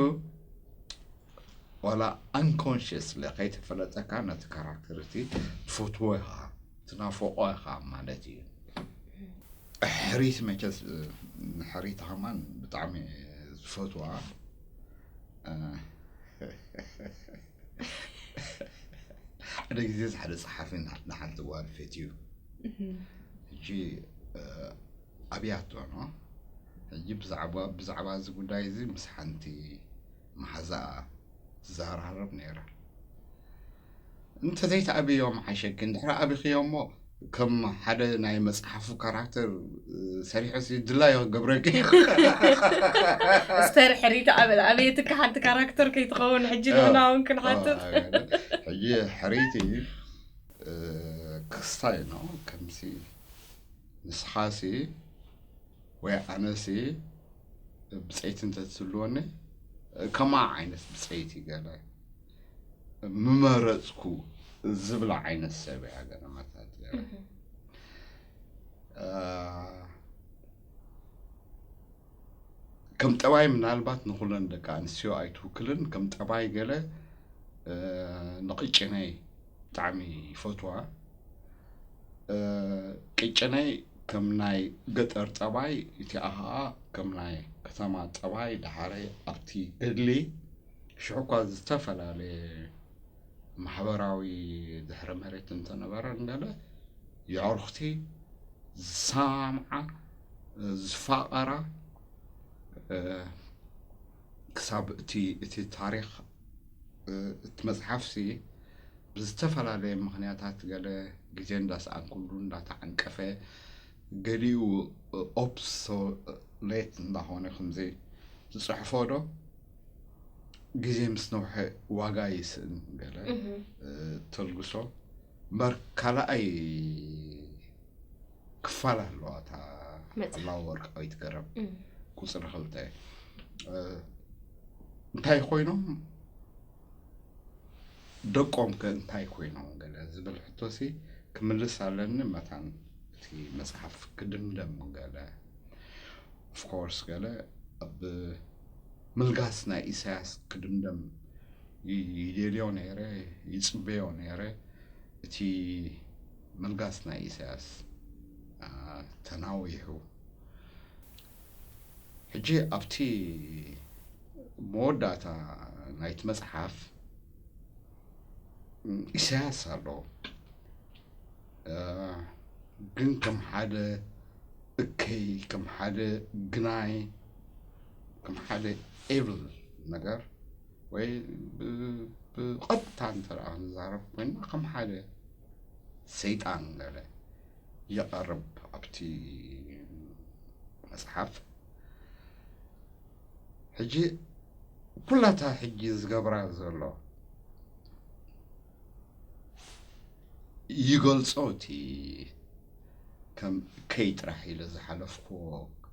ዋላ ኣንኮንሽስሊ ከይተፈለጠካ ነቲ ካራክተር እቲ ትፈትዎ ኢኻ፣ ትናፍቆ ኢኻ ማለት እዩ። ሕሪት መቸስ፣ እ፣ ንሕሪት ከማን ብጣዕሚ ዝፈትዋ። እ፣ ሓደ ግዜ ሓደ ጸሓፊ ንሓንቲ ጓል ፈትዩ። ሕጂ፣ እ፣ ኣብያቶ ነው። ሕጂ ብዛዕባ፣ ብዛዕባ እዚ ጉዳይ እዚ ምስ ሓንቲ መሓዛኣ ትዘራረብ ነይራ። እንተዘይትኣብዮ መሓሸኪ፣ እንድሕሪ ኣብኽዮ እሞ ከም ሓደ ናይ መጽሓፉ ካራክተር፣ እ፣ ሰሪሑ ሲ ድላዮ ክገብረኪ። ስተሪ ሕሪት ኣበል ኣበየትካ ሓንቲ ካራክተር ከይትኸውን ሕጂ ንሕና እውን ክንሓትት። ሕጂ ሕሪት እዩ፣ እ፣ ክስታይ ነው ከምሲ ንስኻሲ ወይ ኣነሲ ብፀይቲ እንተትህልወኒ ከማ ዓይነት ብፀይቲ ገለ ምመረፅኩ ዝብላ ዓይነት ሰብ እያ። ገለ መታት ገለ፣ እ፣ ከም ጠባይ ምናልባት ንኩለን ደቂ ኣንስትዮ ኣይትውክልን። ከም ጠባይ ገለ፣ እ፣ ንቅጭነይ ብጣዕሚ ይፈትዋ። እ፣ ቅጭነይ ከም ናይ ገጠር ጠባይ፣ እቲኣ ኸዓ ከም ናይ ከተማ ጠባይ፣ ደሓረይ ኣብቲ ገድሊ ሽዑ እኳ ዝተፈላለየ ማሕበራዊ ድሕረ መሬት እንተነበረ፣ እንገለ የዕሩኽቲ ዝሰማምዓ፣ ዝፋቐራ፣ ክሳብ እቲ፣ እቲ ታሪኽ፣ እቲ መጽሓፍሲ ብዝተፈላለየ ምኽንያታት፣ ገለ ግዜ እንዳሰኣንኩሉ እንዳተዓንቀፈ፣ ገሊኡ ኦብሶሌት እንዳኾነ፣ ከምዚ ዝጽሕፎ ዶ ግዜ ምስ ነውሐ ዋጋ ይስእን፣ ገለ ተልግሶ። እምበር ካልኣይ ክፋል ኣለዋ እታ መጽሓፍ። ሓላው ወርቃዊት ገረብ፣ ቁጽሪ ክልተ። እንታይ ኮይኖም፣ ደቆም ከ እንታይ ኮይኖም፣ ገለ ዝብል ሕቶሲ ክምልስ ኣለኒ። መታን እቲ መጽሓፍ ክድምደም፣ ገለ ኦፍኮርስ፣ ገለ ኣብ ምልጋስ ናይ ኢሳያስ ክድምደም ይ-፣ ይደልዮ ነይረ፣ ይጽበዮ ነይረ። እቲ ምልጋስ ናይ ኢሳያስ፣ ኣ፣ ተናዊሑ። ሕጂ ኣብቲ መወዳእታ ናይቲ መጽሓፍ፣ ም፣ ኢሳያስ ኣሎ። እ፣ ግን ከም ሓደ እከይ፣ ከም ሓደ ግናይ፣ ከም ሓደ ኤቭል ነገር፣ ወይ ብ-፣ ብቐጥታ እንተ ደኣ ክንዛረብ ኮይንና፣ ከም ሓደ ሰይጣን ገለ ይቐርብ ኣብቲ መጽሓፍ። ሕጂ ኩላታ ሕጂ ዝገብራ ዘሎ ይገልጾ። እቲ ከም ከይ ጥራሕ ኢለ ዝሓለፍኩዎ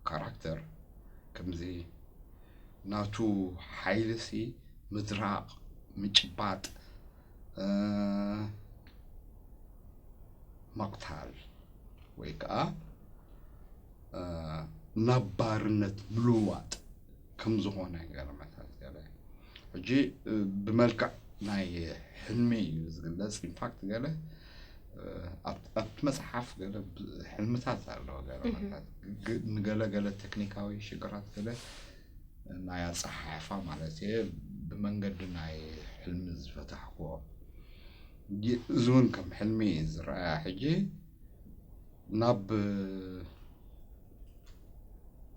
ካራክተር፣ ከምዚ ናቱ ሓይልሲ ምድራቕ፣ ምጭባጥ፣ እ፣ ምቕታል ወይ ከዓ፣ እ፣ ናብ ባርነት ምልዋጥ ከም ዝኾነ ገለ መታት ገለ። ሕጂ፣ እ፣ ብመልክዕ ናይ ሕልሚ እዩ ዝግለጽ። ኢንፋክት ገለ፣ እ፣ ኣብ-፣ ኣብቲ መጽሓፍ ገለ ብ-፣ ሕልምታት ኣለዎ ገለ እህ። መታት። ግ-፣ ንገለ ገለ ቴክኒካዊ ሽግራት ገለ ናይ ኣጸሓሕፋ ማለት እየ፣ ብመንገዲ ናይ ሕልሚ ዝፈታሕክዎ። ይ-፣ እዚ እውን ከም ሕልሚ እዩ ዝረኣያ። ሕጂ ናብ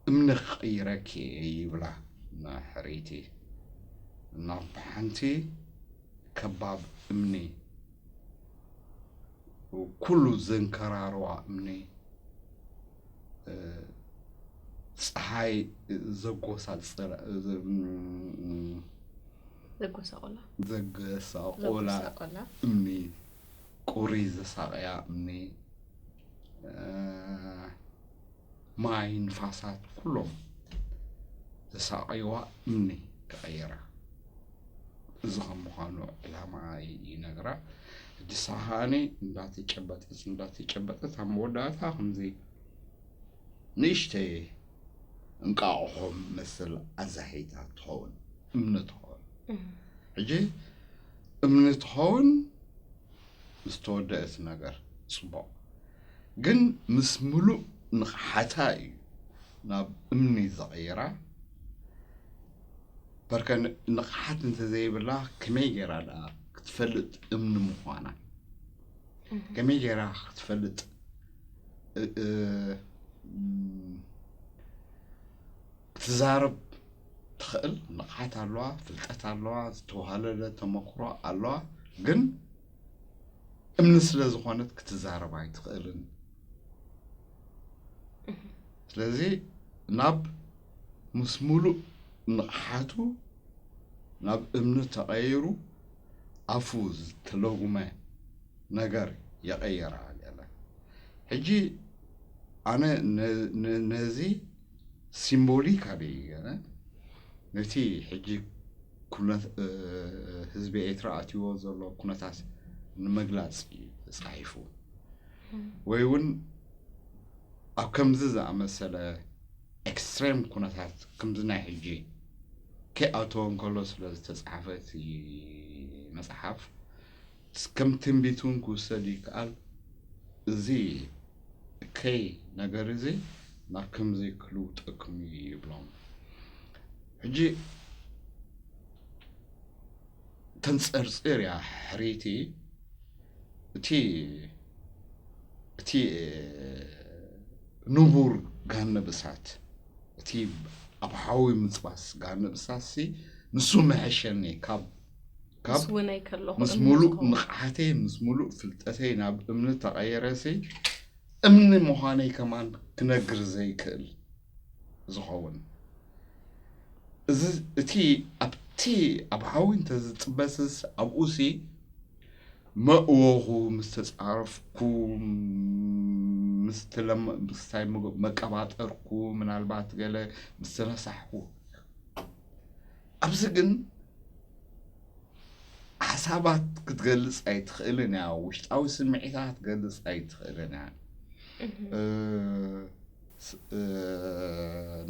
እምኒ ክቕይረኪ እየ ይብላ ንሕርይቲ። ናብ ሓንቲ ከባብ እምኒ፣ ኩሉ ዘንከራርዋ እምኒ፣ እ፣ ጸሓይ ዘጎሳጽላ፣ እ፣ ም-፣ ዘጎሳቆላ። ዘጎሳቆላ ዘጎሳቆላ። እምኒ፣ ቁሪ ዘሳቀያ እምኒ፣ እ፣ ማይ፣ ንፋሳት ኩሎም ዘሳቀይዋ እምኒ ክቐይራ። እዚ ከም ምዃኑ ዕላማ ይነግራ። እቲ ንሳ ከኣኒ እንዳተጨበጠት፣ እንዳተጨበጠት ኣብ መወዳእታ ከምዚ ንእሽተይ እንቃቑሖ መስል ኣዛሒታ ትኸውን፣ እምኒ ትኸውን። እም። ሕጂ እምኒ ትኸውን ምስ ተወደአ እቲ ነገር ጽቡቕ። ግን ምስ ምሉእ ንቕሓታ እዩ ናብ እምኒ ዘቐይራ። በርከ ን-፣ ንቕሓት እንተዘይብላ ከመይ ገይራ ደኣ ክትፈልጥ እምኒ ምዃና? እህ። ከመይ ገይራ ክትፈልጥ፣ እ-፣ እ-፣ ም-፣ ክትዛረብ ትኽእል ንቕሓት ኣለዋ፣ ፍልጠት ኣለዋ፣ ዝተዋህለለ ተመክሮ ኣለዋ። ግን እምኒ ስለ ዝኾነት ክትዛረብ ኣይትኽእልን። እህ። ስለዚ ናብ ምስ ሙሉእ ንቕሓቱ ናብ እምኒ ተቐይሩ ኣፉ ዝተለጉመ ነገር የቐየራ ገለ። ሕጂ ኣነ ነ-፣ ነ-፣ ነዚ ሲምቦሊካሊ ገለ ነቲ ሕጂ ኩነት፣ እ፣ ህዝቢ ኤርትራ ኣትይዎ ዘሎ ኩነታት ንምግላጽ እዩ ተጻሒፉ። እም። ወይ እውን ኣብ ከምዚ ዝኣመሰለ ኤክስትሬም ኩነታት፣ ከምዚ ናይ ሕጂ ከይኣተወ እንከሎ ስለ ዝተጻሕፈ እቲ መጽሓፍ፣ ከም ትንቢት እውን ክውሰድ ይከኣል። እዚ ከይ ነገር እዚ ናብ ከምዚ ክልውጠኩም እዩ ይብሎም። ሕጂ ተንጸርጽር እያ ሕርይቲ። እቲ እቲ ንቡር ገሃነብ እሳት፣ እቲ ኣብ ሓዊ ምጽባስ ገሃነብ እሳትሲ ንሱ መሐሸኒ ካብ ካብ ምስ እውን ኣይከለኹ ምስ እምኒ ሙሉእ ዝኸውን። ንቕሓተይ ምስ ሙሉእ ፍልጠተይ ናብ እምኒ ተቐየረሲ እምኒ ምዃነይ ከማን ክነግር ዘይክእል ዝኸውን እዚ እቲ ኣብቲ ኣብ ሓዊ እንተዝጥበስስ ኣብኡሲ መእወኹ ምስ ተጻረፍኩ ምስ ተለም- ምስታይ መ- መቀባጠርኩ ምናልባት ገለ ምስ ተነሳሕኩ ኣብዚ ግን ሓሳባት ክትገልጽ ኣይትኽእልን እያ። ውሽጣዊ ስምዒታት ክትገልጽ ኣይትኽእልን እያ። እ፣ ስ- እ፣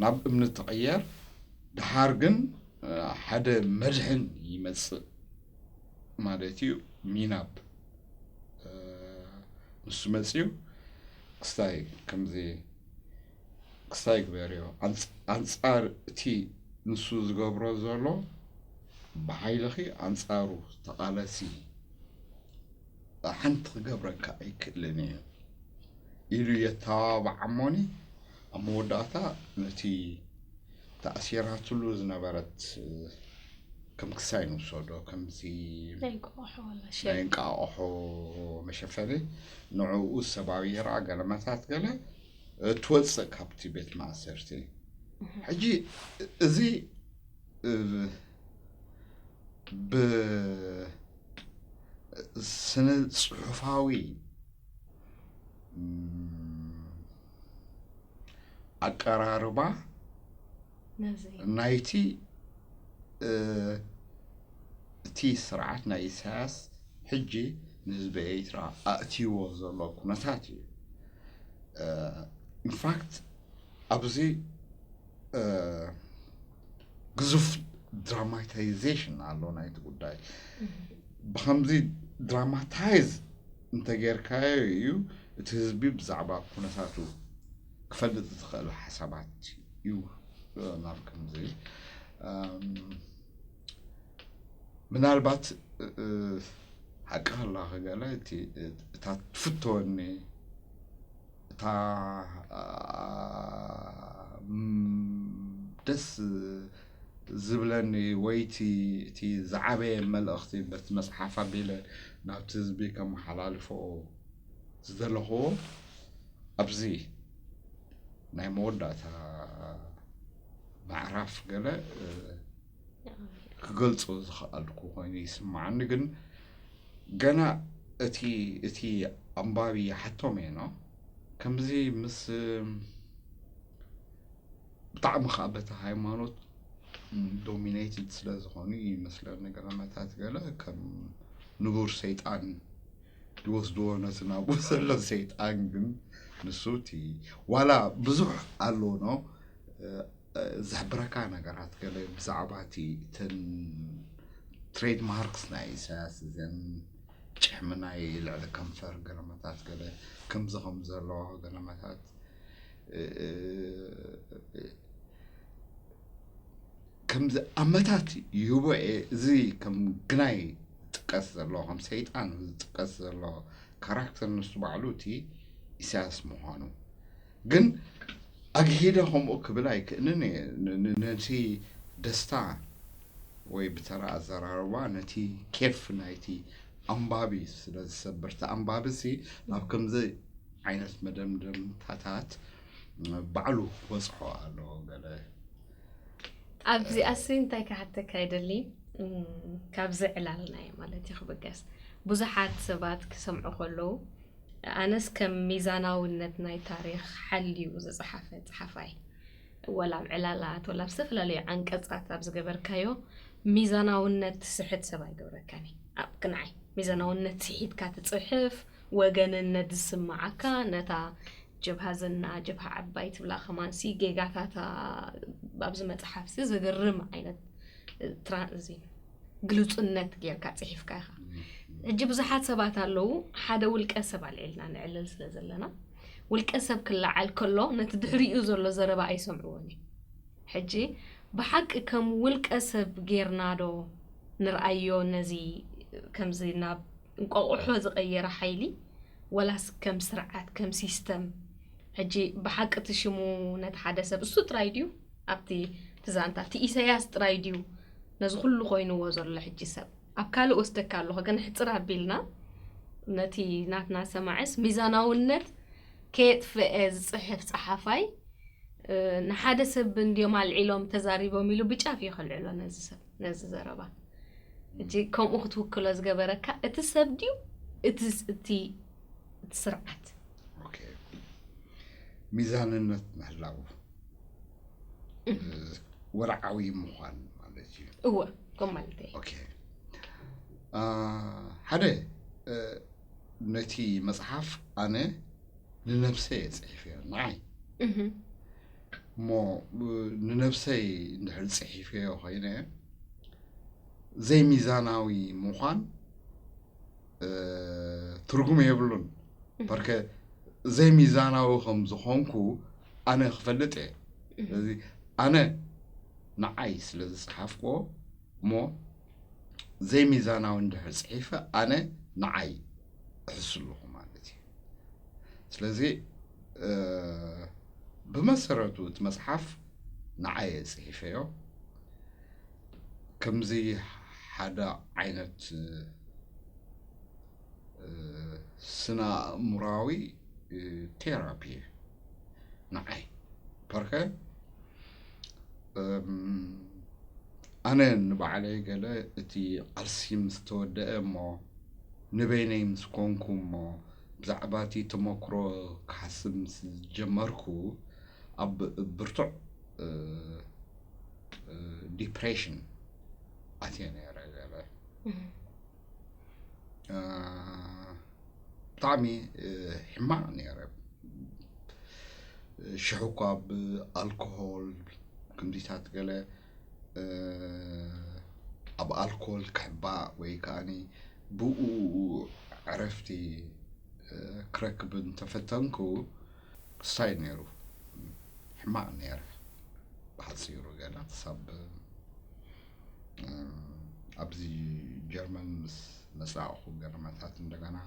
ናብ እምኒ ትቕየር። ድሓር ግን እ፣ ሓደ መድሕን ይመጽእ ማለት እዩ። ሚናብ እ፣ ንሱ መጽዩ ክስታይ ከምዚ ክስታይ ግበርዮ ኣንጽ- ኣንጻር እቲ ንሱ ዝገብሮ ዘሎ ብሓይልኺ ኣንጻሩ ተቓለሲ ሓንቲ ክገብረካ ኣይክእልን እዩ ኢሉ የተባባዕ እሞኒ ኣብ መወዳእታ ነቲ ተኣሲራትሉ ዝነበረት ከም ክሳይ ንውሰዶ ከምዚ ናይ እንቋቑሖ ወላ ሸል ናይ እንቃቑሖ መሸፈኒ ንዕኡ ሰባቢራ ገለመታት ገለ ትወፅእ ካብቲ ቤት ማእሰርቲ። ሕጂ እዚ እ፣ ብስነ ፅሑፋዊ ም፣ ኣቀራርባ ነዚ ናይቲ እ፣ እቲ ስርዓት ናይ ኢሳያስ ሕጂ ንህዝቢ ኤርትራ ኣእትይዎ ዘሎ ኩነታት እዩ። ኢንፋክት ኣብዚ እ፣ ግዙፍ ድራማታይዜሽን ኣሎ ናይቲ ጉዳይ። ብከምዚ ድራማታይዝ እንተጌርካዮ እዩ እቲ ህዝቢ ብዛዕባ ኩነታቱ ክፈልጥ ዝኽእል ሓሳባት እዩ። እ፣ ናብ ከምዚ እም፣ ምናልባት እ፣ እ፣ ሓቂ ከላ ክገለ እቲ እታ ትፍተወኒ እታ ም፣ ደስ ዝብለኒ ወይ እቲ እቲ ዝዓበየ መልእኽቲ በቲ መፅሓፍ ኣቢለ ናብቲ ህዝቢ ከመሓላልፎ ዝደለኽዎ ኣብዚ ናይ መወዳእታ ምዕራፍ ገለ እ፣ ክገልጾ ዝኸኣልኩ ኮይኑ ይስምዓኒ። ግን ገና እቲ እቲ ኣንባቢ ይሓቶም እየ ነው ከምዚ ምስ ብጣዕሚ ከዓ በቲ ሃይማኖት ዶሚኔትድ ስለ ዝኾኑ ይመስለኒ ገለመታት ገለ ከም ንቡር ሰይጣን ይወስድዎ ነቲ ናብኡ ዘሎ ሰይጣን ግን ንሱ እቲ ዋላ ብዙሕ ኣሎ ነው ዝሕብረካ ነገራት ገለ ብዛዕባ እቲ እተን ትሬድማርክስ ናይ ኢሳያስ እዘን ጭሕሚ ናይ ልዕሊ ከንፈር ገለመታት ገለ ከምዚ ከም ዘለዎ ገለመታት ከምዚ ኣመታት ይህቦ እየ። እዚ ከም ግናይ ዝጥቀስ ዘሎ ከም ሰይጣን ዝጥቀስ ዘሎ ካራክተር ንሱ ባዕሉ እቲ ኢሳያስ ምዃኑ ግን ኣግሂደ ከምኡ ክብል ኣይክእልን እየ። ን- ን- ነቲ ደስታ ወይ ብተራ ኣዘራርባ ነቲ ኬፍ ናይቲ ኣንባቢ ስለ ዝሰብር እቲ ኣንባቢ ሲ ናብ ከምዚ ዓይነት መደምደምታታት ባዕሉ ክበፅሖ ኣለዎ። ገለ ኣብዚኣሲ እንታይ ክሓተካ ይደሊ? እም፣ ካብዚ ዕላልናዮ ማለት እዩ ክብገስ ብዙሓት ሰባት ክሰምዑ ከለዉ ኣነስ ከም ሚዛናውነት ናይ ታሪኽ ሓልዩ ዝፀሓፈ ፀሓፋይ ወላ ኣብ ዕላላት ወላ ኣብ ዝተፈላለዩ ዓንቀፃት ኣብ ዝገበርካዮ ሚዛናውነት ትስሕት ሰብ ኣይገብረካን እዩ። ኣብ ክንዓይ ሚዛናውነት ስሒትካ ትፅሕፍ ወገንነት ዝስምዓካ ነታ ጀብሃ ዘና ጀብሃ ዓባይ ትብላ ከማንሲ ጌጋታታ ኣብዚ መፅሓፍሲ ዘገርም ዓይነት ትራ- እዚ ግልፁነት ጌርካ ፅሒፍካ ኢኻ። ሕጂ ብዙሓት ሰባት ኣለዉ ሓደ ውልቀ ሰብ ኣልዒልና ንዕልል ስለ ዘለና ውልቀ ሰብ ክለዓል ከሎ ነቲ ድሕሪኡ ዘሎ ዘረባ ኣይሰምዕዎን እዩ። ሕጂ ብሓቂ ከም ውልቀ ሰብ ጌርና ዶ ንርኣዮ ነዚ ከምዚ ናብ እንቋቑሖ ዝቐየረ ሓይሊ፣ ወላስ ከም ስርዓት፣ ከም ሲስተም? ሕጂ ብሓቂ እቲ ሽሙ ነቲ ሓደ ሰብ እሱ ጥራይ ድዩ ኣብቲ እቲ ዛንታ እቲ ኢሳያስ ጥራይ ድዩ ነዚ ኩሉ ኮይንዎ ዘሎ? ሕጂ ሰብ ኣብ ካልእ ወስደካ ኣለኹ፣ ግን ሕጽር ኣቢልና ነቲ ናትና ሰማዕስ ሚዛናውነት ከየጥፍአ ዝጽሕፍ ጸሓፋይ፣ እ፣ ንሓደ ሰብ እንድዮም ኣልዒሎም ተዛሪቦም ኢሉ ብጫፍ እዩ ከልዕሎ ነዚ ሰብ፣ ነዚ ዘረባ። ሕጂ ከምኡ ክትውክሎ ዝገበረካ እቲ ሰብ ድዩ እቲ ስ-፣ እቲ፣ እቲ ስርዓት? ኦኬ። ሚዛንነት ምህላው፣ እ፣ ወርዓዊ ምዃን ማለት እዩ። እወ፣ ከም ማለት እዩ። ኦኬ። አ፣ ሓደ፣ እ፣ ነቲ መጽሓፍ ኣነ ንነብሰይ እየ ጽሒፈዮ፣ ንዓይ። እህ፣ እሞ፣ እ፣ ንነብሰይ እንድሕር ጽሒፈዮ ኮይነ፣ ዘይሚዛናዊ ምዃን፣ እ፣ ትርጉም የብሉን። በርከ ዘይሚዛናዊ ከም ዝኾንኩ ኣነ ክፈልጥ እየ። ስለዚ ኣነ ንዓይ ስለ ዝጸሓፍክዎ እሞ ዘይሚዛናዊ እንድሕር ጽሒፈ ኣነ ንዓይ እሕሱ ኣለኹ ማለት እዩ። ስለዚ፣ እ፣ ብመሰረቱ እቲ መጽሓፍ ንዓይ እየ ጽሒፈዮ። ከምዚ ሓደ ዓይነት፣ እ፣ ስነ ኣእምራዊ፣ እ፣ ቴራፒ እዩ ንዓይ። ፐርከ፣ እም፣ ኣነ ንባዕለይ ገለ እቲ ቃልሲ ምስ ተወደአ እሞ ንበይነይ ምስ ኮንኩ እሞ ብዛዕባ እቲ ተመክሮ ክሓስብ ምስ ጀመርኩ ኣብ ብርቱዕ፣ እ፣ እ፣ ዲፕሬሽን ኣትየ ነይረ ገለ። እ፣ ብጣዕሚ፣ እ፣ ሕማቕ ነይረ። ሽሕ እኳ ብኣልኮሆል ከምዚታት ገለ፣ እ፣ ኣብ ኣልኮል ክሕባእ ወይ ከኣኒ ብኡ ዕረፍቲ፣ እ፣ ክረክብ እንተፈተንኩ ክስታይ ነይሩ። ሕማቕ ነይረ። ብሓጺሩ ገለ ክሳብ፣ እ፣ ኣብዚ ጀርመን ምስ መጻእኹ ገርመታት እንደገና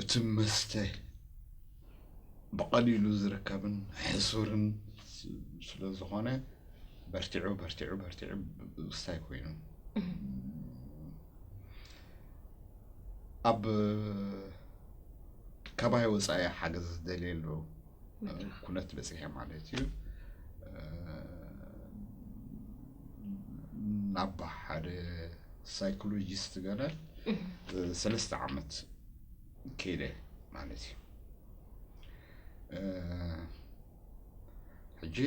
እቲ መስተ ብቐሊሉ ዝርከብን ሕሱርን ስ-፣ ስለ ዝኾነ በርቲዑ፣ በርቲዑ፣ በርቲዑ ብ-፣ ብ-፣ ክስታይ ኮይኑ። ኣብ ካባይ ወጻኢ ሓገዝ ዝደልየሉ ኩነት በጺሐ ማለት እዩ። ናብ ሓደ ሳይኮሎጂስት ገለ ሰለስተ ዓመት ከይደ ማለት እዩ። ሕጂ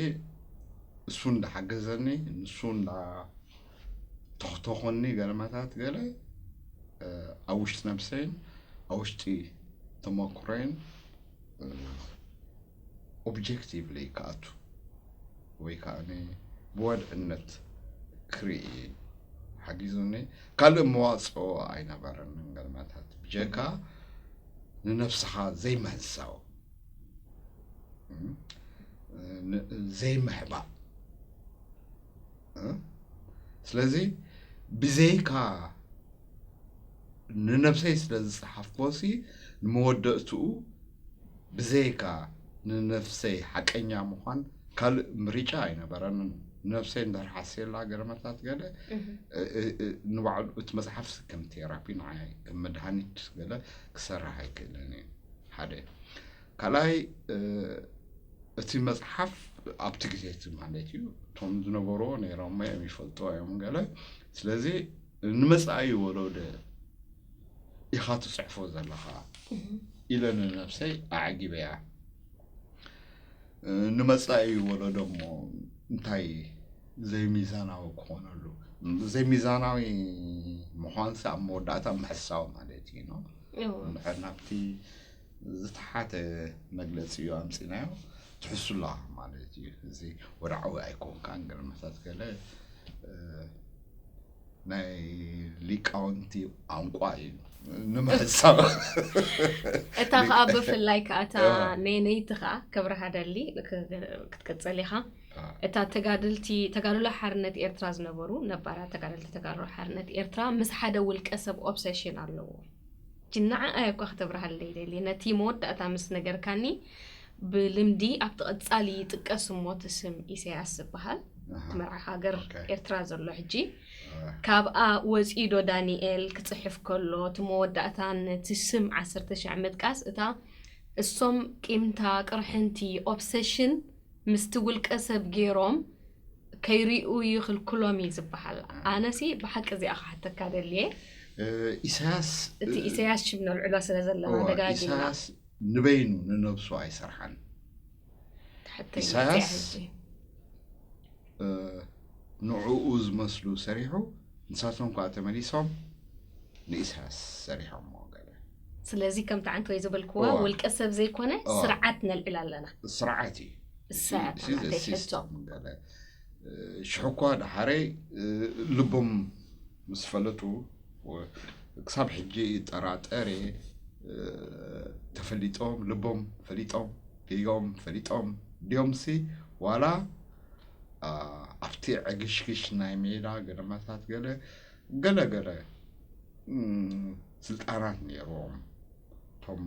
እሱ እንዳሓገዘኒ፣ ንሱ እንዳተኽተኾኒ ገለመታት ገለ ኣብ ውሽጢ ነብሰይን ኣብ ውሽጢ ተመክሮይን ኦብጀክቲቭሊ ክኣቱ ወይ ከዓ ብወድዕነት ክርኢ ሓጊዙኒ። ካልእ መዋፅኦ ኣይነበረንን ገለመታት ብጀካ ንነብስኻ ዘይምህሳው፣ ን-፣ ዘይምሕባእ። ስለዚ ብዘይካ ንነብሰይ ስለ ዝጸሓፍክዎሲ ንመወደእትኡ ብዘይካ ንነፍሰይ ሓቀኛ ምዃን ካልእ ምርጫ ኣይነበረንን። ንነፍሰይ እንድሕር ሓስየላ ገለመታት ገለ፣ እ-፣ እ-፣ እ-፣ ንባዕሉ እቲ መጽሓፍ ከም ቴራፒ ንዓይ ከም መድሃኒት ገለ ክሰርሕ ኣይክእልን እየ። ሓደ። ካልኣይ፣ እ፣ እቲ መጽሓፍ ኣብቲ ግዜ እቲ ማለት እዩ፣ እቶም ዝነበርዎ ነይሮም እዮም ይፈልጥዎ እዮም ገለ። ስለዚ ንመጻኢ ወለዶ ኢኻ ትጽሕፎ ዘለኻ ኢለ ንነብሰይ ኣዕጊበያ። እ፣ ንመጻኢ ወለዶ እሞ እንታይ ዘይሚዛናዊ ክኾነሉ? ዘይሚዛናዊ ምዃንሲ ኣብ መወዳእታ ምሕሳው ማለት እዩ፣ ኖ? እዎ። እንድሕር ናብቲ ዝተሓተ መግለጺ እዩ ኣምጺናዮ፣ ትሕሱ ኣለኻ ማለት እዩ። እዚ ወድዓዊ ኣይኮንካን፣ ገለመታት ገለ፣ እ፣ ናይ ሊቃውንቲ ቋንቋ እዩ። ንምሕሳብ እታ ከዓ ብፍላይ ከዓ እታ ነነይቲ ከዓ ክብርሃ ደሊ ክትቅፅል ኢኻ። እታ ተጋድልቲ ተጋድሎ ሓርነት ኤርትራ ዝነበሩ ነባራት ተጋደልቲ ተጋድሎ ሓርነት ኤርትራ ምስ ሓደ ውልቀ ሰብ ኦብሰሽን ኣለዎ። ጅናዓ ኣየኳ ክተብርሃለይ ደሊ ነቲ መወዳእታ ምስ ነገርካኒ ብልምዲ ኣብቲ ቀጻሊ ይጥቀስ እሞ እቲ ስም ኢሳያስ ዝበሃል እቲ መርዓ ሃገር ኤርትራ ዘሎ ሕጂ ካብኣ ወፂዶ ዳንኤል ክፅሕፍ ከሎ እቲ መወዳእታ ነቲ ስም ዓሰርተ ሸሕ ምጥቃስ እታ እሶም ቂምታ ቅርሕንቲ ኦብሰሽን ምስቲ ውልቀ ሰብ ገይሮም ከይርእዩ ይኽልክሎም እዩ ዝበሃል። ኣነሲ ብሓቂ እዚኣ ክሓተካ ደልየ። ኢሳያስ እቲ ኢሳያስ ሽም ነልዕሎ ስለ ዘለና ደጋጊምና ኢሳያስ ንበይኑ ንነብሱ ኣይሰርሓን። ትሕተይ ኢሳያስ ሕጂ ንዕኡ ዝመስሉ ሰሪሑ ንሳቶም ከዓ ተመሊሶም ንኢሳያስ ሰሪሖሞ ገለ ስለዚ ከምቲ ዓንተወይ ዝበልክዎ እዋ። ውልቀ ሰብ ዘይኮነ እዋ። ስርዓት ነልዕል ኣለና። ስርዓት እዩ እሳያት እዚ ናተይ ሕቶ ሲስተም ገለ ሽሕ እኳ ደሓረይ ልቦም ምስ ፈለጡ ክሳብ ሕጂ ጠራጠር እየ። ተፈሊጦም ልቦም ፈሊጦም ገይጎም ፈሊጦም ድዮም ሲ ዋላ ኣብቲ ዕግሽግሽ ናይ ሜዳ ገደማታት ገለ ገለ ገለ ስልጣናት ነይርዎም። እቶም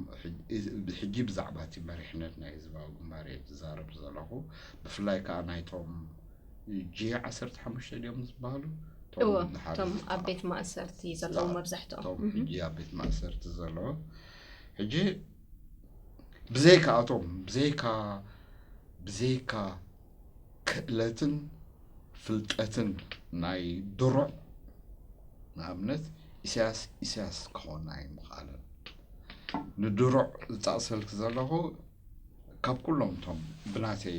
ሕጂ ብዛዕባ እቲ መሪሕነት ናይ ህዝባዊ ግንባር እየ ዝዛረብ ዘለኹ። ብፍላይ ከዓ ናይቶም ጂ ዓሰርተ ሓሙሽተ ድዮም ዝበሃሉ እዎ እቶም ኣብ ቤት ማእሰርቲ ዘለዉ መብዛሕትኦም እቶም ሕጂ ኣብ ቤት ማእሰርቲ ዘለዉ ሕጂ ብዘይካኣቶም ብዘይካ ብዘይካ ክእለትን ፍልጠትን ናይ ድሩዕ ንኣብነት ኢሳያስ ኢሳያስ ክኾን ኣይምኽኣለን። ንድሩዕ ዝጠቕሰልክ ዘለኹ ካብ ኩሎም እቶም ብናተይ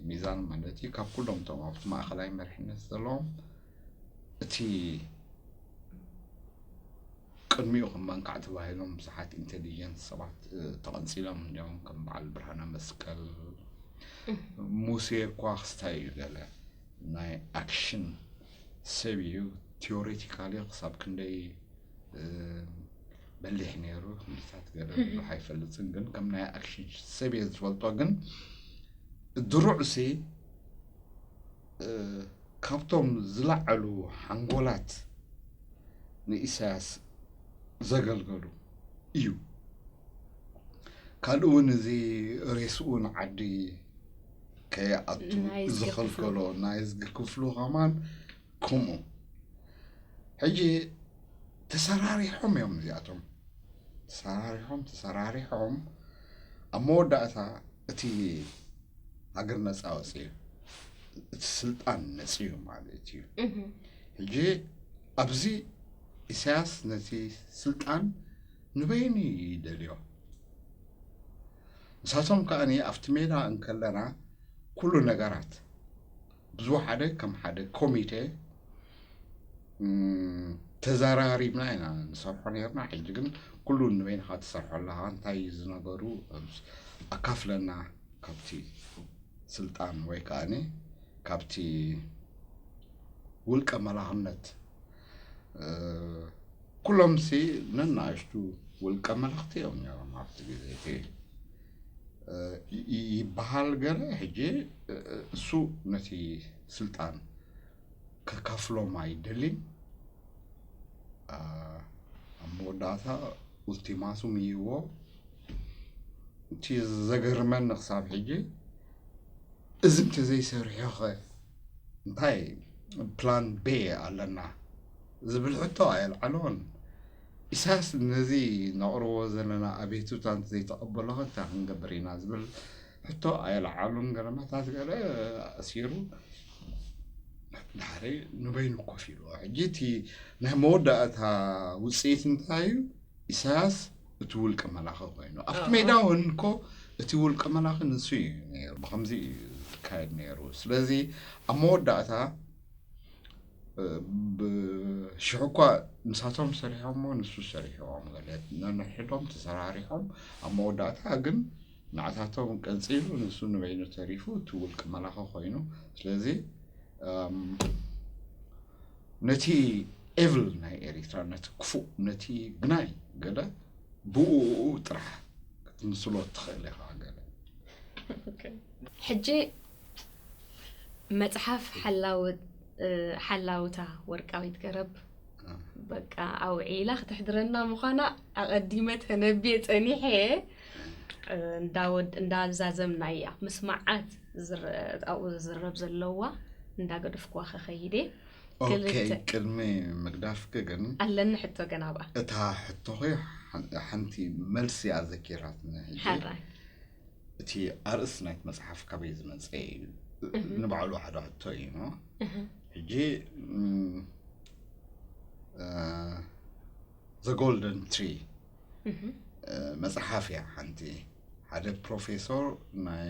ሚዛን ማለት እዩ ካብ ኩሎም እቶም ኣብቲ ማእኸላይ መሪሕነት ዘለዎም እቲ ቅድሚኡ ከም መንካዕ ተባሂሎም ብዙሓት ኢንቴሊጀንስ ሰባት ተቐንፂሎም እንዲም ከም በዓል ብርሃነ መስቀል ሙሴ እኳ ክስታይ እዩ ገለ ናይ ኣክሽን ሰብ እዩ። ቲዮሬቲካሊ ክሳብ ክንደይ በሊሕ ነይሩ ክንድታት ገለ ብዙሕ ኣይፈልፅን ግን ከም ናይ ኣክሽን ሰብ እየ ዝፈልጦ ግን ድሩዕሲ ካብቶም ዝለዓሉ ሓንጎላት ንኢሳያስ ዘገልገሉ እዩ። ካልእ እውን እዚ ሬስኡ ንዓዲ ከይኣቱ ዝኸልከሎ ናይ ዝጊ ክፍሉ ከማን ከምኡ ሕጂ ተሰራሪሖም እዮም እዚኣቶም ተሰራሪሖም ተሰራሪሖም ኣብ መወዳእታ እቲ ሃገር ነፃ ወፅዩ እቲ ስልጣን ነፅዩ ማለት እዩ። ሕጂ ኣብዚ ኢሳያስ ነቲ ስልጣን ንበይኑ ይደልዮ። ንሳቶም ከኣ ኣብቲ ሜዳ እንከለና ኩሉ ነገራት ብዙ ሓደ ከም ሓደ ኮሚቴ ተዘራሪብና ኢና ንሰርሖ ነርና። ሕጂ ግን ኩሉ ንበይንኻ ትሰርሖ ኣለኻ። እንታይ እዩ ዝነገሩ ኣካፍለና ካብቲ ስልጣን ወይ ከኣኒ ካብቲ ውልቀ መላኽነት ኩሎም ሲ ነናእሽቱ ውልቀ መላኽቲ እዮም ነሮም ኣብቲ ግዜ እቲ ይበሃል ገለ ሕጂ እሱ ነቲ ስልጣን ከካፍሎም ኣይደልን ኣብ መወዳእታ ኡልቲማቱም ይዎ እቲ ዘገርመኒ ክሳብ ሕጂ እዚ እንተዘይሰሪሖኸ እንታይ ፕላን ቤ ኣለና ዝብል ሕቶ ኣየልዓሎን። ኢሳያስ ነዚ ነቕርቦ ዘለና ኣቤቱታ እንተዘይተቐበሎኸ እንታይ ክንገብር ኢና ዝብል ሕቶ ኣየልዓሉን። ገረማታት ገለ ኣሲሩ ድሓሪ ንበይኑ ኮፍ ኢልዎ። ሕጂ እቲ ናይ መወዳእታ ውፅኢት እንታይ እዩ? ኢሳያስ እቲ ውልቀ መላኺ ኮይኑ ኣብቲ ሜዳ እውን እኮ እቲ ውልቀ መላኺ ንሱ እዩ ነይሩ። ብከምዚ እዩ ዝካየድ ነይሩ። ስለዚ ኣብ መወዳእታ ብሽሕ እኳ ምሳቶም ሰሪሖሞ ንሱ ሰሪሖም ገለ ነንሕዶም ተሰራሪሖም ኣብ መወዳእታ ግን ንዓታቶም ቀንፂሉ ንሱ ንበይኑ ተሪፉ እቲ ውልቀ መላኺ ኮይኑ ስለዚ ነቲ evil ናይ ኤሪትራ፣ ነቲ ክፉእ፣ ነቲ ግናይ ገለ ብኡ ጥራሕ ክትምስሎ ትኽእል ኢኻ። ገለ ሕጂ መጽሓፍ ሓላውታ ወርቃዊት ገረብ በቃ ኣውዒላ ክትሕድረና ምዃና ኣቐዲመ ተነብየ ጸኒሐ። እንዳዛዘምናያ ምስ መዓት ኣብኡ ዝዝረብ ዘለዋ እንዳገደፍኩዋ ከኸይደ። ኦኬ። ቅድሚ ምግዳፍኪ ግን ኣለኒ ሕቶ ገና ብኣ። እታ ሕቶኺ ሓንቲ መልሲ ኣዘኪራትኒ ሕጂ። እቲ ኣርእስ ናይቲ መጽሓፍ ካበይ ዝመጸ እዩ? ንባዕሉ ሓደ ሕቶ እዩ። ሕጂ The Golden Tree መጽሓፍ እያ ሓንቲ። ሓደ ፕሮፌሶር ናይ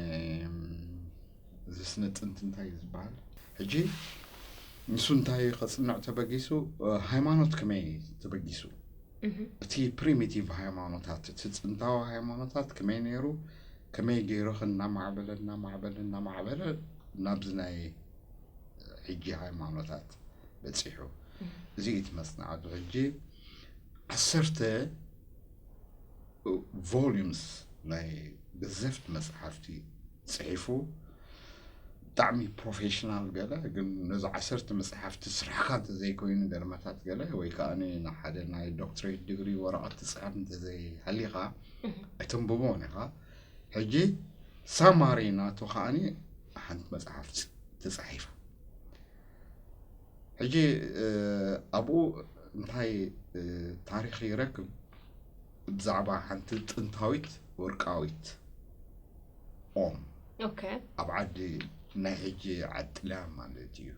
እዚ ስነ ጥንቲ እንታይ እዩ ዝበሃል ሕጂ፣ ንሱ እንታይ ከጽንዕ ተበጊሱ፣ ሃይማኖት ከመይ ተበጊሱ፣ እቲ ፕሪሚቲቭ ሃይማኖታት፣ እቲ ጥንታዊ ሃይማኖታት ከመይ ነይሩ፣ ከመይ ገይሩ እናማዕበለ እናማዕበለ እናማዕበለ ናብዚ ናይ ሕጂ ሃይማኖታት በፂሑ። እዚ እዩ እቲ መፅናዕቱ። ሕጂ ዓሰርተ volumes ናይ ገዘፍቲ መፅሓፍቲ ፅሒፉ፣ ብጣዕሚ ፕሮፌሽናል ገለ። ግን ነዚ ዓሰርተ መፅሓፍቲ ስራሕካ እንተዘይኮይኑ፣ ገለመታት ገለ ወይ ከዓ ንሓደ ናይ ዶክትሬት ዲግሪ ወረቐት ትፅሕፍ እንተዘይሃሊኻ ኣይተንብቦን ኢኻ። ሕጂ ሳማሪ ናቱ ከዓኒ ሓንቲ መፅሓፍ ተፃሒፋ። ሕጂ ኣብኡ እንታይ ታሪክ ይረክብ? ብዛዕባ ሓንቲ ጥንታዊት ወርቃዊት ኦም ኣብ ዓዲ ናይ ሕጂ ዓዲ ጥልያን ማለት እዩ።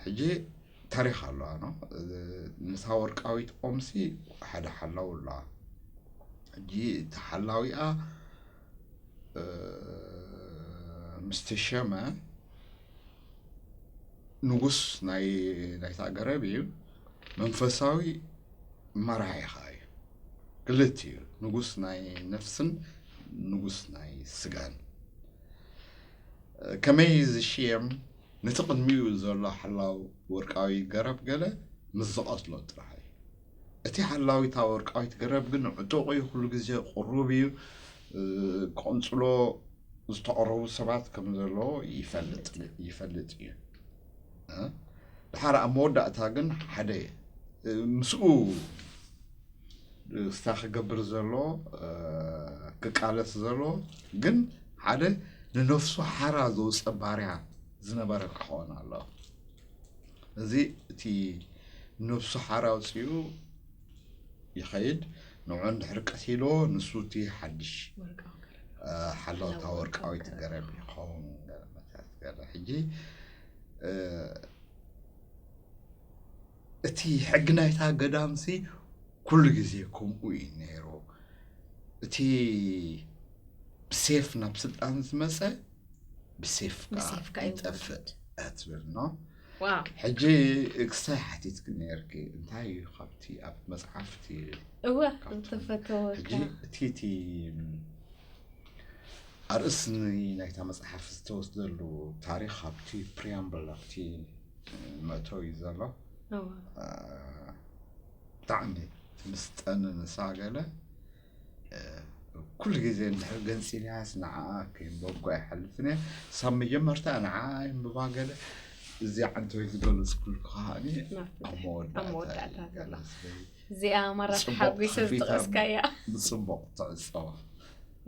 ሕጂ ታሪክ ኣለዋ ኖ። ንሳ ወርቃዊት ኦም ሲ ሓደ ሓላው ኣለዋ። ሕጂ እቲ ሓላዊኣ ምስ ተሸመ ንጉስ ናይ ናይታ ገረብ እዩ። መንፈሳዊ መራሒ ኸዓ እዩ። ክልቲኡ ንጉስ ናይ ነፍስን ንጉስ ናይ ስጋን። ከመይ ዝሽየም ነቲ ቅድሚኡ ዘሎ ሓላው ወርቃዊ ገረብ ገለ ምስ ዝቐትሎ ጥራሕ እዩ። እቲ ሓላዊታ ወርቃዊት ገረብ ግን ዕጡቕ እዩ፣ ኩሉ ግዜ ቅሩብ እዩ። ክቕንጽሎ ዝተቐረቡ ሰባት ከም ዘለዎ ይፈልጥ እዩ። ድሓር ኣብ መወዳእታ ግን ሓደ ምስኡ ስታ ክገብር ዘሎ ክቃለስ ዘሎ ግን ሓደ ንነፍሱ ሓራ ዘውፀ ባርያ ዝነበረ ክኸውን ኣለዎ። እዚ እቲ ነፍሱ ሓራ ኣውፂኡ ይኸይድ። ንዑ እንድሕር ቀቲሎ ንሱ እቲ ሓድሽ ሓላውታ ወርቃዊት ገረብ ይኸውን። ገለ ሕጂ እቲ ሕጊ ናይታ ገዳምሲ ኩሉ ግዜ ከምኡ እዩ ነይሩ። እቲ ብሴፍ ናብ ስልጣን ዝመፀ ብሴፍ ከዓ ይጠፍእ ትብል ኖ። ሕጂ ክስታይ ሓቲትክ ነርኪ እንታይ እዩ ካብቲ ኣብ መፅሓፍቲ እወ ዝተፈተወ ሕጂ እቲ እቲ ኣርእስኒ ናይታ መፅሓፍ ዝተወስደሉ ታሪክ ኣብቲ ፕሪያምብል ኣብቲ መእተዊ ዘሎ ብጣዕሚ ትምስጠኒ ንሳ ገለ ኩሉ ግዜ እንድሕር ገንፂልያስ ንዓኣ ከይንበጎ ኣይሓልፍን እየ። ሳብ መጀመርታ ንዓኣ ይንብባ ገለ እዚኣ ዓንተወይ ዝገለፅኩልኩ ከዓኒ ኣብ መወዳእታ እዚኣ ማራ ተሓጒሰ ዝጠቐስካያ ብፅቡቕ ትዕፀዋ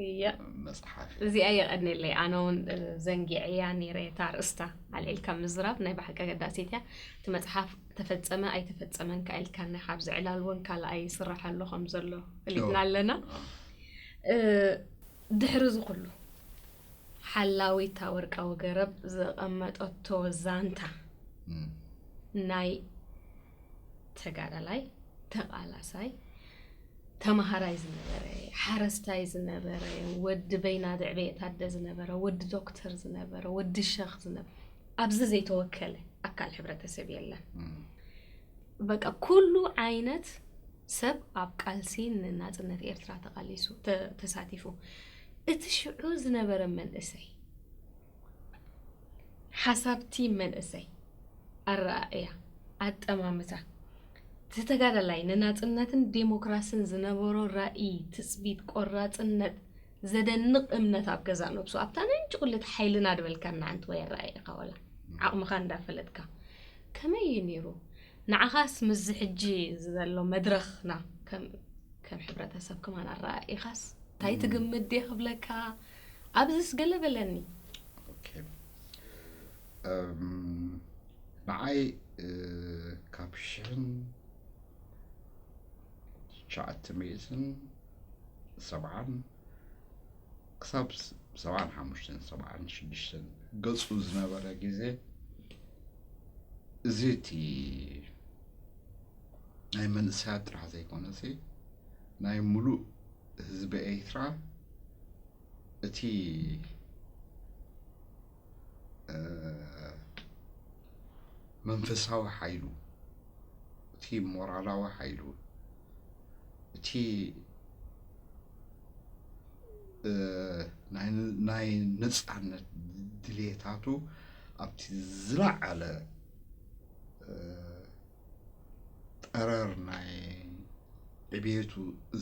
እያ። መፅሓፍ እዚኣ የቐድነለይ። ኣነ እውን ዘንጊዐያ ነይረ እታ ኣርእስታ ኣልዒልካ ምዝራብ ናይ ብሓቂ ኣገዳሲት እያ። እቲ መፅሓፍ ተፈፀመ ኣይተፈፀመን ከ ኢልካኒ፣ ካብዚ ዕላል እውን ካልኣይ ይስራሕ ኣሎ ከም ዘሎ ፈሊጥና ኣለና። ድሕሪ እዚ ኩሉ ሓላዊታ ወርቃዊ ገረብ ዘቐመጠቶ ዛንታ ናይ ተጋዳላይ፣ ተቓላሳይ፣ ተማሃራይ ዝነበረ፣ ሓረስታይ ዝነበረ፣ ወዲ በይና ድዕበ የታደ ዝነበረ፣ ወዲ ዶክተር ዝነበረ፣ ወዲ ሸኽ ዝነበረ፣ ኣብዚ ዘይተወከለ ኣካል ሕብረተሰብ የለን። በቃ ኩሉ ዓይነት ሰብ ኣብ ቃልሲ ንናጽነት ኤርትራ ተቓሊሱ ተሳቲፉ። እቲ ሽዑ ዝነበረ መንእሰይ ሓሳብቲ መንእሰይ ኣረኣእያ ኣጠማምታ። እቲ ተጋዳላይ ንናጽነትን ዴሞክራስን ዝነበሮ ራእይ፣ ትጽቢት፣ ቆራጽነት፣ ዘደንቕ እምነት ኣብ ገዛእ ነብሱ፣ ኣብታ ምንጪ ኩሉ እቲ ሓይልና ዝበልካና ኣንትዋ የረኣየካ፣ ዋላ ዓቕምኻ እንዳፈለጥካ። ከመይ እዩ ነይሩ? ንዓኻስ ምስዚ ሕጂ ዘሎ መድረኽና ከም ከም ሕብረተሰብ ከማን ኣረኣኢኻስ እንታይ ትግምት ድየ ክብለካ? ኣብዚስ ገለ በለኒ። ኦኬ። እም፣ ንዓይ፣ እ፣ ካብ ሽሕን ትሽዓተ ሚእትን ሰብዓን ክሳብ ስ-፣ ሰብዓን ሓሙሽተን፣ ሰብዓን ሽዱሽተን ገጹ ዝነበረ ግዜ፣ እዚ እቲ ናይ መንእሰያት ጥራሕ ዘይኮነሲ፣ ናይ ሙሉእ ህዝቢ ኤርትራ እቲ፣ እ፣ መንፈሳዊ ሓይሉ፣ እቲ ሞራላዊ ሓይሉ፣ እቲ፣ እ፣ ናይ፣ ናይ ነጻነት ድሌታቱ ኣብቲ ዝለዓለ፣ እ፣ ጠረር ናይ ዕብየቱ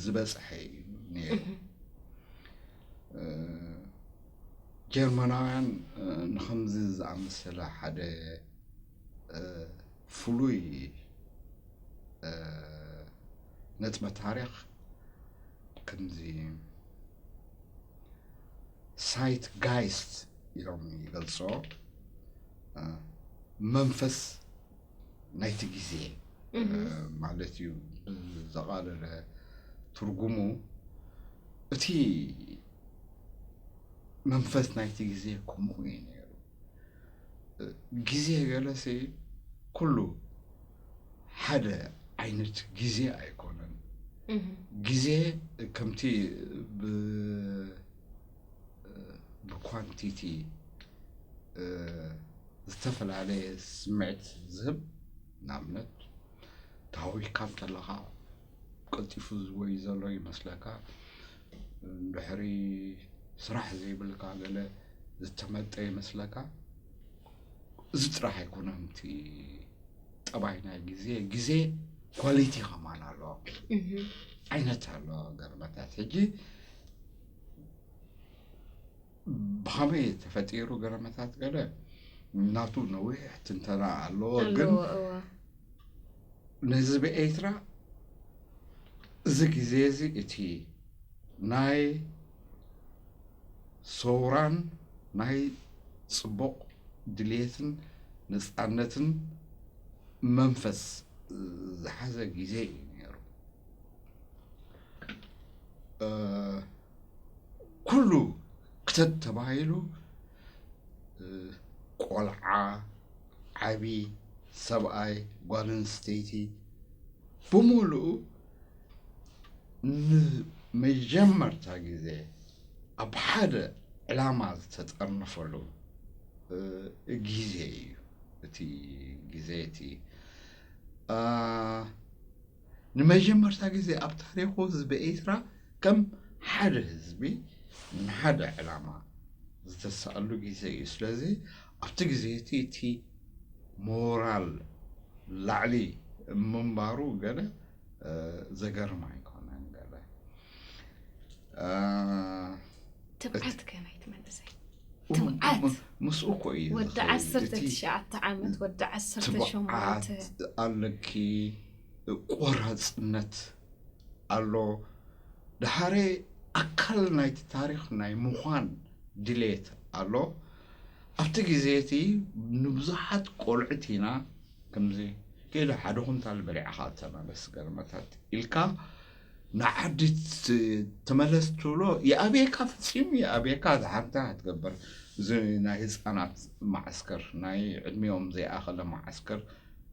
ዝበጽሐ እዩ ነይሩ። እ፣ ጀርመናውያን፣ እ፣ ንኸምዚ ዝኣመሰለ ሓደ፣ እ፣ ፍሉይ፣ እ፣ ነጥበ ታሪኽ ከምዚ ሳይት ጋይስት ኢሎም ይገልጾ፣ እ፣ መንፈስ ናይቲ ግዜ፣ እ፣ ማለት እዩ። ብዘቓለለ ትርጉሙ፣ እቲ መንፈስ ናይቲ ግዜ ከምኡ እዩ ነይሩ። እ፣ ግዜ ገለሲ ኩሉ ሓደ ዓይነት ግዜ ኣይኮነን። ግዜ ከምቲ ብ-፣ ብኳንቲቲ፣ እ፣ ዝተፈላለየ ስምዒት ዝህብ፣ ንኣብነት፣ ተሃዊኽካ እንተለኻ ቀልጢፉ ዝጎይ ዘሎ ይመስለካ፣ እንድሕሪ ስራሕ ዘይብልካ ገለ ዝተመጠ ይመስለካ። እዚ ጥራሕ ኣይኮነን እቲ ጠባይ ናይ ግዜ። ግዜ ኳሊቲ ከማን ኣለዎ፣ ዓይነት ኣለዎ ገርመታት። ሕጂ ብኸመይ ተፈጢሩ ገረመታት ገለ ናቱ ነዊሕ ትንተና ኣለዎ፣ ግን ኣለዎ፣ እዋ። ንህዝቢ ኤርትራ እዚ ግዜ እዚ እቲ ናይ ሰውራን ናይ ጽቡቕ ድልየትን ነጻነትን መንፈስ ዝሓዘ ግዜ እዩ ነይሩ። እ፣ ኩሉ ክተት ተባሂሉ፣ እ፣ ቆልዓ፣ ዓቢ፣ ሰብኣይ፣ ጓል ኣንስተይቲ፣ ብምሉኡ ንመጀመርታ ግዜ ኣብ ሓደ ዕላማ ዝተጠርነፈሉ፣ እ፣ ግዜ እዩ። እቲ ግዜ እቲ፣ እ፣ ንመጀመርታ ግዜ ኣብ ታሪኹ ህዝቢ ኤርትራ ከም ሓደ ህዝቢ ንሓደ ዕላማ ዝተሳእሉ ግዜ እዩ። ስለዚ ኣብቲ ግዜ እቲ፣ እቲ ሞራል ላዕሊ ምንባሩ ገለ፣ እ፣ ዘገርም ኣይኮነን። ገለ፣ እ፣ ትብዓት ከ ናይቲ መንእሰይ? ም-፣ ትብዓት። ም-፣ ምስኡ እኮ እዩ ወዲ ዝኸይድ። ዓሰርተ እቲ ትሽዓተ ዓመት፣ ወዲ ዓሰርተ ሸሞንተ። ትብዓት ኣለኪ፣ ቆራጽነት ኣሎ። ድሓረ ኣካል ናይቲ ታሪኽ ናይ ምዃን ድሌት ኣሎ። ኣብቲ ግዜ እቲ ንብዙሓት ቆልዑት ኢና ከምዚ፣ "ከይደ ሓደ ኩንታል በሊዕኻ ተመለስ ገርመታት" ኢልካ ንዓዲ ት-፣ ተመለስ ትብሎ፣ ይኣብየካ፣ ፈጺሙ ይኣብየካ፣ ዝሓንታ ክትገብር። እዚ ናይ ህጻናት መዓስከር፣ ናይ ዕድሚኦም ዘይኣኸለ መዓስከር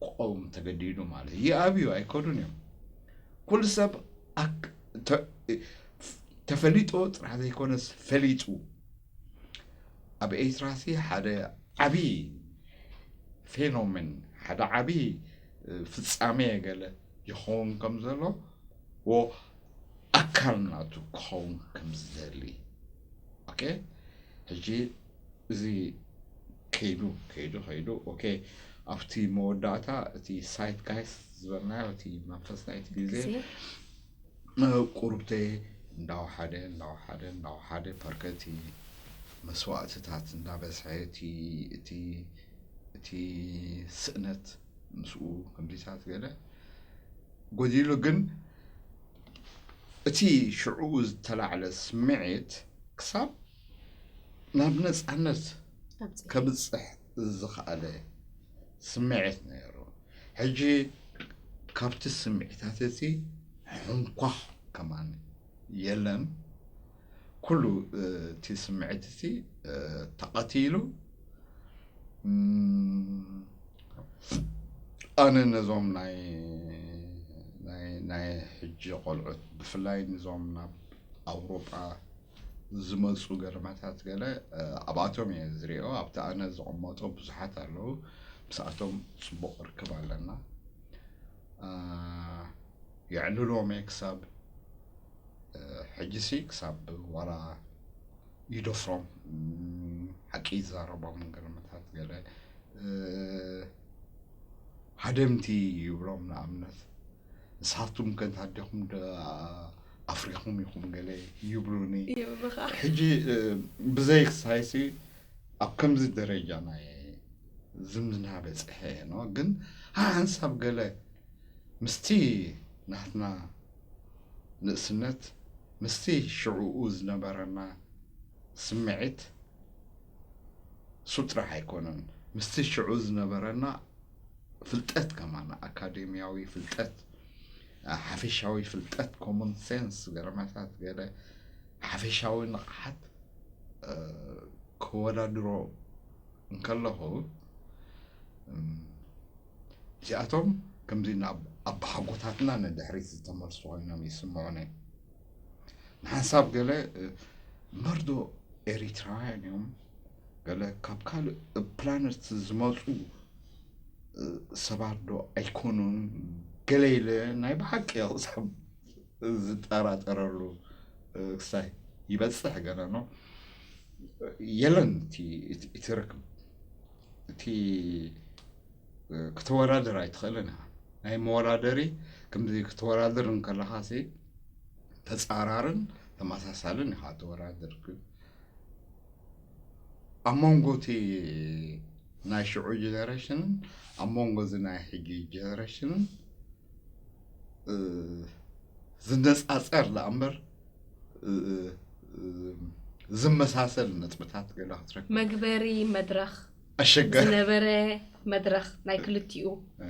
ክቐውም ተገዲዱ ማለት እዩ። ይኣብዩ ኣይከዱን እዮም። ኩሉ ሰብ ኣክ-፣ ተ-፣ ተፈሊጦ ጥራሕ ዘይኮነስ ፈሊጡ። ኣብ ኤርትራሲ ሓደ ዓቢ ፌኖሜን፣ ሓደ ዓቢ፣ እ፣ ፍጻሜ ገለ ይኸውን ከም ዘሎ፣ ወ-፣ ኣካል ናቱ ክኸውን ከም ዝደሊ። ኦኬ፣ ሕጂ እዚ ከይዱ፣ ከይዱ፣ ከይዱ፣ ኦኬ፣ ኣብቲ መወዳእታ እቲ ሳይት ጋይስት ዝበልናዮ፣ እቲ መንፈስ ናይቲ ግዜ፣ ግዜ ቁርብተ እንዳወሓደ እንዳወሓደ እንዳወሓደ፣ ፐርከቲ መስዋእትታት እንዳበዝሐ፣ እቲ እቲ እቲ ስእነት ምስኡ ከምዚታት ገለ ጎዲሉ። ግን እቲ ሽዑ ዝተላዕለ ስምዒት ክሳብ ናብ ነፃነት ኣብፂ ከብፅሕ ዝኸኣለ ስምዒት ነይሩ። ሕጂ ካብቲ ስምዒታት እቲ ሕንኳኽ ከማን የለን። ኩሉ እቲ ስምዒት እቲ ተቐቲሉ። ኣነ ነዞም ናይ ናይ ናይ ሕጂ ቆልዑት፣ ብፍላይ ነዞም ናብ ኣውሮጳ ዝመፁ ገለመታት ገለ ኣብኣቶም እየ ዝሪኦ። ኣብቲ ኣነ ዝቕመጦ ብዙሓት ኣለዉ። ምስኣቶም ፅቡቕ ርክብ ኣለና። የዕልልዎም እየ ክሳብ ሕጂሲ፣ ክሳብ ዋላ ይደፍሮም፣ ሓቂ ይዛረቦም ገለመታት ገለ ሃደምቲ ይብሎም። ንኣብነት ንስኻትኩም ከ እንተሃዲኹም ዶ ኣፍሪኹም ኢኹም ገለ ይብሉኒ። ይብሉኻ። ሕጂ ብዘይ ክሳይሲ ኣብ ከምዚ ደረጃ ናይ ዝምድና በፅሐ እየ ነው። ግን ሓንሳብ ገለ ምስቲ ናትና ንእስነት፣ ምስቲ ሽዕኡ ዝነበረና ስምዒት፣ እሱ ጥራሕ ኣይኮነን፣ ምስቲ ሽዑ ዝነበረና ፍልጠት ከማን፣ ኣካዴሚያዊ ፍልጠት፣ ሓፈሻዊ ፍልጠት፣ ኮመን ሴንስ ገረመታት ገለ ሓፈሻዊ ንቕሓት ክወዳድሮ እንከለኹ፣ እዚኣቶም ከምዚ ናብ ኣባሓጎታትና ንድሕሪት ዝተመልሱ ኮይኖም ይስምዑኒ። ንሓንሳብ ገለ መርዶ ኤሪትራውያን እዮም፣ ገለ ካብ ካልእ ፕላነት ዝመፁ ሰባት ዶ ኣይኮኑን፣ ገለ ኢለ ናይ ብሓቂ ክሳብ ዝጠራጠረሉ ክሳይ ይበፅሕ ገለ ነው። የለን እቲ ርክብ፣ እቲ ክተወዳደር ኣይትኽእልን ኢኻ። ናይ መወዳደሪ ከምዚ ክተወዳደር እንከለኻ ሲ ተፃራርን ተመሳሳልን ኢኻ ተወዳደር። ግን ኣብ መንጎ እቲ ናይ ሽዑ ጀነሬሽንን ኣብ መንጎ እዚ ናይ ሕጂ ጀነሬሽንን ዝነፃፀር ደኣ እምበር ዝመሳሰል ነጥብታት ገለ ክትረክብ መግበሪ መድረኽ ኣሸጋሪ። ዝነበረ መድረኽ ናይ ክልቲኡ እ።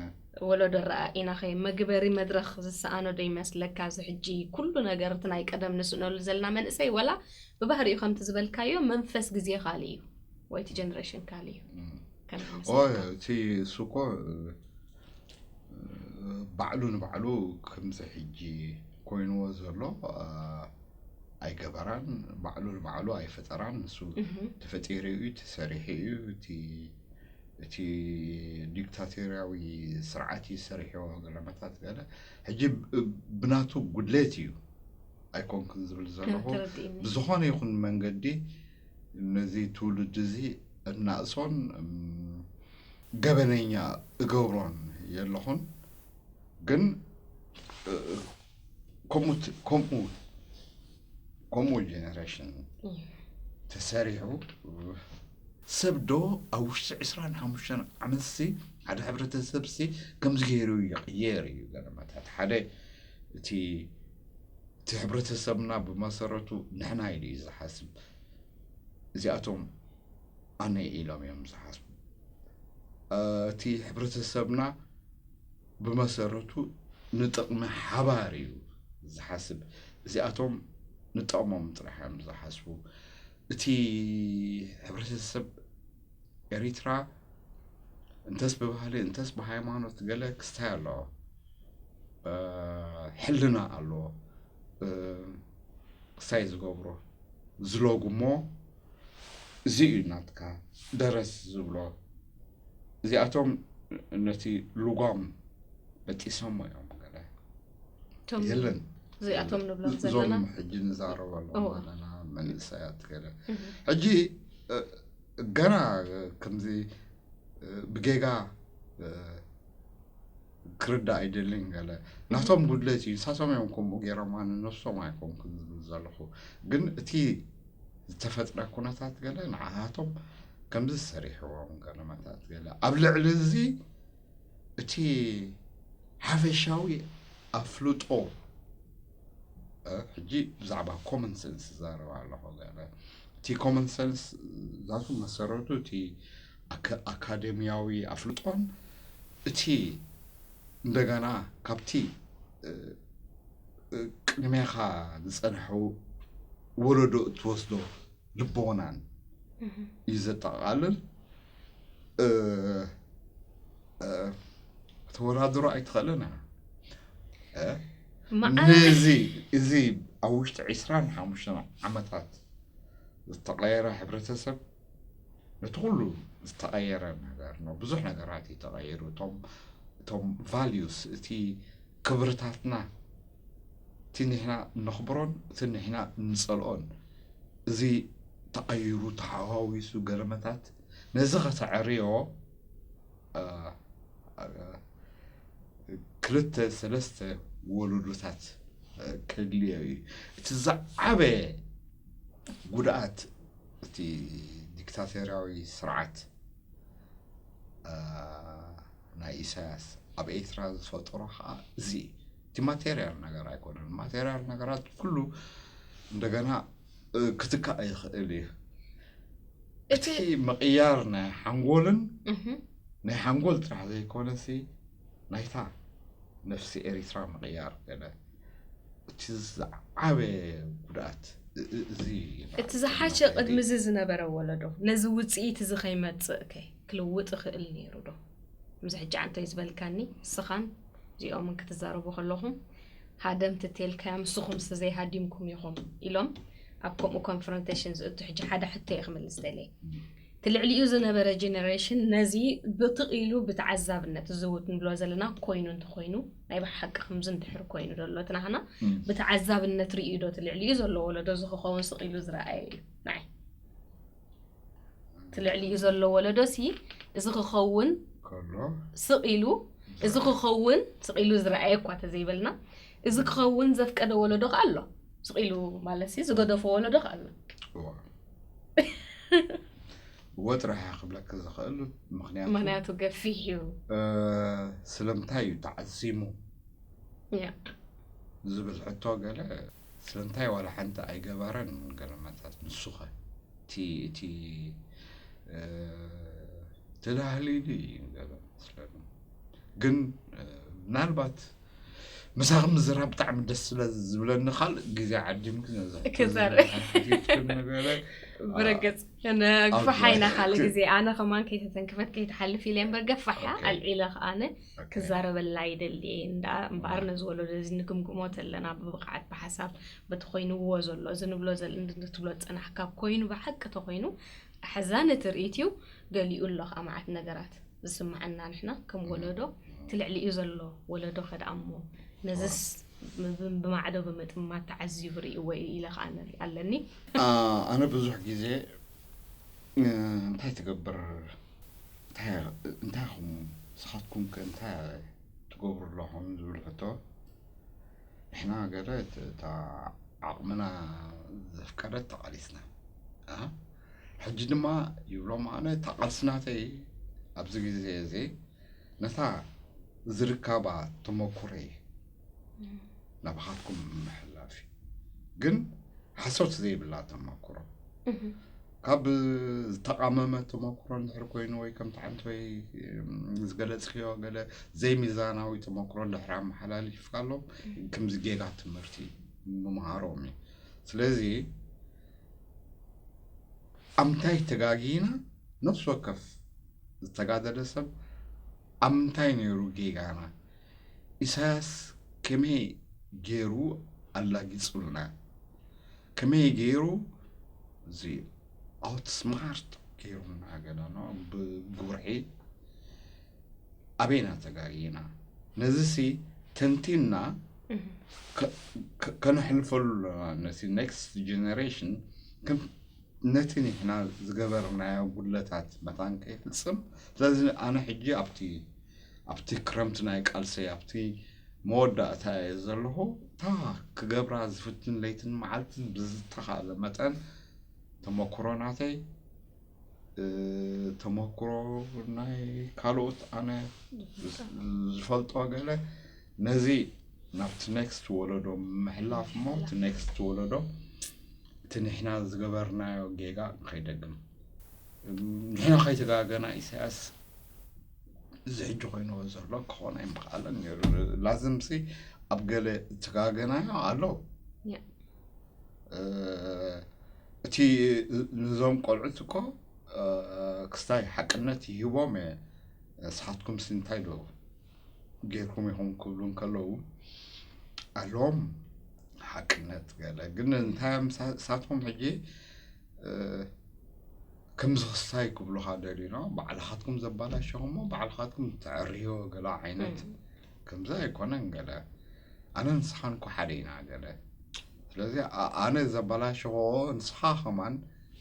ወለዶ ረኣ ኢና። ኸ መግበሪ መድረኽ ዝሰኣኖ ዶ ይመስለካ? እዚ ሕጂ ኩሉ ነገር እቲ ናይ ቀደም ንስእነሉ ዘለና መንእሰይ፣ ወላ ብባህሪኡ ከምቲ ዝበልካዮ መንፈስ ግዜ ካልእ እዩ ወይ እቲ ጀነሬሽን ካልእ እዩ? እም። ከመይ ኦ ይመስለካ? እቲ እሱ እኮ እ፣ ባዕሉ ንባዕሉ ከምዚ ሕጂ ኮይንዎ ዘሎ እ፣ ኣይገበራን፣ ባዕሉ ንባዕሉ ኣይፈጠራን። ንሱ እህ። ተፈጢሩ እዩ፣ ተሰሪሑ እዩ። እቲ እቲ ዲክታቶርያዊ ስርዓት እዩ ሰሪሕዎ ገለመታት ገለ። ሕጂ ብ- ብናቱ ጉድለት እዩ ኣይኮንኩን ዝብል ዘለኹ። ተረዲእኒ። ብዝኾነ ይኹን መንገዲ ነዚ ትውልዲ እዚ እናእሶን እም፣ ገበነኛ እገብሮን የለኹን። ግን እ፣ ከምኡ ት- ከምኡ ከምኡ ጀነሬሽን እህ። ተሰሪሑ ሰብ ዶ ኣብ ውሽጢ ዕስራን ሓሙሽተን ዓመትሲ ሓደ ሕብረተሰብሲ ከምዚ ገይሩ ይቕየር እዩ ገለመታት። ሓደ እቲ እቲ ሕብረተሰብና ብመሰረቱ ንሕና ኢሉ እዩ ዝሓስብ። እዚኣቶም ኣነ ኢሎም እዮም ዝሓስቡ። እ፣ እቲ ሕብረተሰብና ብመሰረቱ ንጥቕሚ ሓባር እዩ ዝሓስብ። እዚኣቶም ንጥቕሞም ጥራሕ እዮም ዝሓስቡ። እቲ ሕብረተሰብ ኤሪትራ እንተስ ብባህሊ እንተስ ብሃይማኖት ገለ ክስታይ ኣለዎ። እ፣ ሕልና ኣለዎ። እ፣ ክስታይ ዝገብሮ ዝለጉሞ እዚ እዩ ናትካ ደረስ ዝብሎ። እዚኣቶም ነቲ ልጓም በጢሶሞ እዮም ገለ እቶም የለን። እዚኣቶም ንብሎም እዞም ዘለና ሕጂ ንዛረበሎም እዎ። ዘለና መንእሰያት ገለ እህ። ሕጂ እ፣ ገና ከምዚ እ፣ ብጌጋ ክርዳእ ኣይደልን። ገለ ናቶም ጉድለት እዩ፣ ንሳቶም እዮም ከምኡ ገይሮም፣ ኣነ ነብሶም ኣይኮንኩን ዝብል ዘለኹ። ግን እቲ ዝተፈጥረ ኩነታት ገለ ንዓቶም ከምዚ ሰሪሕዎም ገለመታት ገለ ኣብ ልዕሊ እዚ እቲ ሓፈሻዊ ኣፍልጦ ሕጂ ብዛዕባ ኮመን ሰንስ ዛረብ ኣለኹ። ገለ እቲ ኮመን ሰንስ ዛቱ መሰረቱ እቲ ኣካደሚያዊ ኣፍልጦን እቲ እንደገና ካብቲ ቅድሜኻ ዝፀንሐ ወለዶ እትወስዶ ልቦናን እዩ ዘጠቓልል። ተወዳድሮ ኣይትኽእልን። ነዚ እዚ ኣብ ውሽጢ ዕስራን ሓሙሽተን ዓመታት ዝተቐየረ ሕብረተሰብ ነቲ ኩሉ ዝተቐየረ ነገር ነው። ብዙሕ ነገራት እዩ ተቐይሩ። እቶም እቶም ቫልዩስ፣ እቲ ክብርታትና፣ እቲ ንሕና እነኽብሮን እቲ ንሕና እንጸልኦን፣ እዚ ተቐይሩ ተሓዋዊሱ ገለመታት። ነዚ ከተዕርዮ ክልተ ሰለስተ ወለዶታት ከድልዮ እዩ። እቲ ዝዓበየ ጉድኣት እቲ ዲክታቶርያዊ ስርዓት ናይ ኢሳያስ ኣብ ኤርትራ ዝፈጠሮ ከዓ እዚ እቲ ማቴርያል ነገር ኣይኮነን። ማቴርያል ነገራት ኩሉ እንደገና ክትካእ ይኽእል እዩ። እቲ ምቕያር ናይ ሓንጎልን ናይ ሓንጎል ጥራሕ ዘይኮነሲ ናይታ ነፍሲ ኤሪትራ ምቕያር ገለ እቲ ዝዓበየ ጉድኣት እዚ እዩ። እቲ ዝሓሸ ቅድሚ እዚ ዝነበረ ወለዶ ነዚ ውፅኢት እዚ ከይመፅእ ከ ክልውጥ ይኽእል ነይሩ ዶ? ከምዚ ሕጂ ኣንቶይ ዝበልካኒ ንስኻን እዚኦምን ክትዛረቡ ከለኹም ሃደምቲ ተልካዮም ንስኹምስ ዘይሃዲምኩም ኢኹም ኢሎም ኣብ ከምኡ ኮንፍሮንቴሽን ዝእቱ ሕጂ ሓደ ሕቶ እየ ክምልስ ደልየ። እቲ ልዕሊኡ ዝነበረ ጀነሬሽን ነዚ ብትቕ ኢሉ ብተዓዛብነት እዚ ንብሎ ዘለና ኮይኑ እንተኾይኑ ናይ ብሓቂ ከምዚ እንድሕር ኮይኑ ዘሎ እቲ ናህና ብተዓዛብነት ርእዩ ዶ እቲ ልዕሊኡ ዘሎ ወለዶ እዚ ክኸውን ስቕ ኢሉ ዝረኣየ እዩ ንዓይ። እቲ ልዕሊኡ ዘሎ ወለዶ ሲ እዚ ክኸውን ከሎ ስቕ ኢሉ እዚ ክኸውን ስቕ ኢሉ ዝረኣየ እኳ ተዘይበልና እዚ ክኸውን ዘፍቀደ ወለዶ ከ ኣሎ። ስቕ ኢሉ ማለት ሲ ዝገደፎ ወለዶ ከ ኣሎ። እዋ እወ ጥራሕ እየ ክብለኪ ዝኽእል። ምክንያቱ ምክንያቱ ገፊሕ እዩ። ስለምንታይ እዩ ተዓዚሙ ያ ዝብል ሕቶ ገለ ስለምንታይ ዋላ ሓንቲ ኣይገበረን ገለመታት ንሱኸ እቲ እቲ ተዳህሊሉ እዩ ገለ መስለኒ። ግን ምናልባት ምሳኺ ምዝራብ ብጣዕሚ ደስ ስለ ዝብለኒ ካልእ ግዜ ዓዲምኪ ነዚ ሕቶ እዚ ክዛረብ። ሓቲትክኒ ገለ ብረገጽ ኣብ- ግፋሓ ኢና ካልእ ግዜ ኣነ ከማን ከይተተንክፈት ከይትሓልፍ ኢለ እምበር ገፋሓ ኦኬ። ኣልዒለ ከኣነ ኦኬ። ክዛረበላ ይደሊ እየ እንዳ እምበኣር ነዚ ወለዶ እዚ ንግምግሞ ተለና ብብቕዓት ብሓሳብ በቲ ኮይንዎ ዘሎ እዚ ንብሎ ዘል- ንትብሎ ዝጸናሕካ ኮይኑ ብሓቂ ተኮይኑ ኣሕዛኒ ትርኢት እዩ። ገሊኡ ኣሎ ከዓ መዓት ነገራት ዝስምዓና ንሕና ከም ወለዶ እቲ ልዕሊኡ ዘሎ ወለዶ ከደኣሞ ነዝስ ብ- ብማዕዶ ብምጥማት ተዓዚቡ ርእይዎ እዩ ኢለ ከዓ ንርኢ ኣለኒ። ኣነ ብዙሕ ግዜ እንታይ ትገብር እንታይ ኢኹም ንስኻትኩም ከ እንታይ ትገብሩ ኣለኹም ዝብል ሕቶ ንሕና ገለ እታ ዓቕምና ዘፍቀደት ተቓሊስና ሕጂ ድማ ይብሎም ኣነ እታ ቃልሲ ናተይ ኣብዚ ግዜ እዚ ነታ ዝርከባ ተመኩረይ ናባኻትኩም ምሕላፍ እዩ። ግን ሓሶት ዘይብላ ተመኩሮ ካብ ዝተቃመመ ተመኩሮ እንድሕር ኮይኑ ወይ ከምቲ ሓንቲ ወይ ዝገለፅክዮ ገለ ዘይሚዛናዊ ተመኩሮ እንድሕር ኣመሓላሊፍካሎም ከምዚ ጌጋ ትምህርቲ ምምሃሮም እዩ። ስለዚ ኣብ ምንታይ ተጋጊና ነፍሲ ወከፍ ዝተጋደለ ሰብ ኣብ ምንታይ ነይሩ ጌጋና? ኢሳያስ ከመይ ገይሩ ኣላጊጹልና? ከመይ ገይሩ እዚ ኣውትስማርት ገይሩና ገለና ብጉርዒ ኣበይና ተጋጊና? ነዚሲ ተንቲንና ከነሕልፈሉ ኣለና ነቲ ኔክስት ጀነሬሽን ነቲ ንሕና ዝገበርናዮ ጉድለታት መታን ከይፍጽም። ስለዚ ኣነ ሕጂ ኣብቲ ኣብቲ ክረምቲ ናይ ቃልሰይ ኣብቲ መወዳእታ እየ ዘለኹ። እታ ክገብራ ዝፍትን ለይትን መዓልትን ብዝተኻእለ መጠን ተመክሮ ናተይ፣ ተመክሮ ናይ ካልኦት ኣነ ዝፈልጦ ገለ ነዚ ናብቲ ኔክስት ወለዶ ምሕላፍ እሞ እቲ ኔክስት ወለዶ እቲ ንሕና ዝገበርናዮ ጌጋ ከይደግም፣ ንሕና ከይተጋገና ኢሳያስ እዚ ሕጂ ኮይንዎ ዘሎ ክኾን ኣይምኽኣለን ነይሩ። ላዝምሲ ኣብ ገለ እተጋገናዮ ኣሎ። እቲ ንዞም ቆልዑት እኮ ክስታይ ሓቅነት ይህቦም እየ። ንስኻትኩም ሲ እንታይ ዶ ጌርኩም ኢኹም ክብሉ እንከለዉ ኣለዎም ሓቅነት ገለ ግን እንታይ እዮም እሳትኩም ሕጂ ከምዚ ክስታይ ክብሉኻ ደልዩና ባዕልኻትኩም ዘባላሸኹሞ ባዕልኻትኩም ተዕርዮ ገለ ዓይነት ከምዚ ኣይኮነን ገለ ኣነ ንስኻን እኮ ሓደ ኢና ገለ ስለዚ ኣነ ዘባላሸኾ ንስኻ ከማን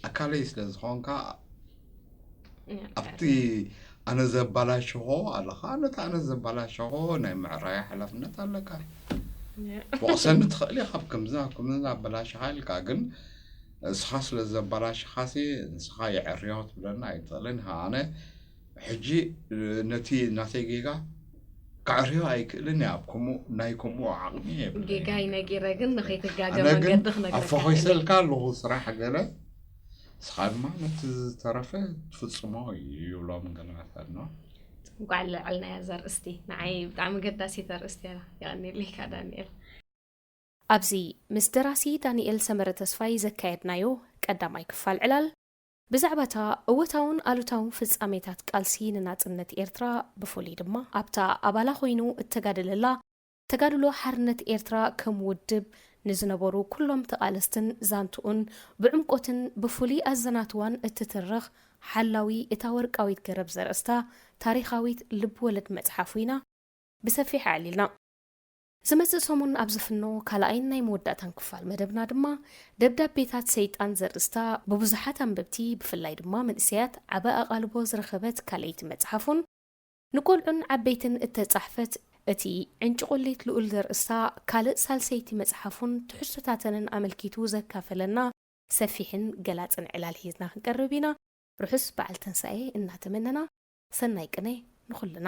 ኣካለይ ስለ ዝኾንካ ኣብቲ ኣነ ዘባላሸኾ ኣለኻ ነቲ ኣነ ዘባላሸኾ ናይ ምዕራይ ሓላፍነት ኣለካ ወቕሰኒ ትኽእል ኢኻ ከምዚ ከምዚ ኣበላሽኻ ኢልካ ግን ንስኻ ስለ ዘባላሽኻሲ ንስኻ የዕርዮ ክትብለና ኣይትኽእልን ኣነ ሕጂ ነቲ ናተይ ጌጋ ከዕርዮ ኣይክእልን እየ ኣብ ከምኡ ናይ ከምኡ ዓቕሚ የብለይን። ጌጋይ ነጊረ ግን ንኸይትጋገ ኣነ ግን መንገዲ ክነግረካ ኣፈኾይሰልካ ኣለኹ ስራሕ ገለ ንስኻ ድማ ነቲ ዝተረፈ ትፍጽሞ ይብሎም ገለመታት ነው። እንቋዕ ለዐልናያ ዘርእስቲ ንዓይ ብጣዕሚ ገዳሲት ኣርእስቲ እያ የቐኒለይካ ዳንኤል። ኣብዚ ምስ ደራሲ ዳንኤል ሰመረ ተስፋይ ዘካየድናዮ ቀዳማይ ክፋል ዕላል፣ ብዛዕባ'ታ እወታውን ኣሉታውን ፍጻሜታት ቃልሲ ንናጽነት ኤርትራ፣ ብፍሉይ ድማ ኣብታ ኣባላ ኮይኑ እተጋደለላ ተጋድሎ ሓርነት ኤርትራ ከም ውድብ ንዝነበሩ ኩሎም ተቓለስትን ዛንትኡን ብዕምቆትን ብፍሉይ ኣዘናትዋን እትትርኽ ሓላዊ እታ ወርቃዊት ገረብ ዘርእስታ ታሪኻዊት ልብ-ወለድ መጽሓፉ ኢና ብሰፊሕ ኣዕሊልና። ዝመጽእ ሰሙን ኣብ ዝፍኖ ካልኣይን ናይ መወዳእታን ክፋል መደብና ድማ፣ ደብዳቤታት ሰይጣን ዘርእስታ ብብዙሓት ኣንበብቲ ብፍላይ ድማ መንእሰያት ዓቢ ኣቓልቦ ዝረኸበት ካልኣይቲ መጽሓፉን፣ ንቆልዑን ዓበይትን እተጻሕፈት እቲ ዕንጭቑሊት ልኡል ዘርእስታ ካልእ ሳልሰይቲ መጽሓፉን ትሕዝቶታተንን ኣመልኪቱ ዘካፈለና ሰፊሕን ገላጽን ዕላል ሒዝና ክንቀርብ ኢና። ርሑስ በዓል ትንሳኤ እናተመነና፣ ሰናይ ቅነ ንኹልና።